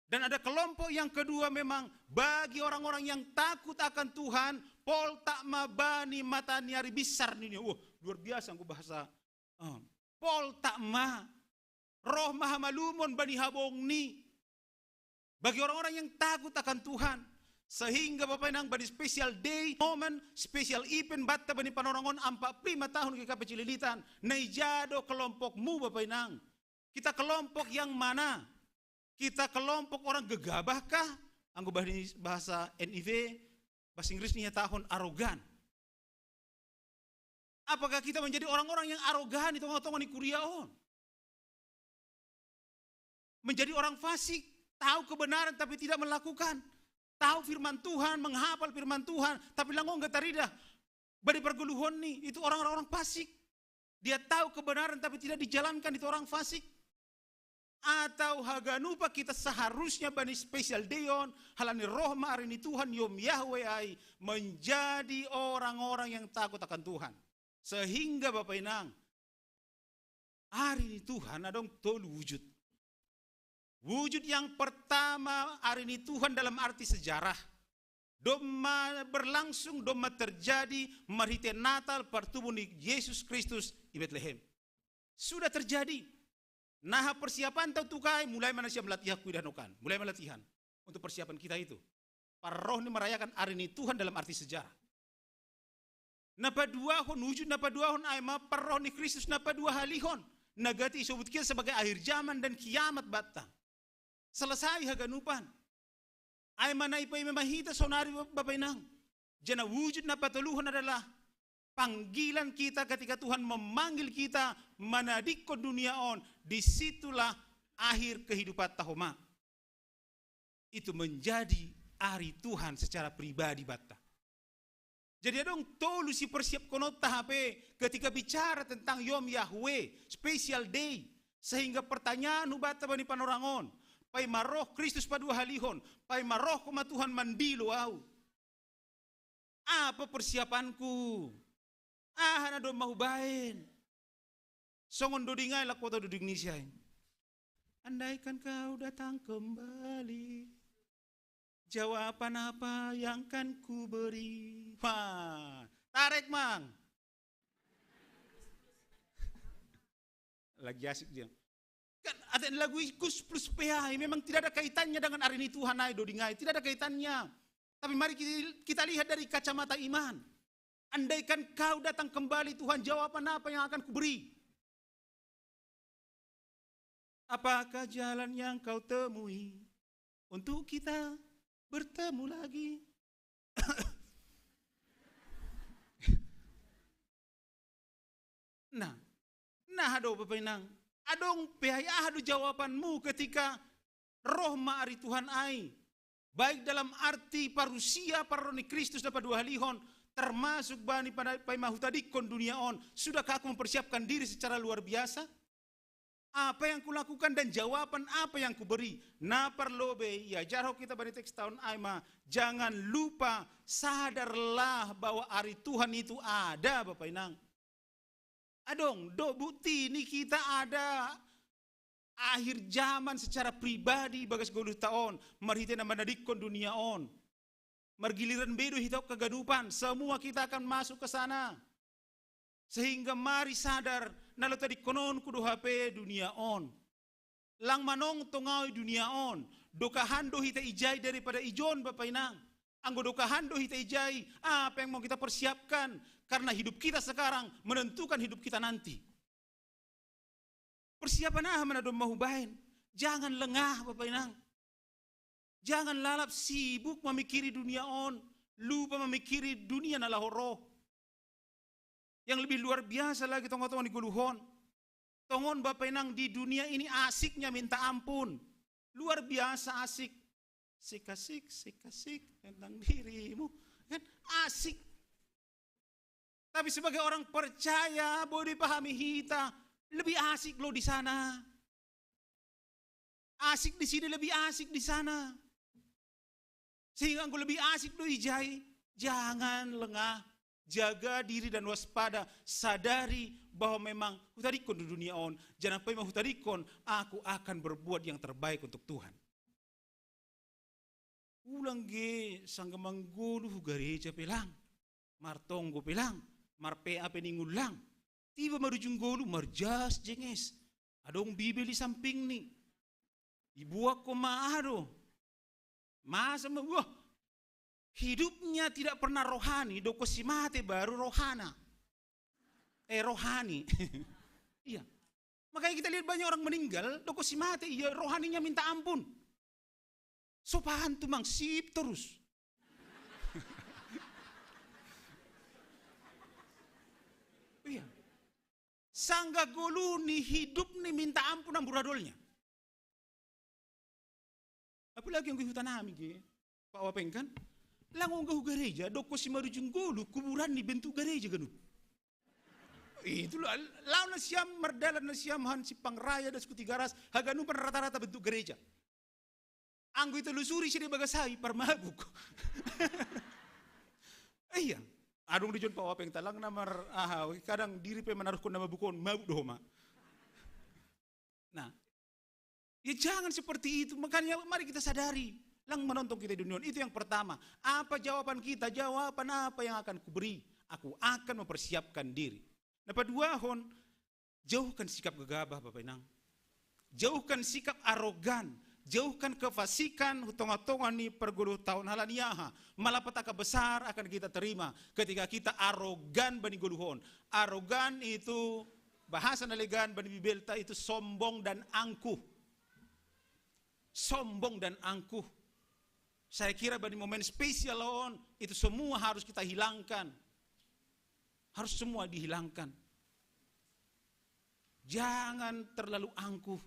Dan ada kelompok yang kedua memang bagi orang-orang yang takut akan Tuhan, poltak ma bani mata ni ari bisar nini. Wah, luar biasa anggo bahasa. Ah, poltak ma. Roh ma hamalumon bani habongni. Bagi orang-orang yang takut akan Tuhan. Sehingga Bapa Inang bani special day, moment, special event banta bani panorangon opat puluh lima tahun G K P Cililitan. Na ija do kelompokmu, Bapa Inang? Kita kelompok yang mana? Kita kelompok orang gegabah kah? Anggo bahasa N I V, bahasa Inggris iatahon arogan. Apakah kita menjadi orang-orang yang arogan di tengah-tengah ni kuria on? Menjadi orang fasik, tahu kebenaran tapi tidak melakukan. Tahu firman Tuhan, menghafal firman Tuhan, tapi lang ongga taridah bani pargoluhonni, itu orang-orang fasik. Dia tahu kebenaran tapi tidak dijalankan, itu orang fasik. Atau haganupa kita seharusnya bani special day on, halani roh ma ari ni Tuhan Yom Yahweh ai, menjadi orang-orang yang takut akan Tuhan. Sehingga Bapa Inang, ari ni Tuhan adong tolu wujud. Wujud yang pertama, ari ni Tuhan dalam arti sejarah. Domma berlangsung, domma terjadi marhite Natal, partubu ni Yesus Kristus i Betlehem. Sudah terjadi. Naha persiapanta untuk ai, mulai ma na siap latihan, kuidah nokan. Mulai ma latihan untuk persiapan kita itu. Parroh ni merayakan ari ni Tuhan dalam arti sejarah. Na paduahon, wujud na paduahon ai ma parroh ni Kristus na paduahalihon. Na gati isobut kita sebagai akhir zaman dan kiamat banta. Selesai haganupan. Ai manai pai memahita sonari Bapak Inang. Jana wujud na patoluhon adalah panggilan kita ketika Tuhan memanggil kita manadikkon dunia on, disitulah akhir kehidupan tahoma. Itu menjadi ari Tuhan secara pribadi batta. Jadi adong tolu sipersiapkononta hape ketika bicara tentang Yom Yahweh, special day. Sehingga pertanyaan hubatta bani panorangon, pai maroh Kristus paduahalihon, pai maroh koma Tuhan mandilo au. Apa persiapanku? Aha na domma hubaen? Songon dodingai lakota doding ni siain. Andaikan kau datang kembali, jawaban apa yang akan kuberi? Wah, tarik mang. Lagi asik dia. Kan ada lagu ikus plus P A memang tidak ada kaitannya dengan hari ini Tuhan ai dodingai, tidak ada kaitannya. Tapi mari kita, kita lihat dari kacamata iman. Andaikan kau datang kembali Tuhan, jawaban apa yang akan kuberi? Apakah jalan yang kau temui untuk kita bertemu lagi? Nah, nah do Bapak Inang, adong pe ai aha do jawabanmu ketika roh ma ari Tuhan ai, baik dalam arti parusia parroh ni Kristus na paduahalihon, termasuk bani pada paima hutadikkon dunia on, sudahkah aku mempersiapkan diri secara luar biasa? Apa yang kulakukan dan jawaban apa yang kuberi? Na parlobei iajarhon kita bani teks taon ai ma, jangan lupa sadarlah bahwa hari Tuhan itu ada Bapak Inang. Adong do bukti ni kita ada akhir zaman secara pribadi bagas goluh taon marhite na manadikkon dunia on. Margiliran bedo hita haganupan, semua kita akan masuk ke sana. Sehingga mari sadar na lo tadikkononku do hape dunia on. Lang manongtong au i dunia on. Dokahan do hita ijai daripada ijon Bapak Inang. Anggo dokahan do hita ijai, apa yang mau kita persiapkan? Karena hidup kita sekarang menentukan hidup kita nanti. Persiapan aha mana domma hubaen? Jangan lengah Bapak Inang. Jangan lalap sibuk mamikiri dunia on, lupa mamikiri dunia na laho roh. Yang lebih luar biasa lagi tonga-tonga ni goluhon. Tongon Bapak Inang di dunia ini asiknya minta ampun. Luar biasa asik. Sikasik, sikasik tentang dirimu. Kan asik. Tapi sebagai orang percaya boleh dipahami hita lebih asik lo di sana. Asik di sini lebih asik di sana. Sehingga anggo lebih asik do ijai, jangan lengah, jaga diri dan waspada, sadari bahwa memang hutadikkon di dunia on, jangan paima hutadikkon, aku akan berbuat yang terbaik untuk Tuhan. Ulang ge sangga manggoluh gareja pelang, martonggo pelang, marpea pe ningulang. Tiba marujung goluh marjas jenges. Adong Bibel di samping ni. Ibuat ko ma aha do. Masa ma, wah, hidupnya tidak pernah rohani, doko si mate baru rohana. Eh, rohani. Iya. Makanya kita lihat banyak orang meninggal, doko si mate, iya rohaninya minta ampun. Sopan tu mang sip terus. Iya. Sangga goluh ni hidup ni minta ampun amburadolnya. Apalagi anggo huta nami ge, Pak Wapeng kan. Lang ongga hu gareja, doko si marujung goluh kuburan ni bentuk gareja ganup. Itu laon nasiam mardalan nasiam han simpang raya das kutigaras haganupan rata-rata bentuk gareja. Anggo ita lusuri sida bagasai parmabuk. Iya. Adong di jon Pak Wapeng talang na mar aha kadang diri pe manaruhkon na mabuk on mabuk do homa. Nah, ya jangan seperti itu. Makanya mari kita sadari. Lang menonton kita di dunia. Itu yang pertama. Apa jawaban kita? Jawaban apa yang akan kuberi? Aku akan mempersiapkan diri. Nah, paduahon, jauhkan sikap gegabah Bapak Inang. Jauhkan sikap arogan. Jauhkan kefasikan hu tonga-tonga ni pargoluh taon halani aha? Malapetaka besar akan kita terima ketika kita arogan bani goluhon. Arogan itu bahasa na legan bani Bibelta itu sombong dan angkuh. Sombong dan angkuh. Saya kira bani momen spesial on, itu semua harus kita hilangkan. Harus semua dihilangkan. Jangan terlalu angkuh.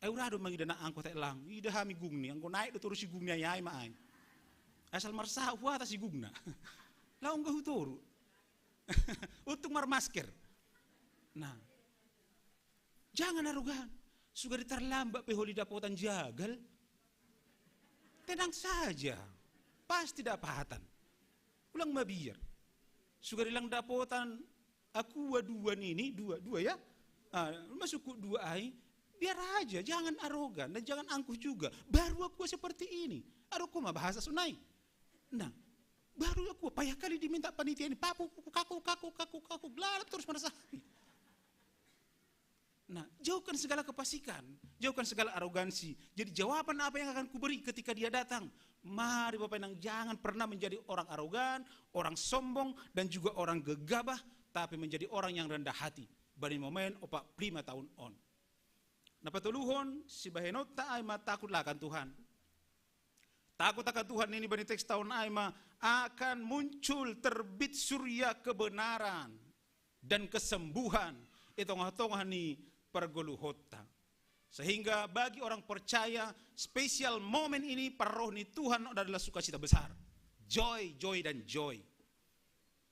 Ai ura do mangida na angkuh ta i lang. Ida hami gungni, anggo naik do toru si gungni ai, ai ma ai. Asal marsaha huata si gungna. Laung ga hutoru. Untung marmasker. Nah. Jangan arogan. Sugari tarlambat pe holi dapotan jagal. Tenang saja. Pasti dapatan. Ulang mabiar. Sugari lang dapotan Aqua dua ini, dua, dua ya. Ah, masuk ku dua ai, biar aja, jangan arogan dan jangan angkuh juga. Baru Aqua seperti ini. Aduh, kok mah bahasa sunai. Nah, baru Aqua payah kali diminta panitia ini. Paku, kaku, kaku, kaku, kaku, kaku, gelalap terus merasa happy. Nah, jauhkan segala kepasikan, jauhkan segala arogansi. Jadi jawaban apa yang akan kuberi ketika dia datang? Mari Bapak Inang, jangan pernah menjadi orang arogan, orang sombong, dan juga orang gegabah, tapi menjadi orang yang rendah hati. Bani momen opat puluh lima tahun on. Na patoluhon, sibahenonta ai ma takutlah akan Tuhan. Takut akan Tuhan ini bani teks ta on ai ma akan muncul terbit surya kebenaran dan kesembuhan i tongah-tongah ni pargoluhonta. Sehingga bagi orang percaya, spesial momen ini parroh ni Tuhan adalah sukacita besar. Joy, joy, dan joy.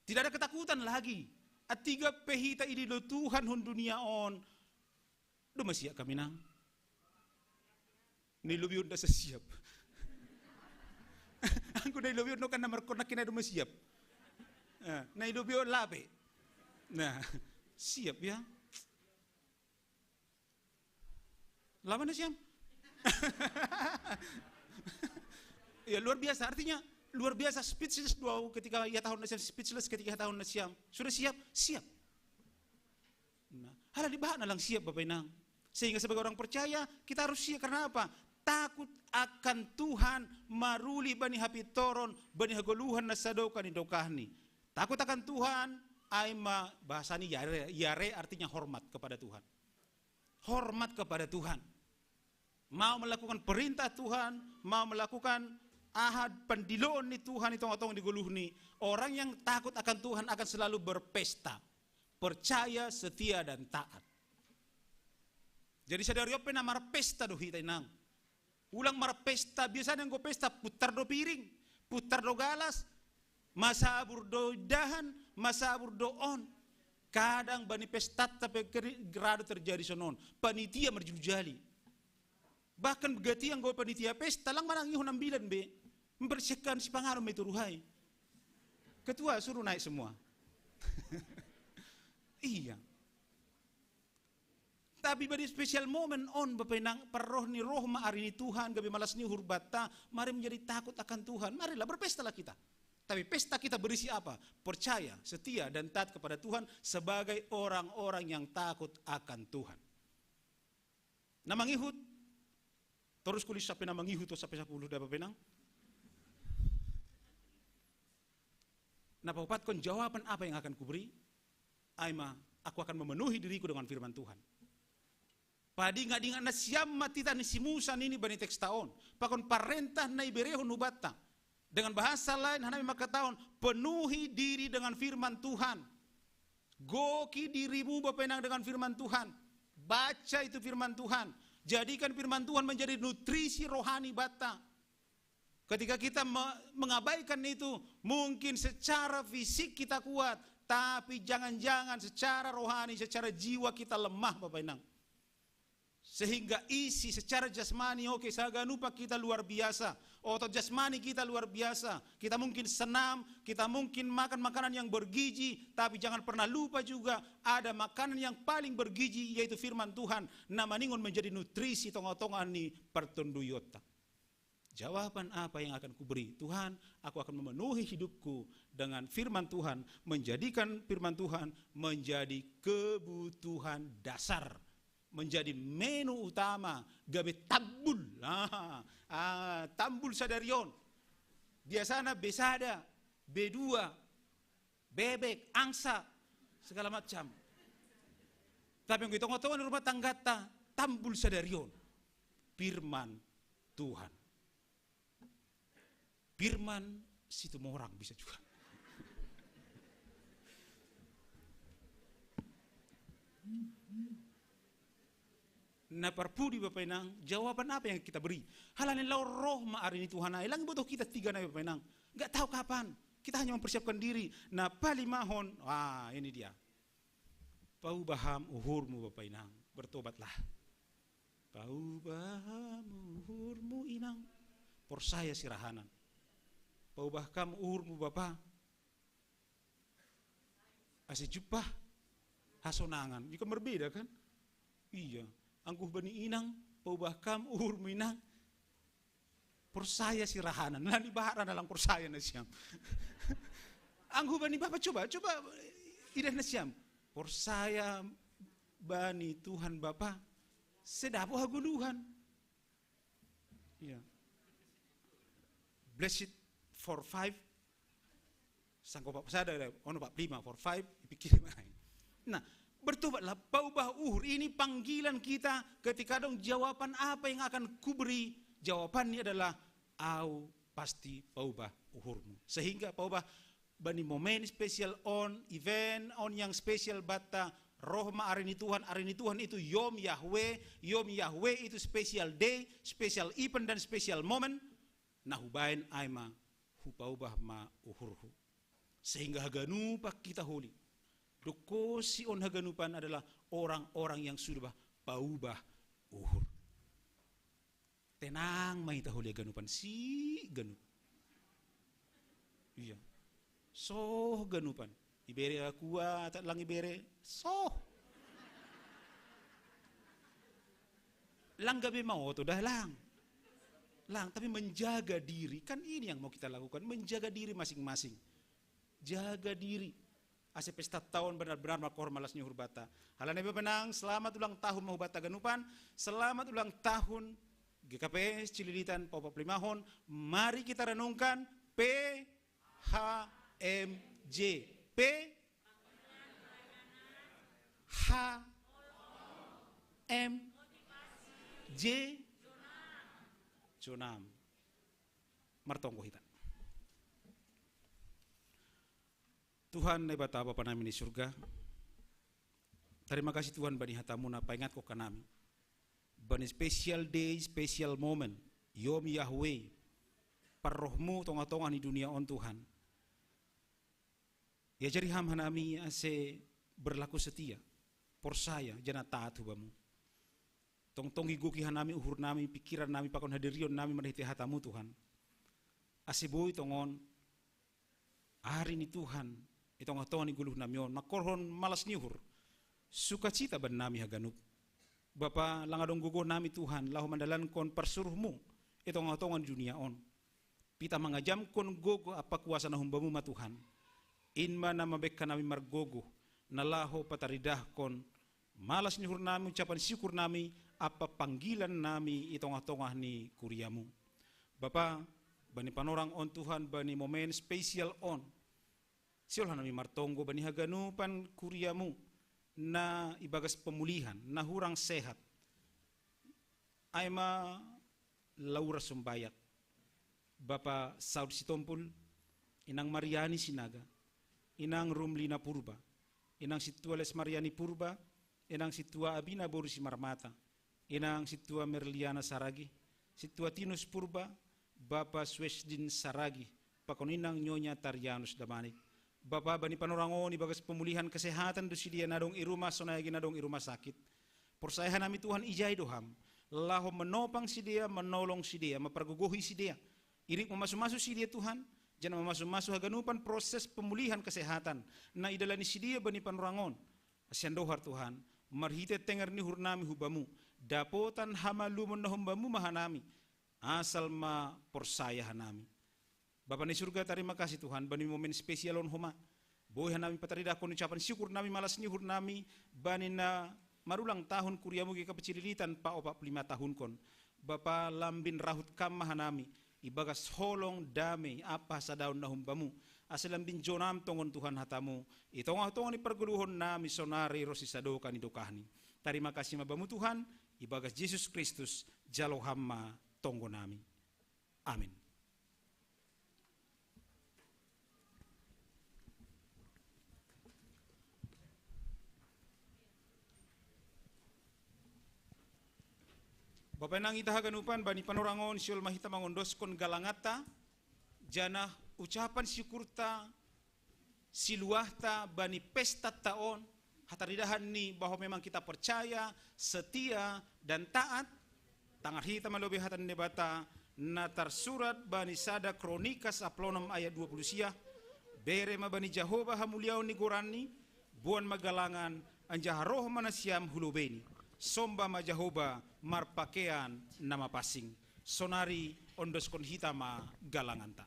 Tidak ada ketakutan lagi. Antiga pe hita idilo Tuhan hun dunia on, do masiap kami nang. Na i lobi on ndasa siap. Anggo na i lobi on do kan na markonaki na do masiap. Eh, na i lobi on lape. Nah, siap ya. Lawan na siam. Ya, luar biasa, artinya luar biasa, speechless do au ketika ihatahon na siam, speechless ketika ihatahon na siam. Sudah siap? Siap. Nah, halani bahat na lang siap Bapak Inang. Sehingga sebagai orang percaya, kita harus siap. Karena apa? Takut akan Tuhan maruli bani hapintoron, bani hagoluhan na sadokah ni dokahni. Takut akan Tuhan, ai ma bahasa ni yare, yare artinya hormat kepada Tuhan. Hormat kepada Tuhan. Mau melakukan perintah Tuhan, mau melakukan aha pandiloon ni Tuhan i tongah-tongah ni goluhni. Orang yang takut akan Tuhan akan selalu berpesta. Percaya, setia, dan taat. Jadi sadari on pe na marpesta do hita inang. Ulang marpesta, biasana anggo pesta putar do piring, putar do galas, masabur do dahan, masabur do on. Kadang bani pestanta pe keri-, ra do terjadi sonon. Panitia marjujali. Bahkan gati anggo panitia pesta, lang manang ihon ambilan be. Membersihkan sipanganon ma i toruhai. Ketua, suruh naik semua. Iya. Tapi bani spesial momen on, Bapak Inang, parroh ni roh ma ari ni Tuhan, gabe malas ni uhur banta, mari menjadi takut akan Tuhan. Marilah, berpestalah kita. Tapi pesta kita berisi apa? Percaya, setia, dan taat kepada Tuhan sebagai orang-orang yang takut akan Tuhan. Na mangihut, torus kulis sampai na mangihut, sampai sapuluh da Bapak Inang. Na paopatkon, jawaban apa yang akan kuberi? Ai ma, aku akan memenuhi diriku dengan firman Tuhan. Padingat-ingat nasiam ma titah ni si Musa nini bani teks ta on. Pakon parentah na iberehon hubanta. Dengan bahasa lain, hanami mangkatahon, penuhi diri dengan firman Tuhan. Goki dirimu Bapak Inang dengan firman Tuhan. Baca itu firman Tuhan. Jadikan firman Tuhan menjadi nutrisi rohani banta. Ketika kita me-, mengabaikan itu, mungkin secara fisik kita kuat, tapi jangan-jangan secara rohani, secara jiwa kita lemah, Bapak Inang. Sehingga isi secara jasmani, oke, saganupa kita luar biasa. Otot jasmani kita luar biasa. Kita mungkin senam, kita mungkin makan makanan yang bergizi, tapi jangan pernah lupa juga ada makanan yang paling bergizi, yaitu firman Tuhan. Na maningon menjadi nutrisi tongah-tongah ni partonduyonta. Jawaban apa yang akan kuberi? Tuhan, aku akan memenuhi hidupku dengan firman Tuhan, menjadikan firman Tuhan menjadi kebutuhan dasar, menjadi menu utama, gabe tambul. Ah, ah, tambul sadari on. Biasana be sada, be dua, bebek, angsa, segala macam. Tapi anggo i tongah-tongah ni rumah tanggata, tambul sadari on. Firman Tuhan. Firman Situmorang bisa juga. Na parpudi Bapak Inang, jawaban apa yang kita beri? Halani lao roh ma ari ni Tuhan ai, lang botoh kita tiga nai Bapak Inang. Nggak tahu kapan. Kita hanya mempersiapkan diri. Na palimahon, wah, ini dia. Paubah ham uhurmu Bapak Inang, bertobatlah. Paubah ham uhurmu Inang, porsaya si rahanan. Paubah kam uhurmu Bapa, ase jumpah hasonangan. Ini kan berbeda kan? Iya. Angguh bani Inang, paubah kam uhurmu Inang, porsaya si rahanan. Lah ni bahat na lang porsaya nasiam. Angguh bani Bapa, coba, coba idah nasiam. Porsaya bani Tuhan Bapa, sedap hagoluhan. Iya. Blessed for five. Sangko pak sada, ono pak lima for five, pikir main. Nah, bertobatlah, paubah uhur. Ini panggilan kita ketika dong jawaban apa yang akan kuberi. Jawabannya adalah au pasti paubah uhurmu. Sehingga paubah bani momen spesial on, event on yang spesial bata, roh ma ari ni Tuhan, ari ni Tuhan itu Yom Yahweh, Yom Yahweh itu special day, special event dan special moment, na hubaen ai ma hupaubah ma uhurhu. Sehingga haganupan kita holi. Dokosi on haganupan adalah orang-orang yang sudah bah paubah uhur. Tenang ma hita holi haganupan si ganup. Iya. Soh ganupan. Ibere akua, atat lang ibere. Soh. Lang gabe maoto dah lang. Lang, tapi menjaga diri. Kan ini yang mau kita lakukan. Menjaga diri masing-masing. Jaga diri. Ase pesta taon benar-benar makohor malas ni uhur bata. Halani Bapak Inang, selamat ulang tahun ma hubata haganupan. Selamat ulang tahun G K P S Cililitan paopat pulu limahon. Mari kita renungkan P H M J. P H M J Jonam. Martonggo hita. Tuhan Naibata Bapa nami ni surga, tarima kasih Tuhan bani hatamu na paingatkon hanami bani special day, special moment, Yom Yahweh, parrohmu tongah-tongah ni dunia on Tuhan. Iajari ham hanami ase berlaku setia, porsaya, janah taat hu Bamu. Tongtong igoki hanami uhurnami, pikirannami, pakon hadirionnami marhitei hatamu Tuhan. Ase boi tongon ari ni Tuhan i tongah-tongah ni goluhnami on, mangkorhon malas ni uhur, sukacita bannami haganup. Bapa, lang adong gogohnami Tuhan, laho mandalankon parsuruhmu i tongah-tongah ni dunia on. Pitah mangajamkon gogoh ampa kuasa na humbamu ma Tuhan. In ma na mabaen hanami margogoh, na laho pataridahkon malas ni uhurnami, ucapan syukurnami, ampa panggilannami i tongah-tongah ni kuriamu. Bapa, bani panorang on Tuhan, bani momen spesial on, sihol hanami martonggo bani haganupan kuriamu na ibagas pemulihan, na hurang sehat. Ai ma Laura Sumbayat, Bapa Saud Sitompul, Inang Mariani Sinaga, Inang Rumlina Purba, Inang Sintua Les Mariani Purba, Inang Sintua Abina Boru Simarmata, Inang Sintua Merliana Saragi, Sintua Tinus Purba, Bapa Suesdin Saragi, pakon Inang Nyonya Tarianus Damanik. Bapa, bani panorang on ibagas pemulihan kesehatan do sidea na dong i rumah, sonai age na dong i rumah sakit. Porsaya hanami Tuhan ijai do Ham, laho manopang sidea, manolong sidea, mapargogohi sidea. Irik mamasu-masu sidea Tuhan, janah mamasu-masu haganupan proses pemulihan kesehatan na idalani sidea bani panorang on. Ase andohar Tuhan, marhitei tenger ni uhurnami hu Bamu, dapotan hamalumon na hum Bamu ma hanami, asal ma porsaya hanami. Bapa ni surga, tarima kasih Tuhan, bani momen spesial on homa. Boi hanami pataridahkon ucapan syukurnami, malas ni uhurnami, bani na marulang tahun kuriamu G K P Cililitan paopat pulu lima tahunkon. Bapa, lambin rahut Kam ma hanami, ibagas holong, damei, ampa hasadaon na hum Bamu. Ase lambin jonam tongon Tuhan hatamu, i tongah-tongah ni pargoluhonnami sonari ronsi sadokah ni dokahni. Tarima kasih ma Bamu Tuhan, ibagas Jesus Kristus, jalo Ham ma. tonggo nami. Amin. Bapa inang ita haganupan, bani panorangon siol mahita mangondoskon galangata, janah ucapan syukurta, siluahta bani pesta taon, hataridahan ni bahwa memang kita percaya, setia, dan taat, tangar hita malobi hata ni Debata, na tarsurat bani sada Kronika saplonom ayat dua puluh siah, bere ma bani Jahowa hamuliaon ni goranni, boan ma galangan, anjaha roh ma nasiam hu lobeini. Somba ma Jahowa marpakean na mapansing. Sonari ondoskon hita ma galanganta.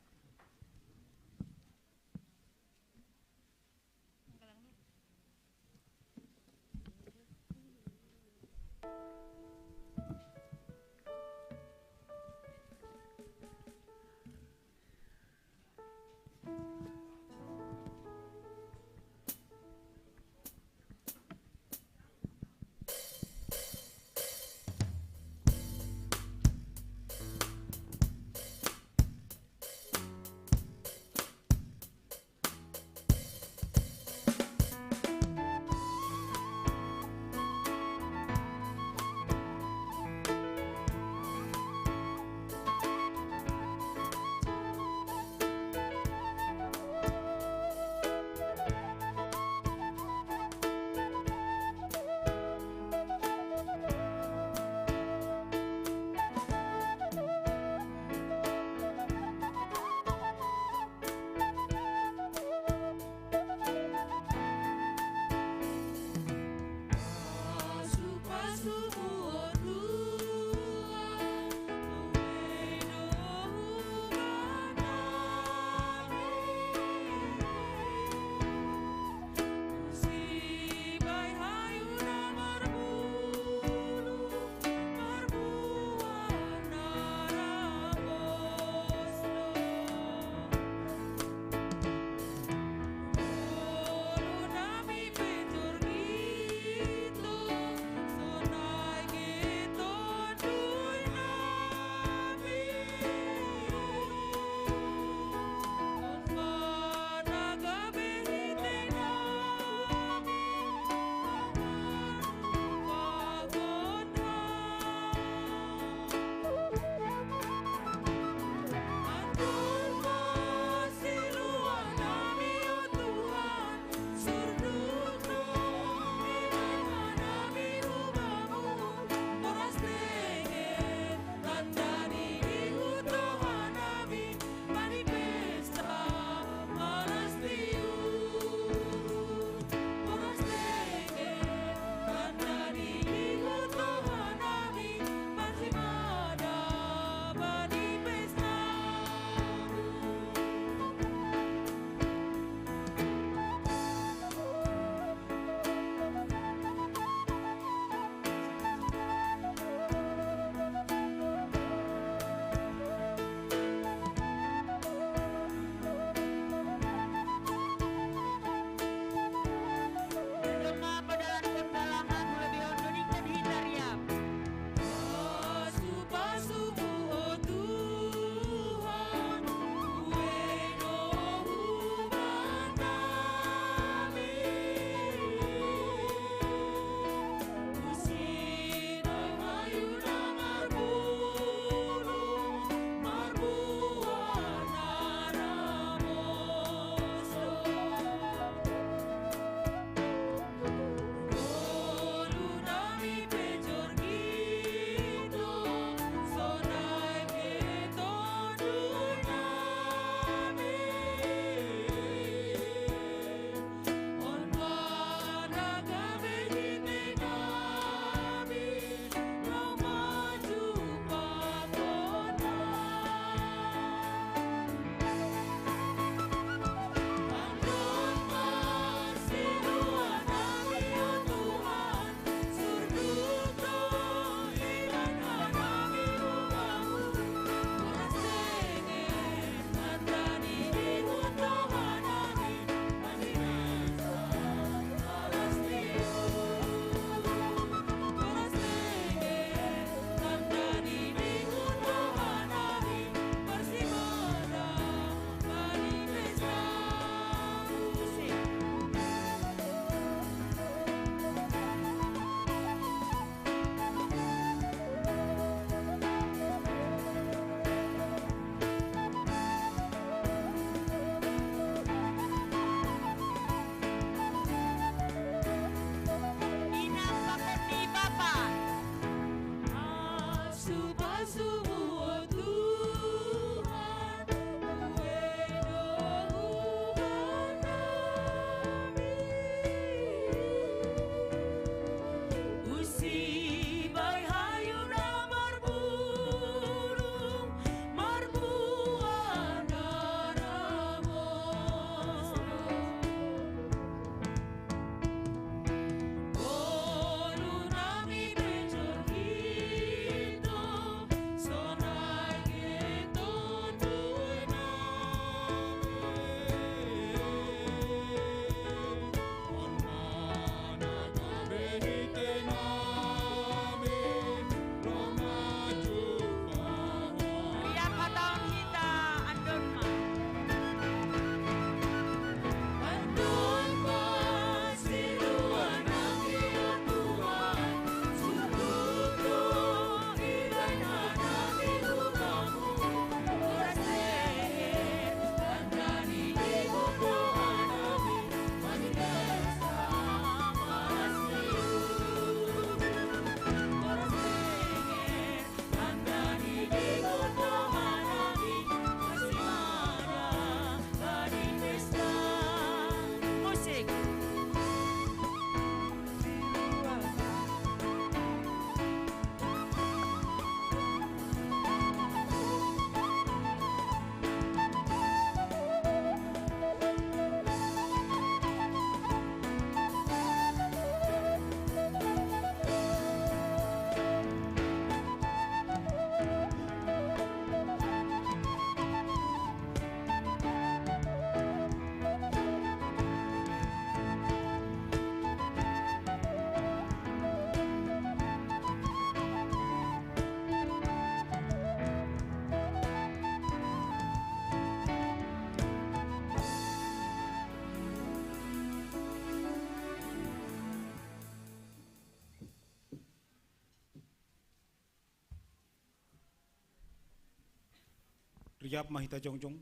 Jawab ma hita jongjong.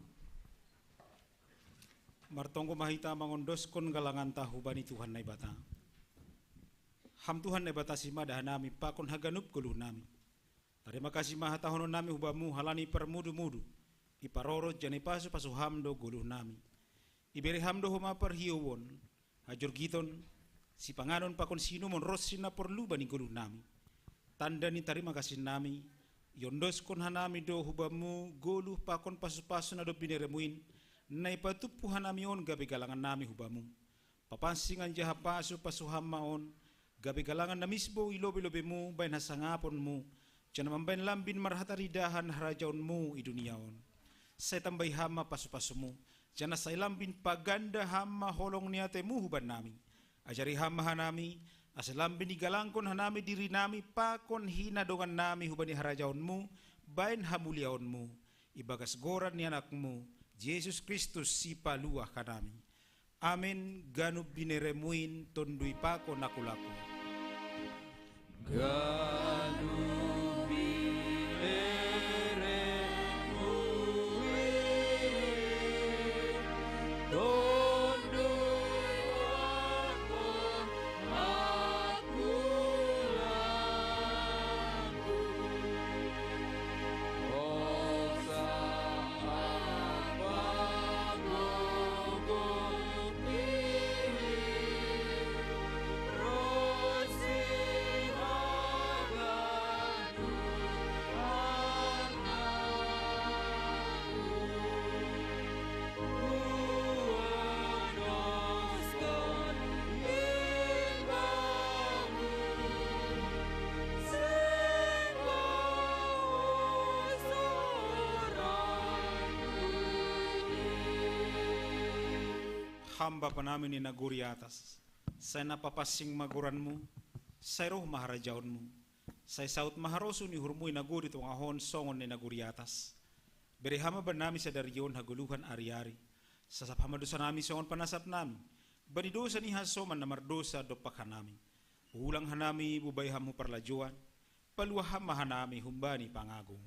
Martonggo ma hita mangondoskon galanganta hubani Tuhan Naibata. Ham Tuhan Naibata, simada hanami pakon haganup goluhnami. Tarima kasih ma hatahononnami hubamu halani parmudu-mudu, iparorot janah ipasupasu ham do goluhnami. Ibere ham do homa parhiouon, hajorgiton, sipanganon pakon siinumon ronsi na porlu bani goluhnami. Tanda ni tarima kasihnami, iondoskon hanami do hubamu goluh pakon pasupasu na dob bineremu in, na ipatumpu hanami on gabe galangannami hubamu. Papansing anjaha pasupasu ham ma on, gabe galangan na misbou i lobei-lobeimu bahen hasangaponmu, janah mambahen lambin marhataridahan harajaonmu i dunia on. Sai tambai ham ma pasupasumu, janah sai lambin paganda ham ma holong ni atemu hubannami. Ajari ham ma hanami, ase lambin igalangkon hanami dirinami pakon hinadongannami hubani harajaonmu, bahen hamuliaonmu, ibagas goran ni Anakmu, Jesus Kristus Sipaluah hanami. Amen. Ganup bineremu in tondui pakon angkulaku. Ganup bineremu in tondui pakon angkulaku. Ham Bapa nami na i nagori atas, sai na papansing ma goranmu, sai roh ma harajaonmu, sai saut ma harosuh ni uhurmu i nagori tongah on songon na i nagori atas. Bere ham ma bannami sadari on hagoluhan ari-ari. Sasap ham ma dosanami songon panasapnami bani dosa ni hasoman na mardousa dompak hanami. Ulang hanami bubai ham hu parlajouan, paluah ham ma hanami humbani pangago.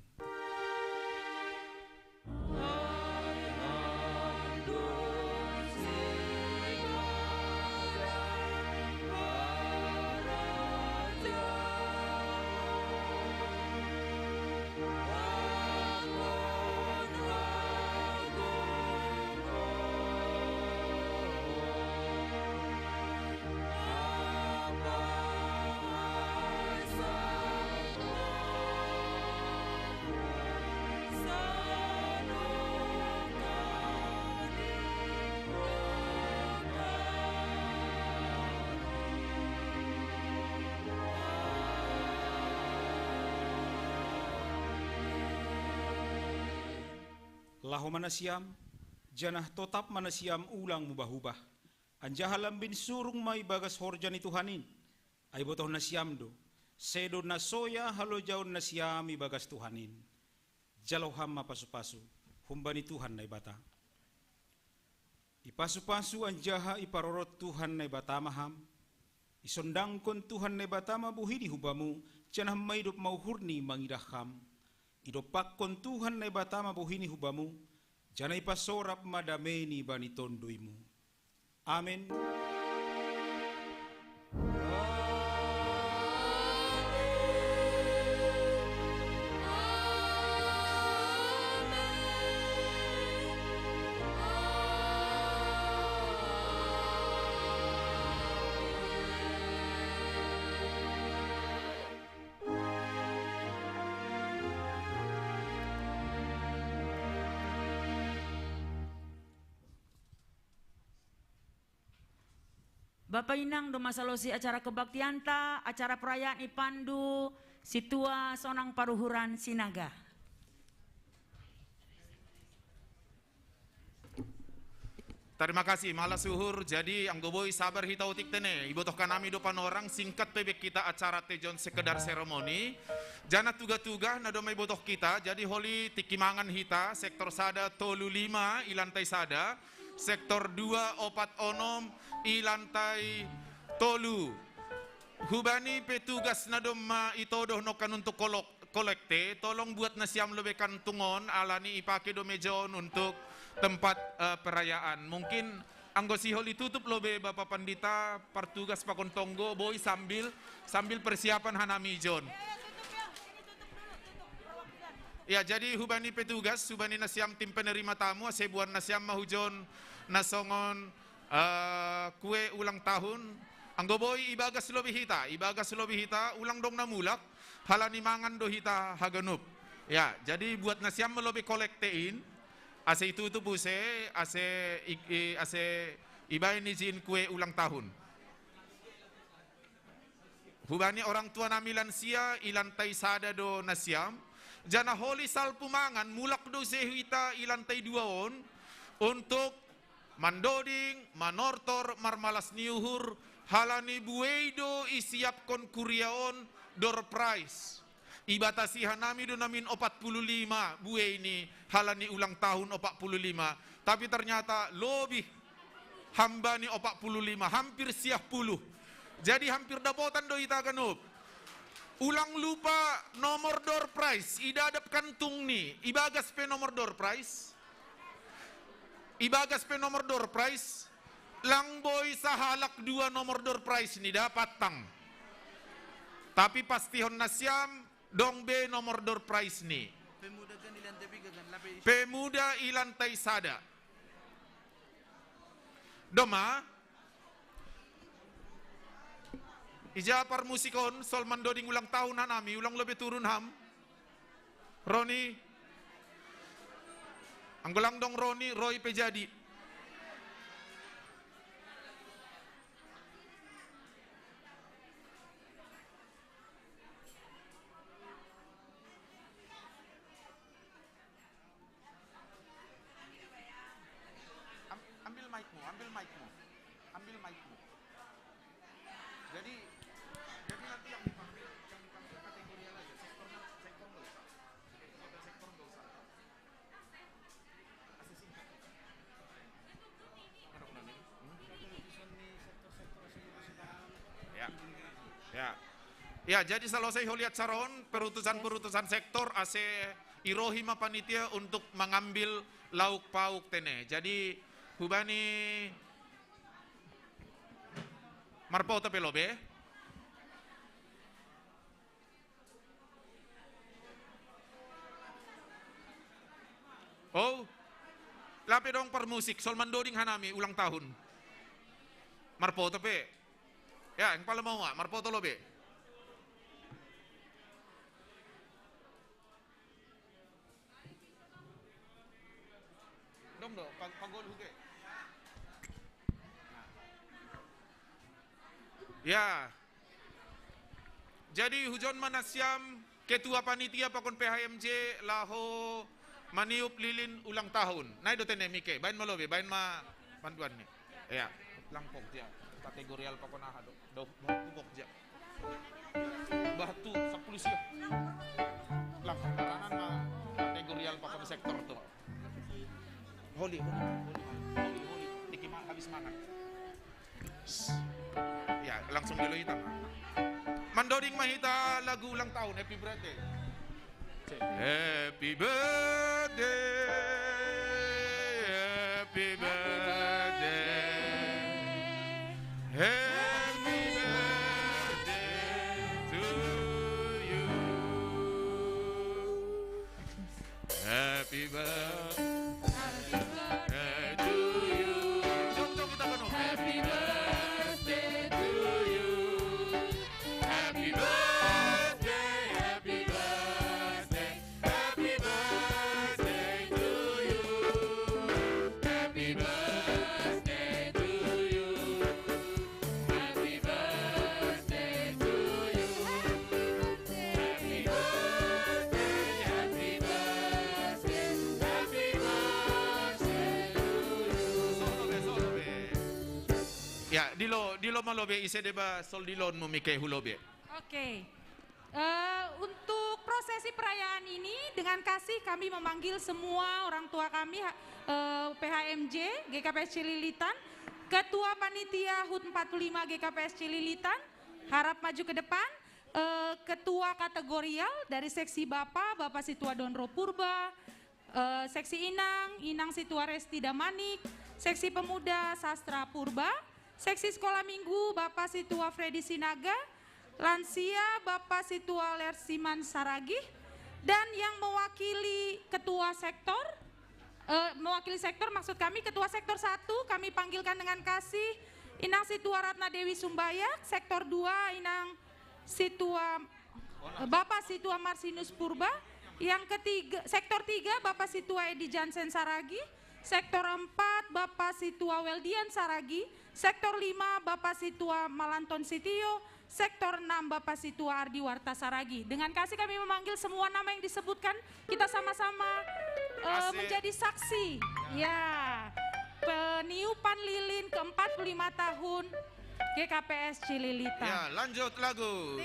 Laho ma nasiam, janah totap ma nasiam, ulang mubah-ubah. Anjaha lambin surung ma ibagas horja ni Tuhan in. Ai ibotoh nasiam do, sedo na soya halojaon nasiam ibagas Tuhan in. Jalo ham ma pasupasu humbani Tuhan Naibata. Ipasupasu anjaha iparorot Tuhan Naibata ma ham. Isondangkon Tuhan Naibata ma bohi ni hubamu, janah maidop ma uhurni mangidah ham. Idompakkon Tuhan Naibata ma bohi ni hubamu, janah ipasorap ma damei ni bani tonduimu. Amen. Bapa inang, domma salosih acara kebaktianta, acara perayaan ipandu sintua sonang paruhuran Sinaga. Tarima kasih, malas uhur. Jadi anggo boi sabar hita otik tene, ibotohkan hami do panorang, singkat pe bek hita acara tejon sekedar seremoni. Janah tuga-tuga na domma ibotoh hita, jadi holi tingki mangan hita, sektor sada tolu lima i lantai sada, sektor dua opat onom i lantai tolu. Hubani petugas na domma itodoh nongkan untuk kolok, kolekte, tolong buat nasiam lobe kantungon, alani ipake do meja on untuk tempat, eh, perayaan. Mungkin anggo sihol itutup lobe Bapak Pandita, partugas pakon tonggo, boi sambil, sambil persiapan hanami ijon. Ya, jadi hubani petugas, hubani nasiam tim penerima tamu, ase buan nasiam ma hujon na songon, eh, kue ulang tahun. Anggo boi ibagas lobi hita, ibagas lobi hita, ulang dong na mulak, halani mangan do hita haganup. Ya, jadi buat nasiam ma lobi kolekte in, ase itutup use, ase i-, i-, ase ibaen ijin kue ulang tahun. Hubani orang tua nami lansia, i lantai sada do nasiam. Jana holi salpu mangan, mulak do use hita i lantai dua on, untuk mandoding, manortor, marmalas ni uhur, halani buei do isiapkon kuria on door prize. Ibatasi hanami do namin opat puluh lima buei ni halani ulang tahun opat puluh lima. Tapi ternyata lobi hambani opat puluh lima, hampir siah puluh. Jadi hampir dapotan do hita ganup. Ulang lupa nomor door prize, idadap kantung ni, ibagas pe nomor door prize. Ibagas pe nomor door prize, lang boi sahalak dua nomor door prize ni dapat tang. Tapi pastihon nasiam, dong be nomor door prize ni. Pemuda kan di lantai tiga kan, lape isi. Pemuda i lantai sada. Doma, ija parmusik on, sol mandoding ulang tahun hanami, ulang lobi turun ham. Roni. Anggo lang dong Roni, Roy pe jadi. Am-, ambil mic-mu, ambil mic-mu. Ambil mic-mu. Jadi, jadi nanti yang dipanggil, yang dipanggil kategorial aja. Sektor, sektor nggak usah. Sektor nggak usah. Masih singkat. Mana, mana nih? Hmm? Ya. Ya. Ya, jadi selesai holiat saron, perutusan-perutusan sektor, ase irohi ma panitia untuk mengambil lauk pauk tene. Jadi, hubani marpoto pe lobe. Oh, lape dong parmusik, sol mandoding hanami ulang tahun. Marpoto pe. Ya, yang paling mau, ah, marpoto lobe. Dong do, pag-, pagol huge. Ya. Jadi hujon ma nasiam ketua panitia pakon P H M J laho maniup lilin ulang tahun. Nai do tene mike, baen ma lobe, baen ma panduan ni. Ya, langkok dia. Kategorial pakon aha do. Do, do, tugok dia. Batu, sapuluh sia. Lah, kanan mah kategorial papan sektor tuh. Holi, holi, holi, holi, holi. Tiki ma-, habis mangan. Ya, langsung dulu hita. Mandoding ma hita lagu ulang tahun, happy birthday. Happy birthday, happy birthday, happy birthday to you. Happy birthday to you. Jom, jom, kita penuh. Happy birthday to you. Happy birthday, happy birthday, happy birthday to you. Happy birthday to you. Happy birthday to you. Happy birthday, happy birthday, happy birthday to you. Solo be, solo be. Ya, dilo, dilo ma lobe, ise deba sol dilonmu mike hu lobe. Oke. Eh, untuk prosesi perayaan ini, dengan kasih kami memanggil semua orang tua kami, ha-, eh, P H M J, G K P S Cililitan, Ketua Panitia hut empat puluh lima G K P S Cililitan, harap maju ke depan, eh, ketua kategorial dari seksi Bapak, Bapak Situa Donro Purba, eh, seksi Inang, Inang Situa Resti Damanik, seksi pemuda Sastra Purba, seksi sekolah minggu Bapak Situa Freddy Sinaga, lansia Bapak Situa Lersiman Saragih, dan yang mewakili ketua sektor, eh, mewakili sektor, maksud kami ketua sektor satu, kami panggilkan dengan kasih Inang Situa Ratna Dewi Sumbayak, sektor dua Inang Situa, eh, Bapak Situa Marsinus Purba, yang ketiga, sektor tiga Bapak Situa Edi Jansen Saragih, sektor empat Bapak Situa Weldian Saragih, sektor lima Bapak Situa Malanton Sitio, sektor enam Bapak Situa Ardi Warta Saragih. Dengan kasih kami memanggil semua nama yang disebutkan, kita sama-sama, eh, Asik. Menjadi saksi. Ya, peniupan lilin ke empat puluh lima tahun G K P S Cililitan. Ya, lanjut lagu.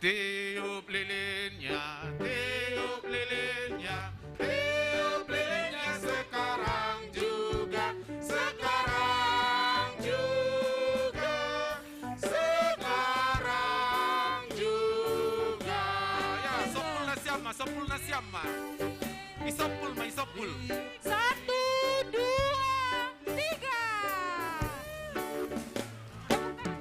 Tiup lilinnya, tiup lilinnya, tiup lilinnya sekarang juga, sekarang juga, sekarang juga. Ya, sopul na siyam ma, sopul na siyam ma. Isopul ma, isopul. Satu, dua, tiga.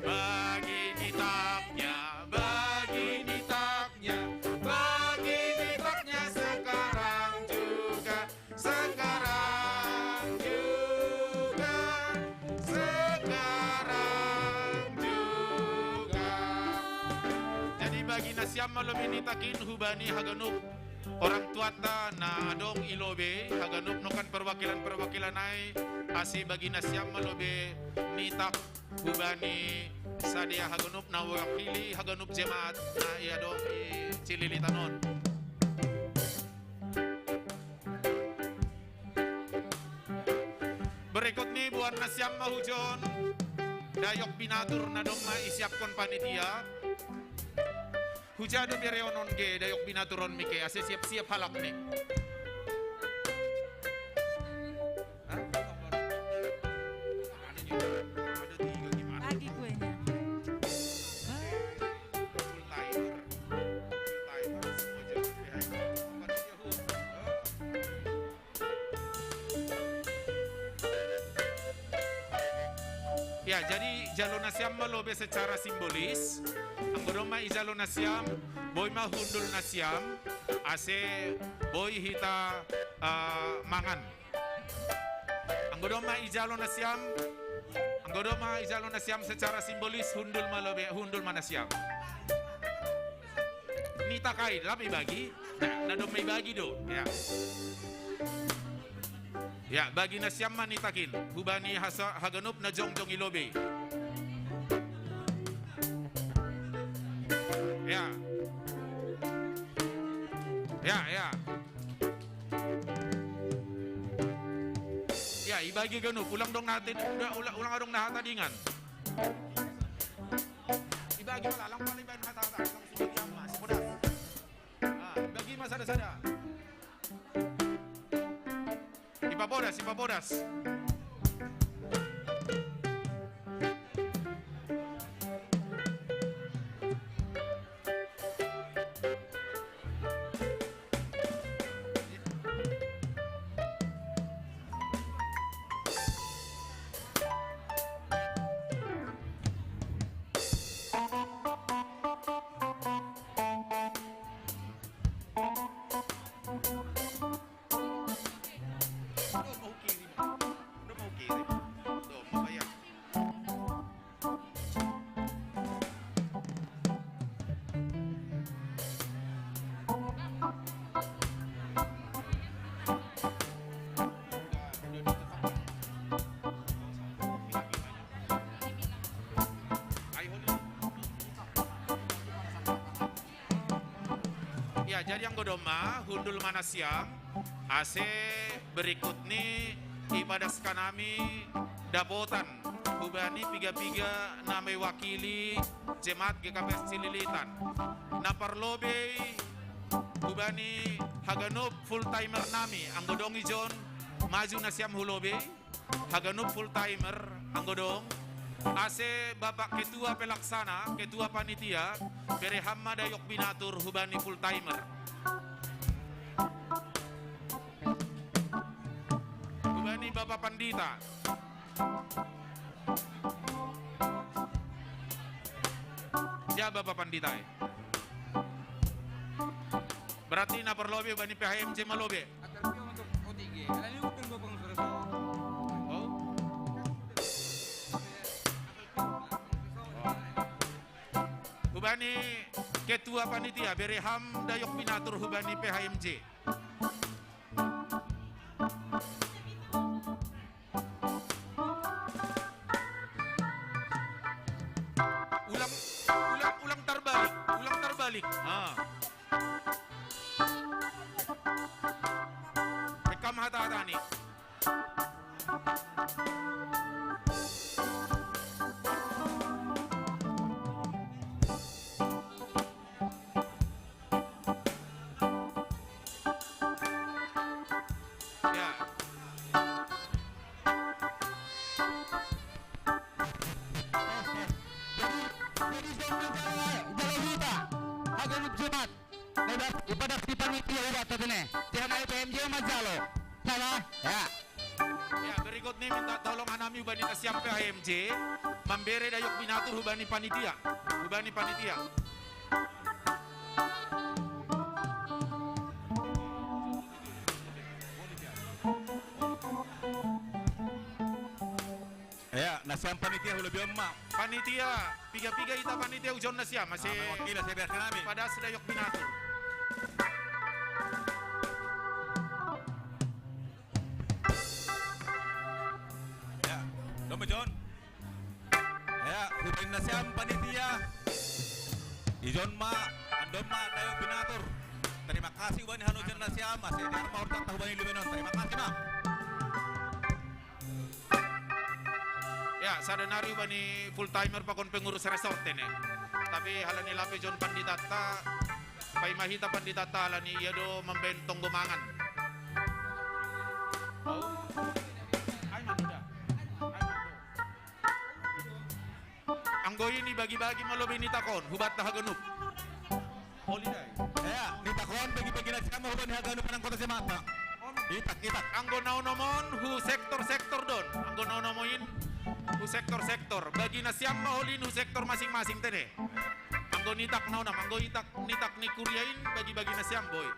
Bagi nitaknya, bagi nitaknya, bagi nitaknya sekarang juga, sekarang juga, sekarang juga. Jadi bagi na siyam ma lobi nitakin hubani haganup orang tuata na adong i lobi, haganup nokan perwakilan-perwakilan ai, asi bagi na siyam ma lobi nitak hubani sadia haganup na wakili haganup jemaat na i adong i Cililitan on. Berikut ni buat na siyam ma hujon, dayok binatur na dong ma isiyapkon panitia. Hujado bereonon ge dayok binaturon mi ke, ase siap-siap halak ni. Hah? Ada juga, ada tiga gimana? Bagi kuenya. Full timer. Full timer, semua jalan behind. Tempatnya full. Ya, jadi jalo na siyam ma lobi secara simbolis. Anggo dong ma i jalo na siyam, boi ma hundul na siyam, ase boi hita, eh, mangan. Anggo dong ma i jalo na siyam, anggo dong ma i jalo na siyam secara simbolis, hundul ma lobi, hundul ma na siyam. Nitak ai, lape ibagi? Na, na dong ma ibagi do. Ya. Ya, bagi na siyam ma nitakin. Hubani hasa, haganup na jongjong i lobi. Ya. Ya, ya. Ya, ibagi ganup, ulang dong na hata, ulang, ulang adong na hatadingan. Ibagi ma, lalang pala ibaen hata-hata, langsung ibagi ma, sipodas. Ah, ibagi ma sada-sada. Ipabodas, ipabodas. Ya, jadi anggo dong ma, hundul ma na siyam, ase berikut ni ipadaskan hami dapotan hubani piga-piga na mewakili jemaat G K P S Cililitan. Na parlobei hubani haganup full timer nami, anggo dong ijon, maju na siyam hu lobei. Haganup full timer, anggo dong. Ase Bapak Ketua Pelaksana, Ketua Panitia, bere hamma dayok binatur hubani full timer. Hubani Bapak Pandita. Ya, Bapak Pandita, eh. Berarti na perlobe bani P H M C malobe. Atar dia untuk O T G. Ada ni utang dua pengusaha. Oh. Hubani Ketua Panitia, bere ham dayok binatur hubani P H M C. Ulang, ulang, ulang tarbalik, ulang tarbalik. Ha. Pekam hata-hata ni. Ya. Jadi, jadi, jalo hita, haganup Jumat. Ipadas ni panitia ubat tadi ne. Tihan ayo P M J majalo. Sama? Ya. Ya, berikut ni minta tolong hanami hubani nasiam P H M C, mambere dayok binatur hubani panitia. Hubani panitia. Ya, nasiam panitia hula biomma. Panitia, piga-piga ita panitia ujon nasiam, masih. Ah, memang gila, saya biarkan kami. Pada sedayok binatur. Ya, dombe John. Ya, hubani nasiam panitia. Ijon ma, andon ma, dayo binatur. Terima kasih hubani hanu jen nasiam, masih diarma hortat hubani lubenon. Terima kasih, ma. Ya, sadanari bani full timer pakon pengurus resort ini. Tapi halani lape jon panditatta, paima hita panditatta halani ia do mambaen tonggo mangan. Oh. Ai mando da. Ai mando. Anggo ini bagi-bagi malobe ni takon, hubatta haganup. Holiday. Ya, ni takon bagi-bagi nasiam hubani haganup anak kota semata. Itak, itak. Anggo na onom on hu sektor-sektor don. Anggo na onom in hu sektor-sektor. Bagi nasiam ma holin hu sektor masing-masing tene. Anggo nitak na onom, anggo itak, nitak ni kuria in bagi-bagi nasiam boi.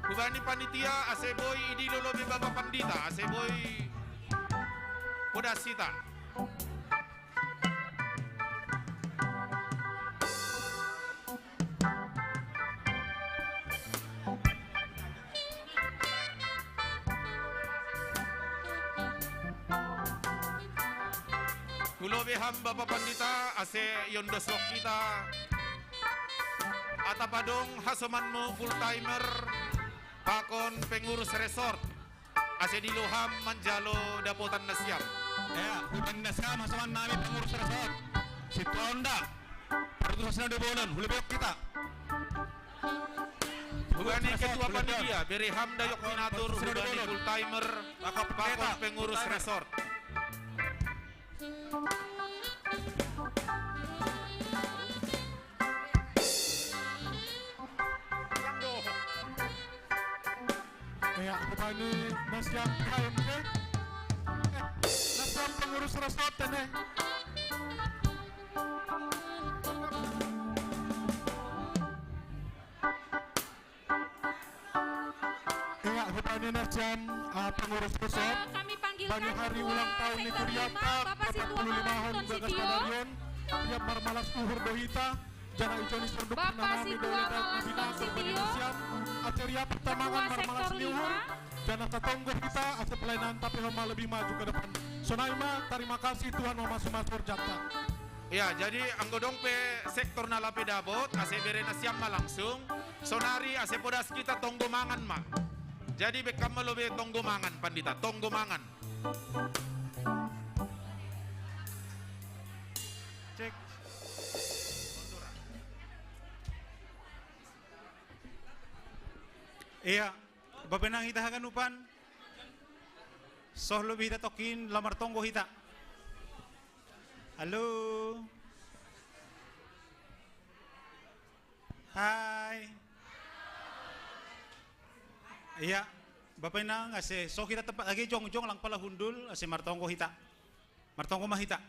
Hubani panitia ase boi idilo lobi bapa pandita, ase boi podas hita. Hulobi ham bapa pandita ase iondoshon hita. Atap adong hasomanmu full timer pakon pengurus resort. Ase dilo ham manjalo dapotan nasiam. Ya, hubani nasiam hasoman nami pengurus resort. Sitonda. Partusas na do bolon, hulobi hita. Hubani ketua panitia, bere ham dayok binatur, hubani full timer, pakon pengurus resort. Ya, hubani nasiam P H M C. Eh, nasiam pengurus resort ne. Ya, hubani nasiam, ah, pengurus resort. Bani hari ulang tahun ni kuriata, empat puluh lima tahun gagas padarion, tiap marmalas uhur do hita, jana ijon i sunduk nami do ledak di binatur bani nasiam, acara pertama kan marmalas ni uhur, jana tatonggo hita, asa pelayanan tapi homa lebih maju ke depan. Sonai ma, terima kasih Tuhan mamasu-masu horjanta. Ya, jadi anggo dong pe sektor na lape dapot, ase bere nasiam ma langsung, sonari ase podas hita tonggo mangan ma. Jadi bekkam ma lobe tonggo mangan, pandita, tonggo mangan. Cek. Iya, babenang hita haganupan. Soh lobi hita tokin, laho martonggo hita. Halo. Hai. Iya, Bapa inang, ase soh hita tempat age jongjong lang pala hundul, ase martonggo hita. Martonggo ma hita.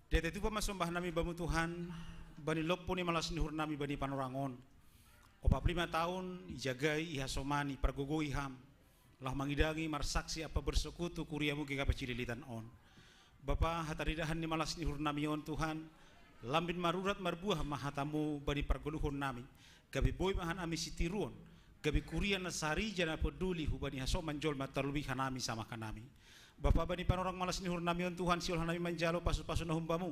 Diatei tupa ma sombah nami Bamu Tuhan, bani lompo ni malas ni uhur nami bani panorang on. Opat pulu lima taon ijagai, ihasomani, pargogoi Ham. Laho mangidangi, marsaksi ampa bersokutu kuria-Mu gegap cililitan on. Bapa, hataridahan ni malas ni uhur nami on Tuhan, lambin marurat marbuah ma hata-Mu bani pargoluhon nami. Gabe boi ma hanami sitiruon, gabe kuria na sari jana ponduli hubani hasoman jolma, tarlubi hanami sama hanami. Bapa, bani panorang malas ni uhur nami on Tuhan, sihol hanami manjalo pasu-pasu na humbamu.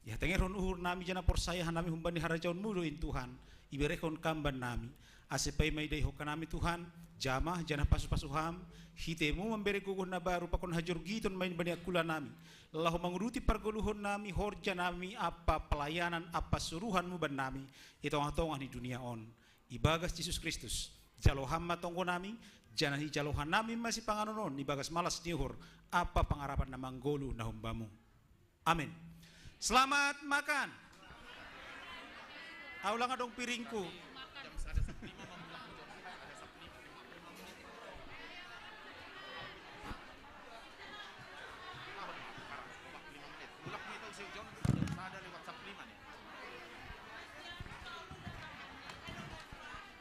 Ihatengerhon uhur nami jana porsaya hanami humbani harajaon-Mu do in Tuhan, iberehon Kam bannami. Ase paima idaihon hanami Tuhan, jamah jana pasu-pasu Ham, hitei-Mu mambere gogoh na baru pakon hajorgiton main bani angkula nami. Laho manguduti pargoluhon nami, horja nami, ampa pelayanan, ampa suruhan-Mu bannami, i tongah-tongah ni dunia on. Ibagas Jesus Kristus, jalo Ham ma tonggo nami, jana ijalo hanami ma sipanganon on, ibagas malas ni uhur, ampa pangarapan na manggoluh na humbamu. Amin. Selamat makan. Au lang adong piringku.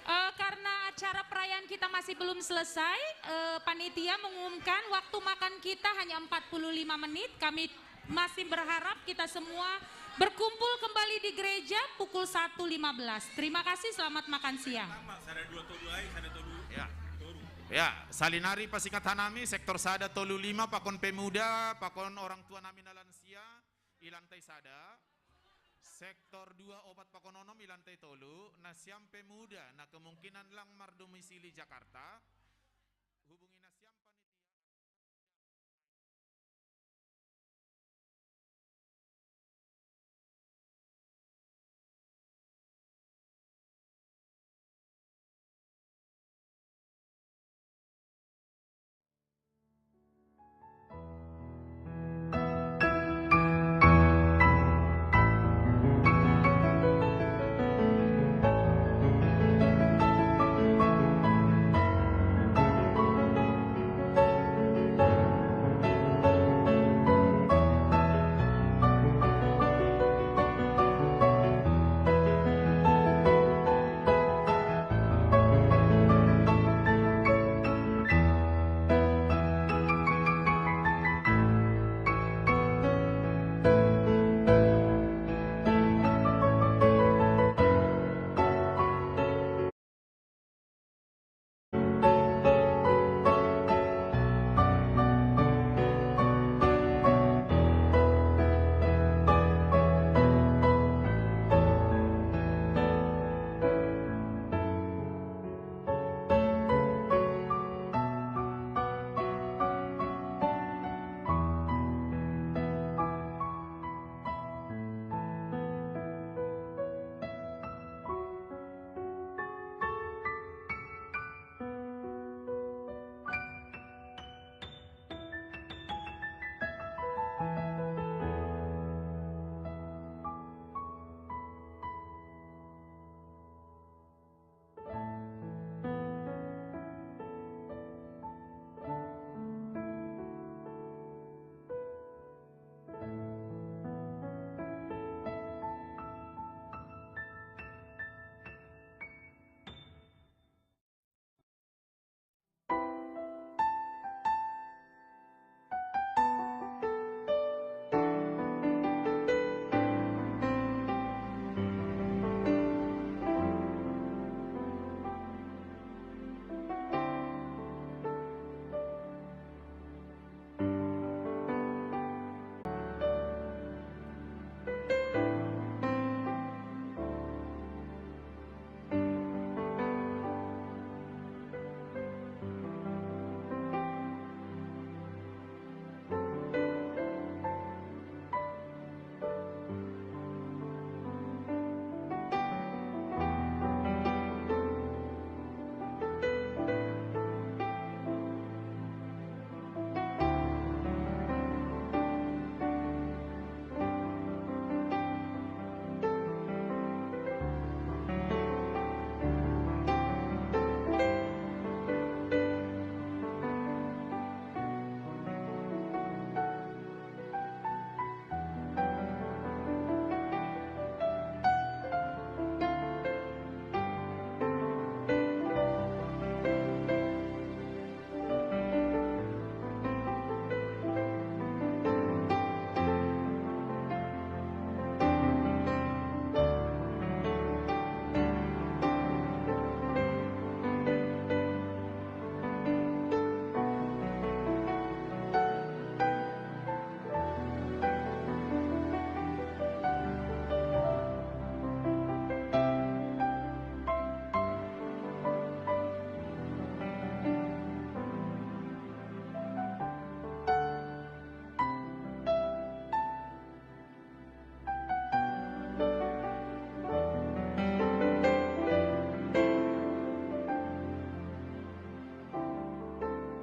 Eh, karena acara perayaan kita masih belum selesai, eh, panitia mengumumkan waktu makan kita hanya empat puluh lima menit. Kami masih berharap kita semua berkumpul kembali di gereja pukul satu lima belas. Terima kasih, selamat makan siang. Sama, sada dua tolu ai, sada tolu. Ya. Toru. Ya, salinari pasingkat hanami, sektor sada tolu lima pakon pemuda, pakon orang tua nami na lansia, i lantai sada. Sektor dua opat pakon onom, i lantai tolu, nasiam pemuda na kemungkinan lang mardomisili Jakarta. Hubungi